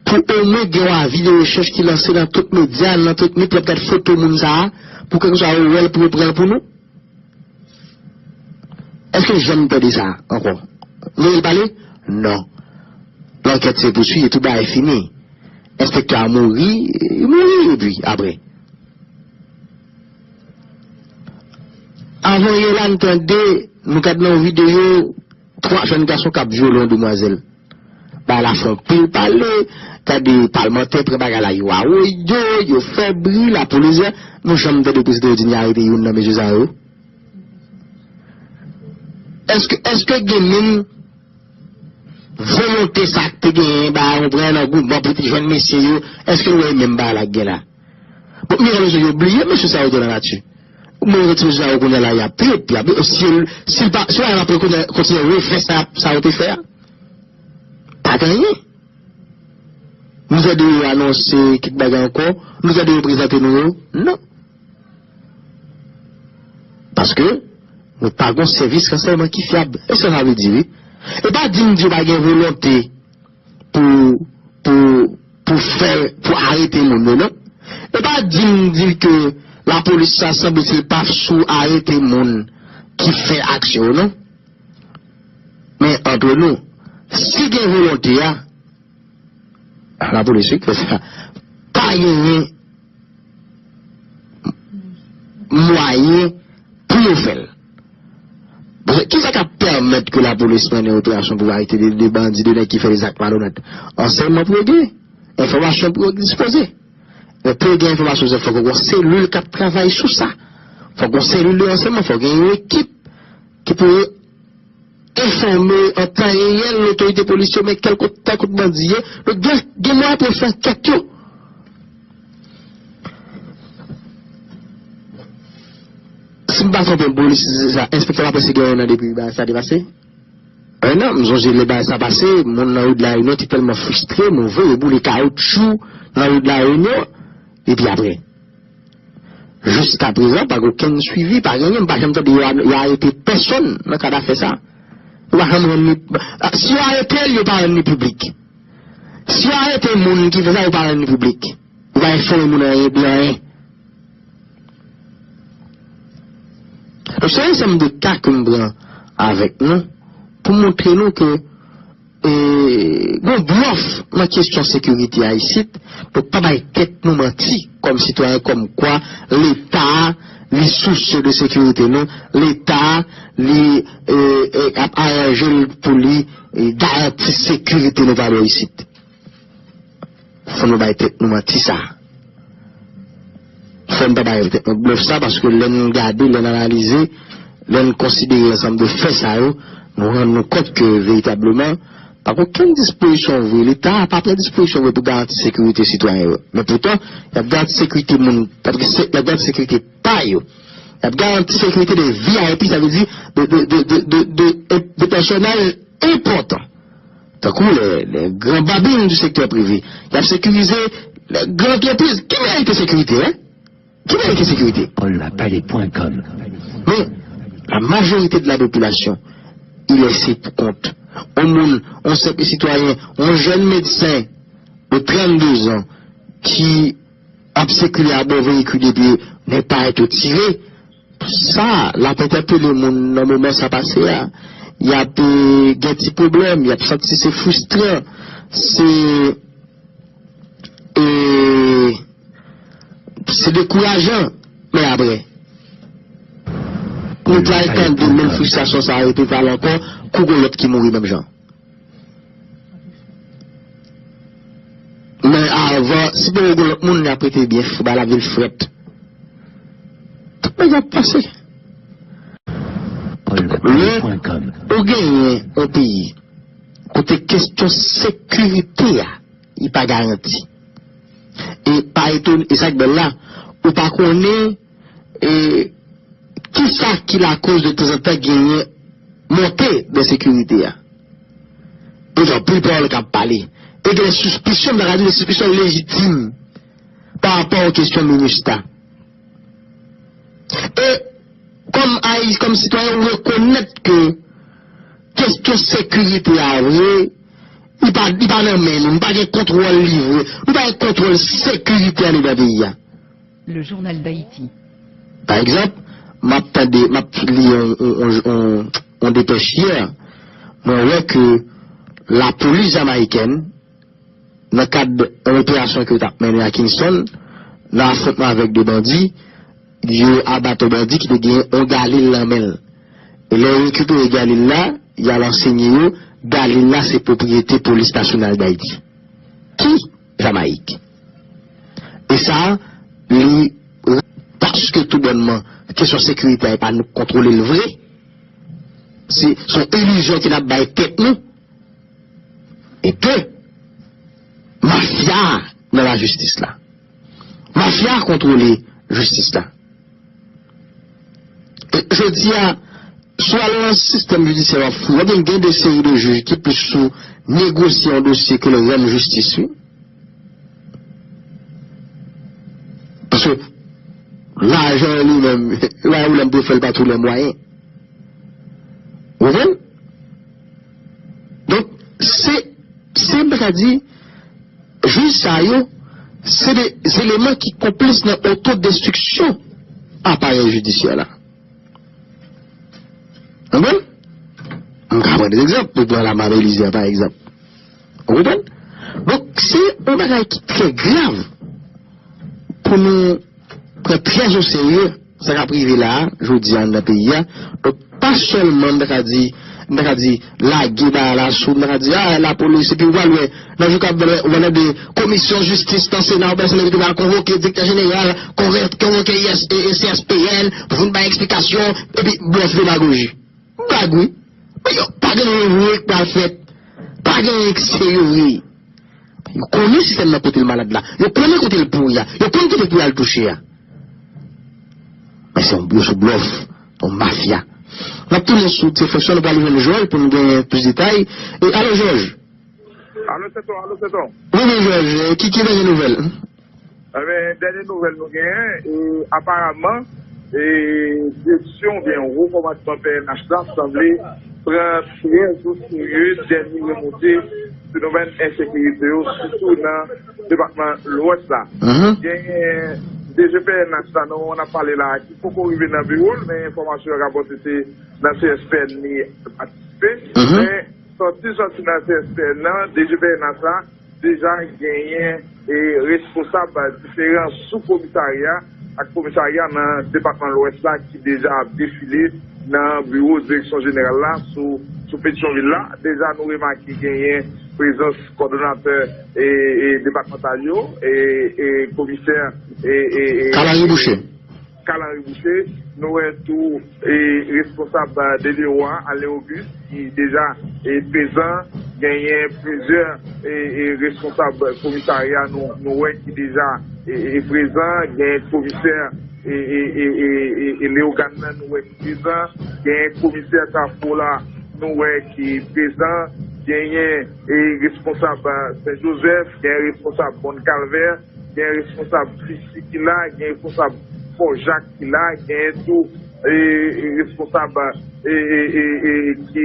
pou omwen gen yon avi de rechèch ki lanse nan tout medya, nan tout nèt, y ap gad foto moun sa a, pou kèlkeswa yo wè l, pou yo pran l pou nou? Èske janm tande sa ankò? Voye l pale? Non. Lankèt se pouswiv, tout bagay fini. Enspektè a mouri, li mouri, epi apre. Avan yè la, n tande, nou gad nan yon videyo, twa jèn gason k ap vyole yon demwazèl. Bagay la fè anpil pale, gade palmantè pran bagay la, yo awoyo, yo fè bri, lapolis, nou janm tande prezidan yo di n arete youn nan mesye sa yo? Èske, èske gen menm volonte sa k te genyen, ba, ou pran nan goudman pou te jwenn mesye yo, èske nou wè menm bagay la k gen la? Bon, men mesye yo bliye, mesye sa yo te nan nati. Mwen, ti mesye sa yo konnen la, y ap trip, y ap, si, si l pa, si l pa kontinye refè sa, sa yo te fè a, pa gen anyen. Nou tande yo anonse kèk bagay ankò, nou tande yo prezante nou yo, non. Paske nou pa gon sèvis ransèyman ki fyab. E sa sa vle di, wi. E pa di m di yo pa gen volonte pou, pou, pou fè, pou arete moun yo, non. E pa di m di ke lapolis sa sanble se l pa sou arete moun ki fè aksyon yo, non. Men antre nou, si gen volonte a, lapolis wi k fè sa, pa genyen mwayen pou yo fè l. Paske kisa k ap pèmèt ke lapolis mennen operasyon pou arete de, de bandi, de nèg ki fè de zak malonèt? Ransèyman pou yo gen, enfòmasyon pou yo dispoze. Men pou yo gen enfòmasyon sa, fòk yo gen yon selil k ap travay sou sa. Fòk gen yon selil de ransèyman, fòk gen yon ekip ki pou enfòme an tan reyèl lotorite polis yo, men kèl kot, tèl kot bandi ye. Donk, gen, gen mwayen pou yo fè ankèt yo. Si m pa twonpe m, polis, se sa, enspektè pa panse gen yon an depi bagay sa te pase? En an, m sonje lè bagay sa pase, moun nan ri de la Reyinyon te tèlman fristre, move, yo boule kawoutchou nan ri de la Reyinyon, epi apre. Jiska prezan, pa gen okenn swivi, pa gen anyen, m pa janm tande yo, yo arete pèsonn nan kad afè sa. Yo pa janm rann li, si yo arete l, yo pa rann li piblik. Si yo arete moun ki fè sa, yo pa rann li piblik. Yo pa enfòme moun anyen de anyen. Donk, se yon ansanm de ka ke m pran avèk nou pou montre nou ke e, gon blòf nan kesyon sekirite a isit. Donk, pa bay tèt nou manti kòm sitwayen, kòm kwa Leta a, li sousye de sekirite nou, Leta a, li, e, e, ap aranje l pou li, e, garanti sekirite nou pa bò isit. Fò nou bay tèt nou manti sa. Fò n pa bay tèt nou blòf sa, paske lè n gade, lè n analize, lè n konsidere ansanm de fè sa yo, nou rann nou kont ke veritableman, pa gen okenn dispozisyon vre, Leta a pa pran dispozisyon vre pou garanti sekirite sitwayen yo. Men poutan, y ap garanti sekirite moun, y ap garanti sekirite pa yo. Y ap garanti sekirite de V I P, sa vle di de, de, de pèsonaj enpòtan. Tankou lè, lè gran babin di sektè prive. Y ap sekirize lè gran antrepriz. Ki merite sekirite, en? Ki merite sekirite? Paul Lapalais point com. Men, la majorite de la popilasyon, il est pour compte. On moun, on senp sitwayen, on jèn medsen de trannde zan ki ap sikile abò veyikil epi nèg parèt yo tire, sa, l ap entèpele moun nan moman sa pase a. Y ap, e, gen ti pwoblèm, y ap santi se fristran, se, e, se dekourajan. Men apre, Nou pral tande menm fristrasyon sa a repete al ankò, kou gon lòt ki mouri menm jan. Men avan, si poko gon lòt moun, y ap rete byen fou, bay la vil frèt. Tout bagay ap pase. Lè ou genyen yon peyi kote kesyon sekirite a, li pa garanti. E pa etone, e sa k bèl la, ou pa konnen e kisa ki lakoz de tanzantan genyen monte de sekirite a. E gen anpil pawòl k ap pale. E gen de sispisyon, m ta ka di de sispisyon lejitim pa rapò a kesyon minista. E kòm Ayi-, kòm sitwayen, ou rekonèt ke kesyon sekirite a vre, li pa, li pa nan men nou, nou pa gen kontwòl li vre, nou pa gen kontwòl sekirite andedan peyi a. Le Journal d'Haïti. Pa egzanp, m ap tande, m ap li yon, yon, yon, yon, yon depèch yè, mwen wè ke lapolis jamayikèn, nan kad yon operasyon ke yo t ap mennen a Kingston, nan afwontman avèk de bandi, yo aba yon bandi ki te gen yon galil nan men l. E lè yo rekipere galil la, y al ansenye yo, galil la se pwopriyete Polis Nasyonal Dayiti. Ki Jamayik. E sa, li, paske toubònman, kesyon sekirite a e pa nou k kontwole l vre, se, se yon ilizyon ke n ap bay tèt nou, e ke mafya nan lajistis la. Mafya kontwole jistis la. E jodi a, si w al nan sistèm jidisyè w ap fou, w ap gen de seri de jij ki plis sou negosye yon dosye ke l rann jistis, wi. Paske lajan li menm, pa yon pwoblèm pou fè l pa tout lè mwayen. Ou konprann? Donk, se, se, m ta ka di, jij sa yo, se de eleman ki konplis nan otodestriksyon aparèy jidisyè la. Ou konprann? M ka pran de egzanp, pou pran Lama Belize a, pa egzanp. Ou konprann? Donk, se yon bagay ki trè grav pou nou pran trè o serye sa k ap rive la a, jodi a, anndan peyi a. Donk, pa sèlman, m ta ka di, m ta ka di, lage bagay la sou, m ta ka di, a, lapolis, epi w pral wè, nan jou k ap vini, ou pral tande komisyon jistis nan Sena, ou pral sanble ki pral konvoke direktè jeneral, konvoke, konvoke I S, e, e C S P N, pou vin bay eksplikasyon, epi blòf, demagoji. Blag, wi. Men yo pa gen anyen vre k pral fèt. Pa gen anyen k serye vre. Yo konnen sistèm nan kote l malad la. Yo konnen kote l pouri a. Yo konnen kote pou y al touche a. Men se yon, yo sou blòf, yon mafya. N ap tounen sou ti fwèsyon, nou pral jwenn Jòj pou nou gen plis detay. E, alo, Jòj? Alo, Seton, alo, Seton. Wi, wi, Jòj, ki, ki dènye nouvèl? Enben, dènye nouvèl nou genyen, e, aparaman, e, direksyon oubyen wo kòmandman P N H la sanble pran trè o serye dènye remonte fenomèn ensekirite yo, sitou nan depatman Lwès la. Genyen D G P N H la, nou, n ap pale la, ki poko rive nan biwo l, men enfòmasyon yo rapòte se nan C S P N li patisipe. Men sòti, sòti nan C S P N nan, D G P N H la deja genyen, e, responsab diferan sou komisarya ak komisarya nan depatman Lwès la ki deja ap defile nan biwo direksyon jeneral la sou, sou Petyonvil la. Deja nou remake genyen prezans kòdonatè, e, e, depatmantal yo, e, e, komisè, e, e, e, Kalanri Boucher. Kalanri Boucher. Nou wè tou, e, responsab, e, Delewa, Alain Auguste, ki deja, e, prezan. Genyen plizyè, e, e, responsab komisarya nou, nou wè ki deja, e, e, prezan. Genyen komisè, e, e, e, e, e, e, Leyogàn nan, nou wè ki prezan. Genyen komisè Kafou la, nou wè ki prezan. Genyen, e, responsab, e, Sen Jozèf, genyen responsab Mòn Kalvè, gen responsab Krisi ki la, gen responsab Fò Jak ki la, gen tou, e, e, responsab, e, e, e, e, ki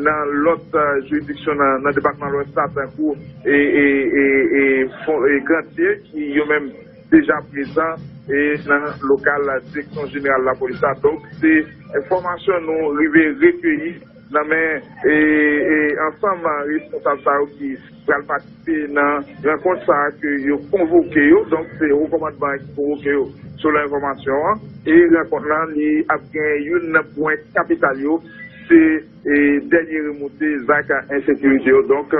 nan lòt, e, jiridiksyon nan, nan depatman Lwès la, tankou, e, e, e, e, Fon-, e, Grantye, ki yo menm deja prezan, e, nan lokal Direksyon Jeneral Lapolis la. Donk, se enfòmasyon nou rive rekeyi nan men e, e ansanm responsab sa yo ki pral patisipe nan rankont sa a ke yo konvoke yo. Donk, se wo kòmandman an ki konvoke yo, selon enfòmasyon an. E rankont lan, li ap gen youn nan pwen kapital yo, se e, dènye remonte zak ensekirite yo. Donk,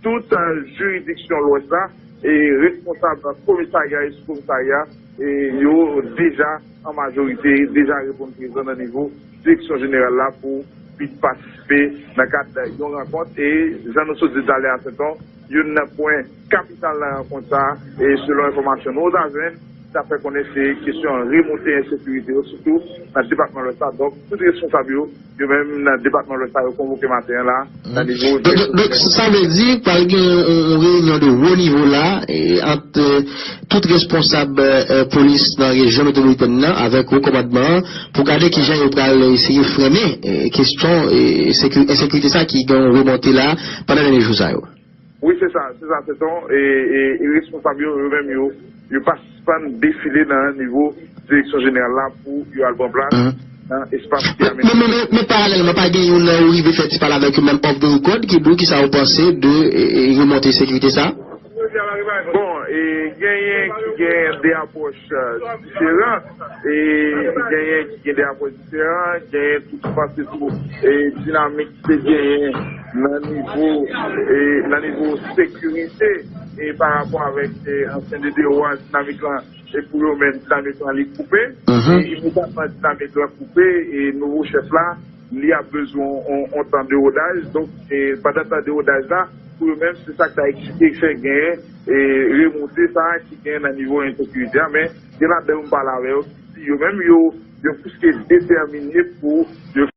tout e, jiridiksyon Lwès la, e responsab komisarya e sou komisarya, e yo deja an majorite deja reponn prezan nan nivo direksyon jeneral la pou vin patisipe nan kad yon rankont. E jan nou sot di talè a, se yon youn nan pwen kapital nan rankont sa a, e selon enfòmasyon nou ta jwenn, sa fè konnen se kesyon remonte ensekirite yo, sitou nan depatman Lwès la. Donk, tout responsab yo, yo menm nan depatman Lwès la, yo konvoke maten an la, nan nivo donk, donk, donk, sa vle di, pral gen yon, yon reyinyon de wo nivo la, e, ant, e, tout responsab, e, polis nan rejyon metwopolitèn nan avèk wo kòmandman an, pou gade kijan yo pral eseye frennen, e, kesyon, e, seki-, ensekirite sa ki gen yon remonte la pandan dènye jou sa yo. Wi, se sa, se sa, se ton, e, e, e responsab yo, yo menm, yo, yo pa sispann defile nan nivo direksyon jeneral la pou yo al pran plas nan espas ki amenaje. Men, men, men, men paralèlman, pa gen youn nan ou rive fè ti pale avèk yo menm off the record ki di w kisa ou panse de, e, e, remonte sekirite sa? Bon, e, genyen ki gen de apwòch, e, diferan, e, genyen ki gen de apwòch diferan, genyen tou ki panse tou, e, dinamik ki te genyen nan nivo, e, nan nivo sekirite, e, pa rapò avèk, e, ansyen D D O a, dinamik lan, e, pou yo menm, dinamik lan li koupe. E, imedyatman dinamik lan koupe, e, nouvo chèf la, li ap bezwen on, on tan de rodaj. Donk, e, pandan tan de rodaj la, pou yo menm, se sa k ta eksplike fè genyen, e, remonte sa ki genyen nan nivo ensekirite a. Men, gen ladan yo m pale avè yo, ki di yo menm, yo, yo pliske detèmine pou yo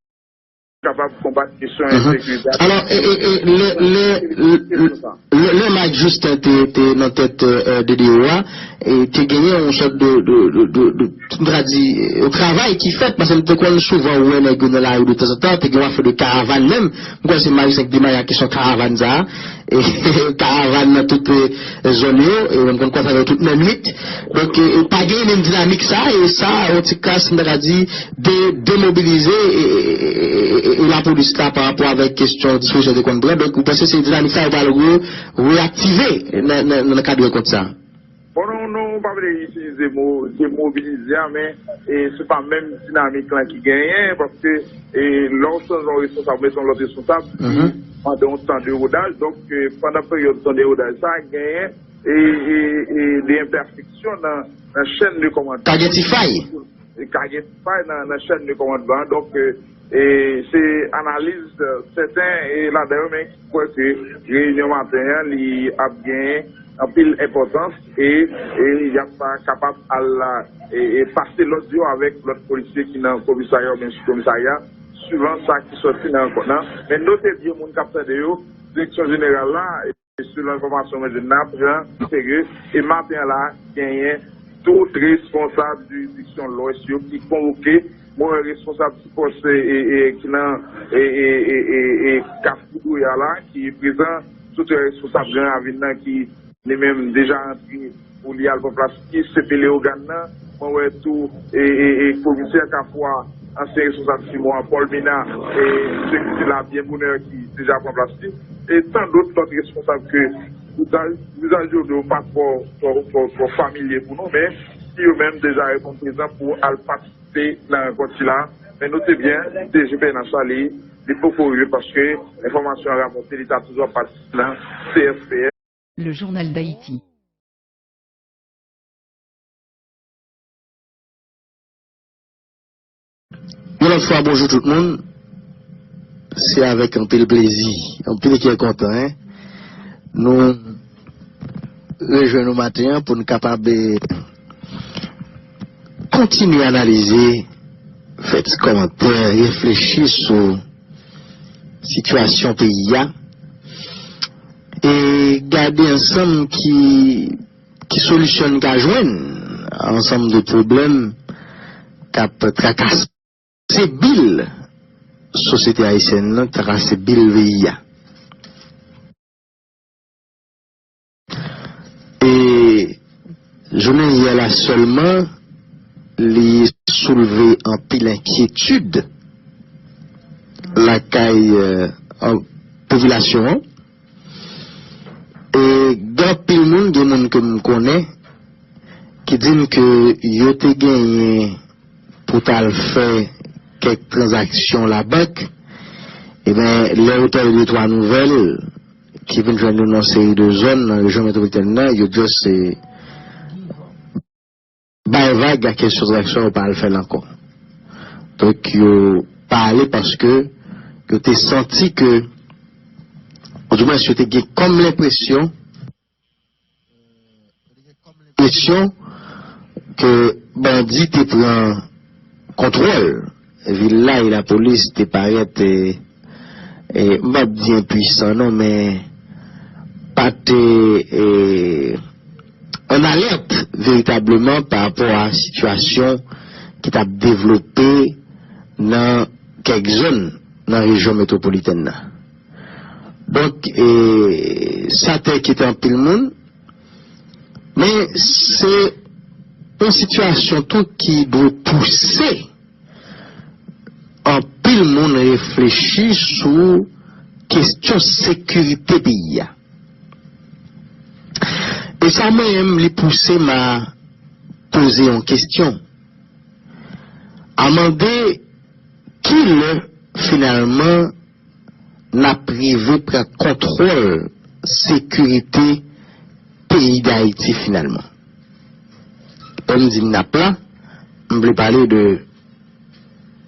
kapab konbat kesyon ensekirite a. Alò, e, e, e, lè, lè, lè, lè Mike Justin te, te nan tèt, e, D D O a, e, te genyen yon sòt de, de, de, de, de, m ta di, e, travay ki fèt, paske m te konn souvan wè nèg yo nan lari de tanzantan, te gen yon afè de karavàn menm. M kwè se Mike Justin ki demare ak kesyon karavàn sa a. E, karavàn nan tout, e, zòn yo, e, m konn kwè sa yo tout nan nwit. Donk, e, e, pa gen menm dinamik sa, e sa, yon ti kras, m ta ka di, de, demobilize, e, e, e, e, e lapolis la pa rapò avèk kesyon dispozisyon yo te konn pran. Donk, ou panse se dinamik sa yo pral re, reyaktive nan, nan, nan kad rankont sa? Bon, nou, nou pa vle itilize mo demobilize a, men, e, se pa menm dinamik lan ki genyen, paske, e, lè w chanje yon responsab, ou mete yon lòt responsab, li mande yon tan de rodaj. Donk, e, pandan peryòd tan de rodaj sa, genyen, e, e, e, de enpèfeksyon nan, nan chèn de kòmandman. Ka gen ti fay. E ka gen ti fay nan, nan chèn de kòmandman. Donk, e, e se analiz, e, sèten, e, ladan yo, men ki kwè ke reyinyon maten an, li ap gen anpil enpòtans e, e y ap kapab al, e, e pase lòd yo avèk lòt polisye ki nan komisarya oubyen sou komisarya, swivan sa ki sòti nan rankont lan. Men note byen moun k ap tande yo, direksyon jeneral la, e selon enfòmasyon mwen jwenn nan, pran serye. E maten an la, genyen tout responsab jiridiksyon Lwès yo ki konvoke. Mwen wè responsab ti pòs, e, e, e, ki nan, e, e, e, e, e, Kafou Douya la, ki prezan, tout responsab Gran Ravin nan ki li menm deja antre pou li al pran plas li, C P Leyogàn nan. Mwen wè tou, e, e, e, komisè Kafou a, ansyen responsab Simon an, Paul Mina, e, misye ki te la byen bonè ki deja pran plas li. E tan dòt lòt responsab ke vizaj, vizaj yo, yo pa twò, twò, twò, twò familye pou nou, men ki yo menm deja reponn prezan pou al patisipe nan rankont sila. Men note byen, D G P N H la, li, li poko rive paske enfòmasyon an rapòte li ta toujou ap patisipe nan C S P S. Le journal d'Haïti. Yon lòt fwa, bonjou tout moun. Se avèk anpil plezi, anpil kè kontan, en, nou rejwenn nou maten an pou n kapab, eh, kontinye analize, fè ti kòmantè, reflechi sou sitiyasyon peyi a, e gade ansanm ki, ki solisyon n ka jwenn a ansanm de pwoblèm k ap trakase bil sosyete ayisyèn nan, trakase bil peyi a. E jounen yè la sèlman, li soulve anpil enkyetid lakay, euh, an, popilasyon an. E gen anpil moun, gen moun ke m konnen, ki di m ke yo te genyen pou t al fè kèk tranzaksyon labank. Ebyen, lè yo tande de twa nouvèl ki vin jwenn nou nan seri de zòn nan rejyon metwopolitèn nan, yo just, eh, bay vag ak kesyon tranzaksyon, yo pa al fè l ankò. Donk, yo pa ale paske yo te santi ke, oudimwens, yo te gen kòm lenpresyon, lenpresyon ke bandi te pran kontwòl vil la e lapolis te parèt, e, e, m p ap di enpwisan non, men pa te, e, an alèt veritableman pa rapò a sitiyasyon ki t ap devlope nan kèk zòn nan rejyon metwopolitèn nan. Donk, e, sa te enkyete anpil moun, men se yon sitiyasyon tou ki dwe pouse anpil moun reflechi sou kesyon sekirite peyi a. E sa mwen menm li pouse m a poze yon kesyon. A mande ki lè finalman n ap rive pran kontwòl sekirite peyi Dayiti finalman. Lè m di n ap la, m vle pale de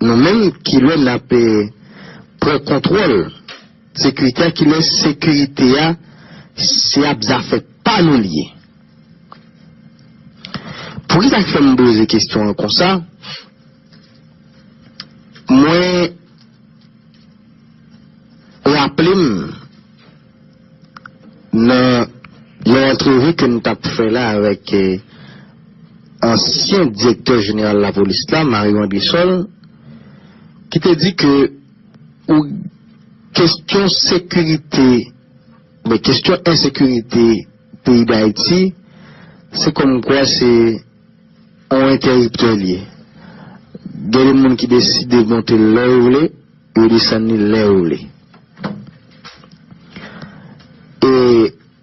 nou menm, ki lè n ap, eh, pran kontwòl sekirite a, ki lè sekirite a se ap zafè pa nou l ye. Poukisa k fè m poze kesyon an konsa? Mwen raple m nan yon antrevi ke m t ap fè la avèk, eh, ansyen direktè jeneral lapolis la, Mario Andrésol, ki te di ke ou kesyon sekirite, men kesyon ensekirite peyi Dayiti, se kòmkwa se yon entèriptè l ye. Gen de moun ki deside monte l lè yo vle, yo desann li lè yo vle. E,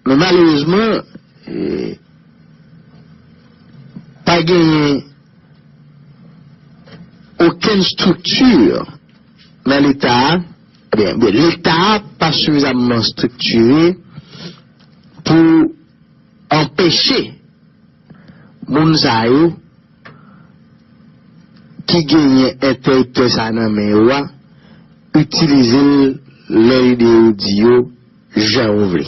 men malerezman, e, pa genyen okenn estrikti nan Leta a, ebyen, ebyen, Leta a pa sifizamman estriktire pou anpeche moun sa yo ki genyen entèriptè sa nan men yo a, itilize l lè ide yo di yo, jan yo vle.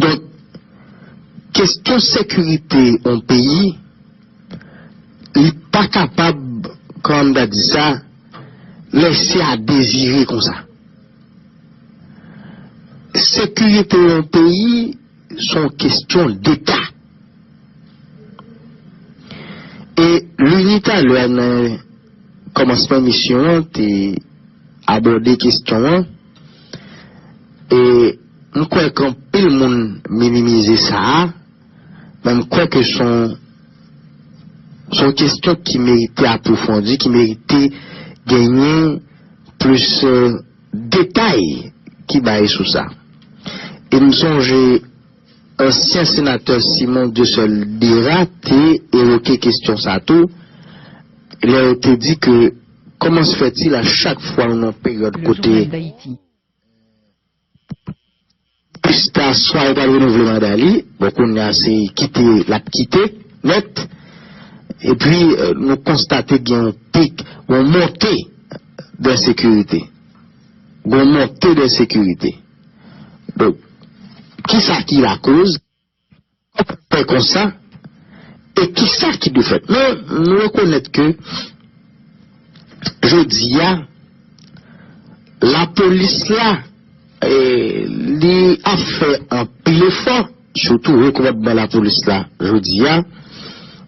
Donk, kesyon sekirite yon peyi, li pa kapab, kòman m ta di sa, lese a dezire konsa. Sekirite yon peyi, se yon kesyon deta. E Lini talè nan kòmansman emisyon an te abòde kesyon an. E m kwè ke anpil moun minimize sa a, men m kwè ke se yon, se yon kesyon ki merite apwofondi, ki merite genyen plis, eh, detay ki bay sou sa. E m sonje ansyen senatè Simon Dieuseul Dérat te evoke kesyon sa tou, lè yo te di ke kòman se fèt-il a chak fwa nou nan peryòd kote Leta swa yo pral renouvle manda li, bon, kounye a se kite l ap kite nèt, epi, eh, nou konstate gen yon pik, yon monte de ensekirite. Gen yon monte de ensekirite. Donk, kisa ki lakoz? Kòman fè konsa? E kisa ki dwe fèt? Men, nou rekonèt ke jodi a, lapolis la, eh, li ap fè anpil efò, sitou wo kòmandman lapolis la, jodi a,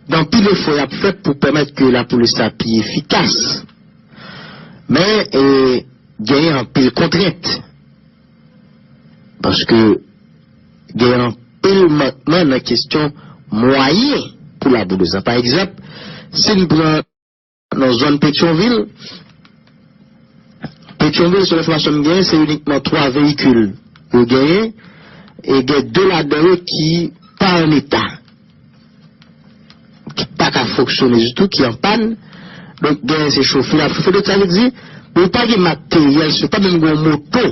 gen anpil efò y ap fè pou pèmèt ke lapolis la pi efikas. Men, eh, genyen anpil kontrent. Paske gen anpil mankman nan kesyon mwayen pou lapolis la. Pa egzanp, si n pran nan zòn Petyonvil, Petyonvil, selon enfòmasyon m genyen, se inikman twa veyikil yo genyen, e gen de ladan yo ki pa an eta, ki pa ka fonksyone ditou, ki an pàn. Donk, genyen se chofe l ap chofe. Donk, sa vle di, yo pa gen materyèl, yo pa menm gen yon moto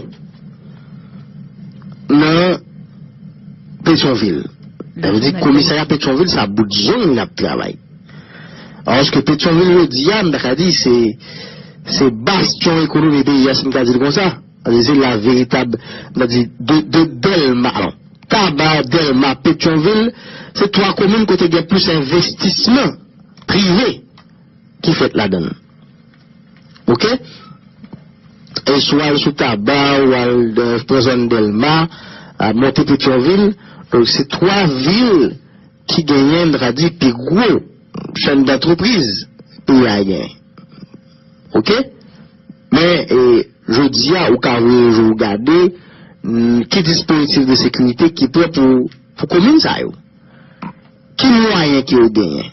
nan Petyonvil. Sa vle di, komisarya Petyonvil, se bout zong l ap travay. Alòske Petyonvil jodi a, m ta ka di, se, se bastyon ekonomi peyi a, si m ka di l konsa. Sa vle di, se la veritab, m ta di, de, de Dèlma, alò, Taba, Dèlma, Petyonvil, se twa komin kote gen plis envestisman prive ki fèt ladan l. Oke? E si w al sou Taba, ou al, euh, pran zòn Dèlma, a, monte Petyonvil, donk se twa vil ki genyen, m ta di, pi gwo chèn dantrepriz peyi a genyen. Oke? Men, e, jodi a, ou ka voye je w gade, mm, ki dispozitif de sekirite ki prè pou, pou komin sa yo. Ki mwayen ke yo genyen?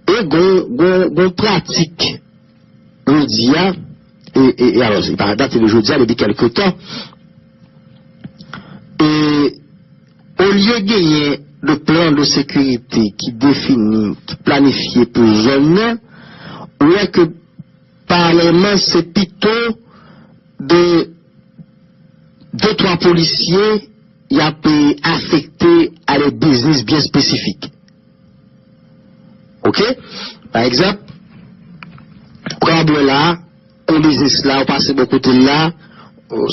E gon, gon, gon pratik jodi a, e, e, e alò, se pa date de jodi a, depi kèlke tan. E olye genyen de plan de sekirite ki defini, ki planifye pou zòn nan, ou wè ke paralèlman, se pito de de twa polisye y ap, e, afekte a de biznis byen espesifik. Oke? Pa egzanp, ou kapab wè la, yon biznis la, ou pase bò kote l la,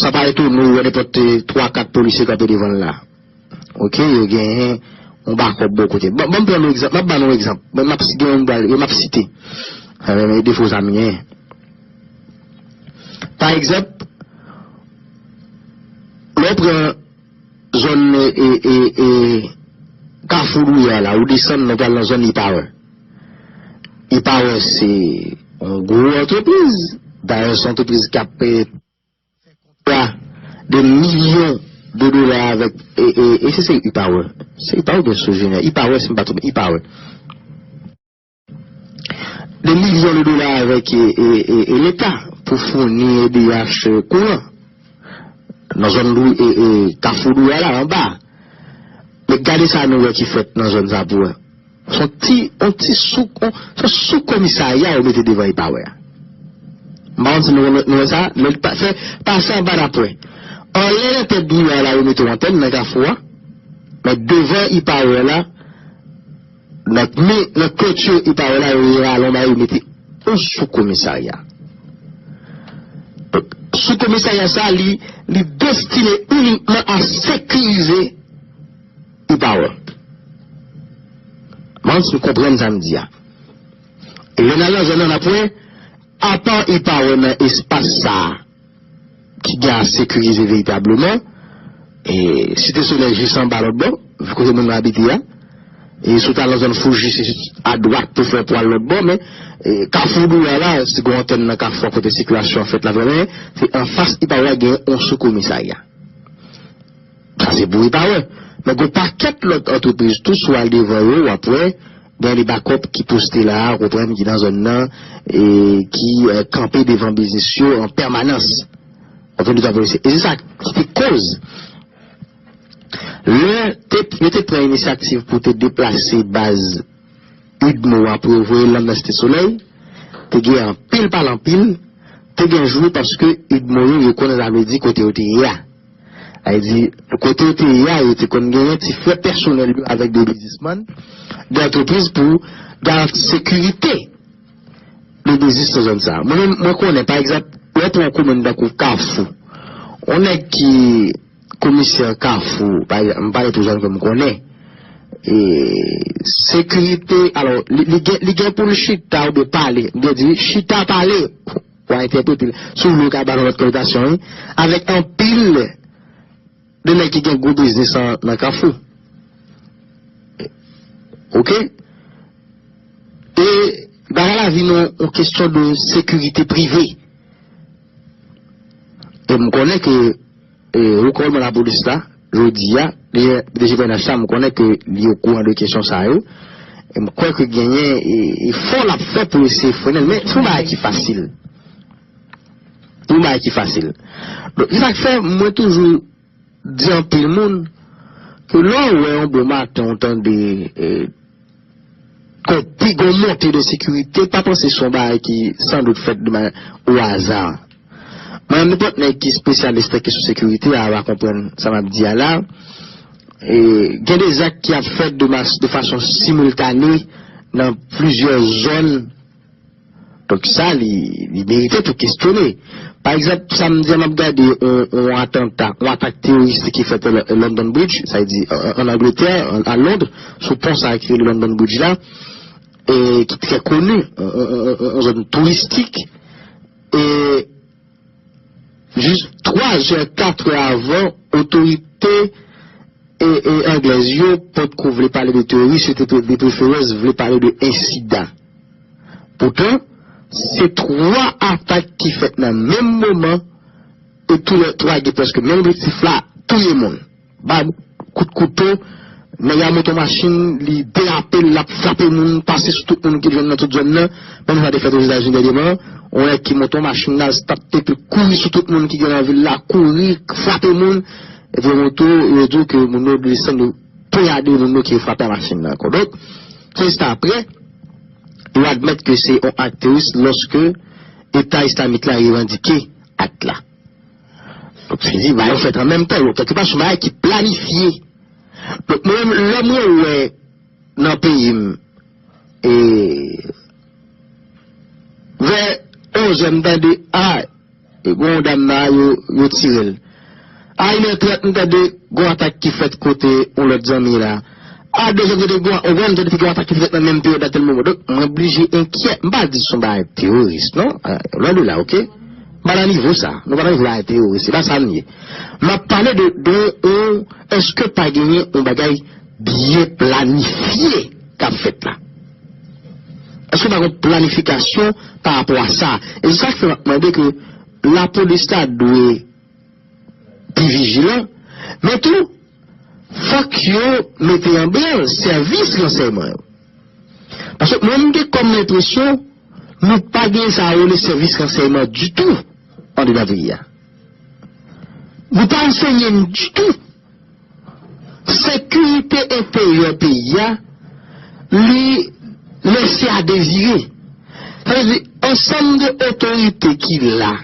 sa pa etone w wè nenpòt, e, twa, kat polisye kanpe devan l la. Oke, yo genyen yon bakòp bò kote. Bon, bon, m pran yon egzanp, m ap ba nou yon egzanp. Bon, m ap, gen yon bagay, m ap site. E, defo sa m genyen. Pa egzanp, lè w pran zòn, e, e, e, e, Kafou Douyè la, ou desann, ou pral nan zòn E-Power. E-Power se yon gwo antrepriz. Dayè, se yon antrepriz k ap, e, fè kontra de milyon de dola avèk, e, e, e se, se E-Power. Se E-Power oubyen Sogener? E-Power, si m pa twonpe, E-Power. De milyon de dola avèk, e, e, e, e Leta pou founi E D H kouran nan zòn Dou-, e, e, Kafou Douyè la, anba. Men gade sa nou wè ki fèt nan zòn sa pou wè. Se yon ti, yon ti sou, yon, se yon sou komisarya yo mete devan E-Power a. M pa konn si nou, nou wè sa, men pa, fè, pase anba n ap wè. Anlè nan tèt Douyè la, yo mete yon antèn nan Kafou a, men devan E-Power la, nan, men, nan kloti E-Power la, yo rale yon bagay, yo mete yon sou komisarya. Sou komisarya sa, li, li destine inikman a sekirize E-Power. Mwen, si m konprann sa m di a. E lè n al nan zòn nan, n ap wè, apa E-Power nan espas sa a, ki gen a sekirize veritableman, e Site Solèy jis anba lòt bò, kote moun yo abite a, e si w t al nan zòn Fouji, se adwat pou fè pou al lòt bò, men, e, Kafou Douyè la, se gen yon antèn nan Kafou a kote sikilasyon an fèt la vrèman, se anfas E-Power gen yon sou komisarya. Sa se pou E-Power. Men gen pakèt lòt antrepriz tou, si w al devan yo, w ap wè, gen de bakòp ki poste la, ou konprann, ki nan zòn nan, e ki, e, kanpe devan biznis yo an pèmanans. Konprann, tout polisye. E se sa ki te koz. Lè te, yo te pran inisyativ pou te deplase baz UDMO a pou yo voye l nan Site Solèy, te gen anpil pale anpil, te gen jou paske UDMO yo, yo konnen sa vle di kote yo te ye a. Sa vle di, kote yo te ye a, yo te konn genyen ti frè pèsonèl yo avèk de biznismann, de antrepriz pou garanti sekirite de biznis nan zòn sa a. Mwen menm, mwen konnen, pa egzanp, lè w pran yon komin tankou Kafou, yon nèg ki komisè Kafou, pa egzanp, m pale pou zòn ke m konnen, e sekirite, alò, li, li gen, li gen pou l chita oubyen pale, m gen di chita pale, w a entèprete l. Si w vle, w ka ba l yon lòt konotasyon, wi, avèk anpil de nèg ki gen gwo biznis an, nan Kafou. Oke? E bagay la vin yon, yon kesyon de sekirite prive. E m konnen ke, e, wo kòmandman lapolis la, jodi a, li, D G P N H la, m konnen ke li okouran de kesyon sa yo. E m kwè ke genyen, e, efò l ap fè pou eseye frennen l. Men, se yon bagay ki fasil. Yon bagay ki fasil. Donk, se sa k fè mwen toujou di anpil moun ke lè w wè yon bon maten, w tande, eh, kon pi gon monte de sekirite, pa panse se yon bagay ki san dout fèt de ma-, o aza. Mwen, nenpòt nèg ki espesyalis nan kesyon sekirite a va konprann sa m ap di a la. E, gen de zak ki ap fèt de mas-, de fason similtane nan plizyè zòn. Donk sa, li, li merite pou kestyone. Pa egzanp, samdi a, m ap gade yon, yon atanta, yon atak teworis ki fèt L-, London Bridge, sa vle di, an, an Angletè, an, a Londres, sou pon sa ki rele London Bridge la, e ki trè koni, yon, yon, yon, yon zòn touristik. E jis twa zè, kat è avan, otorite, e, e, anglèz yo potko vle pale de teworis, yo te pre-, de preferans vle pale de ensidan. Poutan, se twa atak ki fèt nan menm moman, e tou lè twa gen prèske menm objektif la, touye moun. Ba kout kouto, nèg la monte yon machin, li derape, l ap frape moun, pase sou tout moun ki jwenn nan tout zòn nan. Menm jan te fèt Ozetazini dènyèman, yon nèg ki monte yon machin, l al start, epi kouri sou tout moun ki gen nan vil la, kouri, frape moun, epi yo montre w, yo di w ke moun yo desann, yo ponyade moun yo ki frape a machin nan ankò. Donk, se jis apre, yo admèt ke se yon ak teworis lòske Eta Islamik la revandike ak la. Donk, se di, bagay yo fèt an menm tan, yo, kèlke pa, se yon bagay ki planifye. Donk, mwen menm, lè mwen wè nan peyi m, e, vè onz è, m tande, a, e, gon dam nan, yo, yo tire l. A inè trant, m tande, gon atak ki fèt kote yon lòt zanmi la. A dezè, m tande, gon, ou konprann, m tande, gon atak ki fèt nan menm peryòd la tèl moman. Donk, mwen blije enkyè. M pa di se yon bagay teworis, non. A, lwen de la, oke? M pa nan nivo sa. Nou pa nan nivo bagay teworis. Se pa sa m ye. M ap pale de, de, yon, èske pa genyen yon bagay byen planifye k ap fèt la? Èske pa gen planifikasyon pa rapò a sa? E se sa k fè m ap mande ke lapolis la dwe pi vijilan, men tou, fòk yo mete an bran sèvis ransèyman yo. Paske mwen, m gen kòm enpresyon, nou pa gen sa yo rele sèvis ransèyman ditou andedan peyi a. Nou pa ansenye n ditou. Sekirite enteryè peyi a, li lese a dezire. Sa vle di, ansanm de otorite ki la,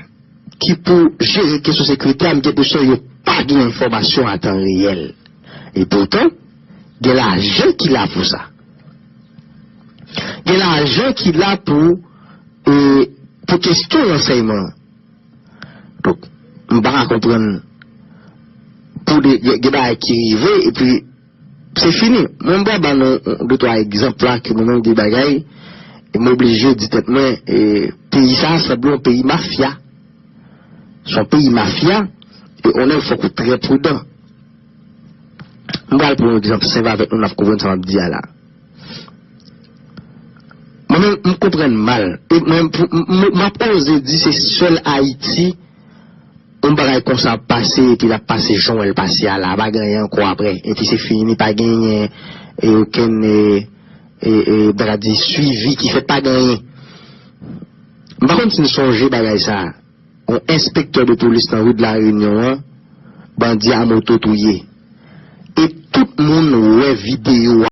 ki pou jere kesyon sekirite a, m gen enpresyon yo pa gen enfòmasyon a tan reyèl. E poutan, gen lajan ki la pou sa. Gen lajan ki la pou, e, pou kesyon ransèyman. Donk, m pa ka konprann pou de, gen, gen bagay ki rive, epi se fini. Mwen, m pral ba nou de twa egzanp la, ke mwen menm de bagay, e m oblije di tèt mwen, e, peyi sa a sanble yon peyi mafya. Se yon peyi mafya, e yon nèg fòk ou trè pridan. M pral pran yon egzanp senp avèk nou, n ap konprann sa m ap di a la. Mwen menm, m konprann mal. E mwen, pou, m, m, m ap oze di se sèl Ayiti yon bagay konsa ap pase, epi l ap pase jan w wè l pase a la, pa gen anyen ankò apre. Epi se fini, pa genyen, e, okenn, e, e, e, bagay di swivi ki fèt, pa genyen. M pa konn si n sonje bagay sa a. Yon enspektè de polis nan ri de La Réunion an, bandi a moto touye. E tout moun wè videyo a.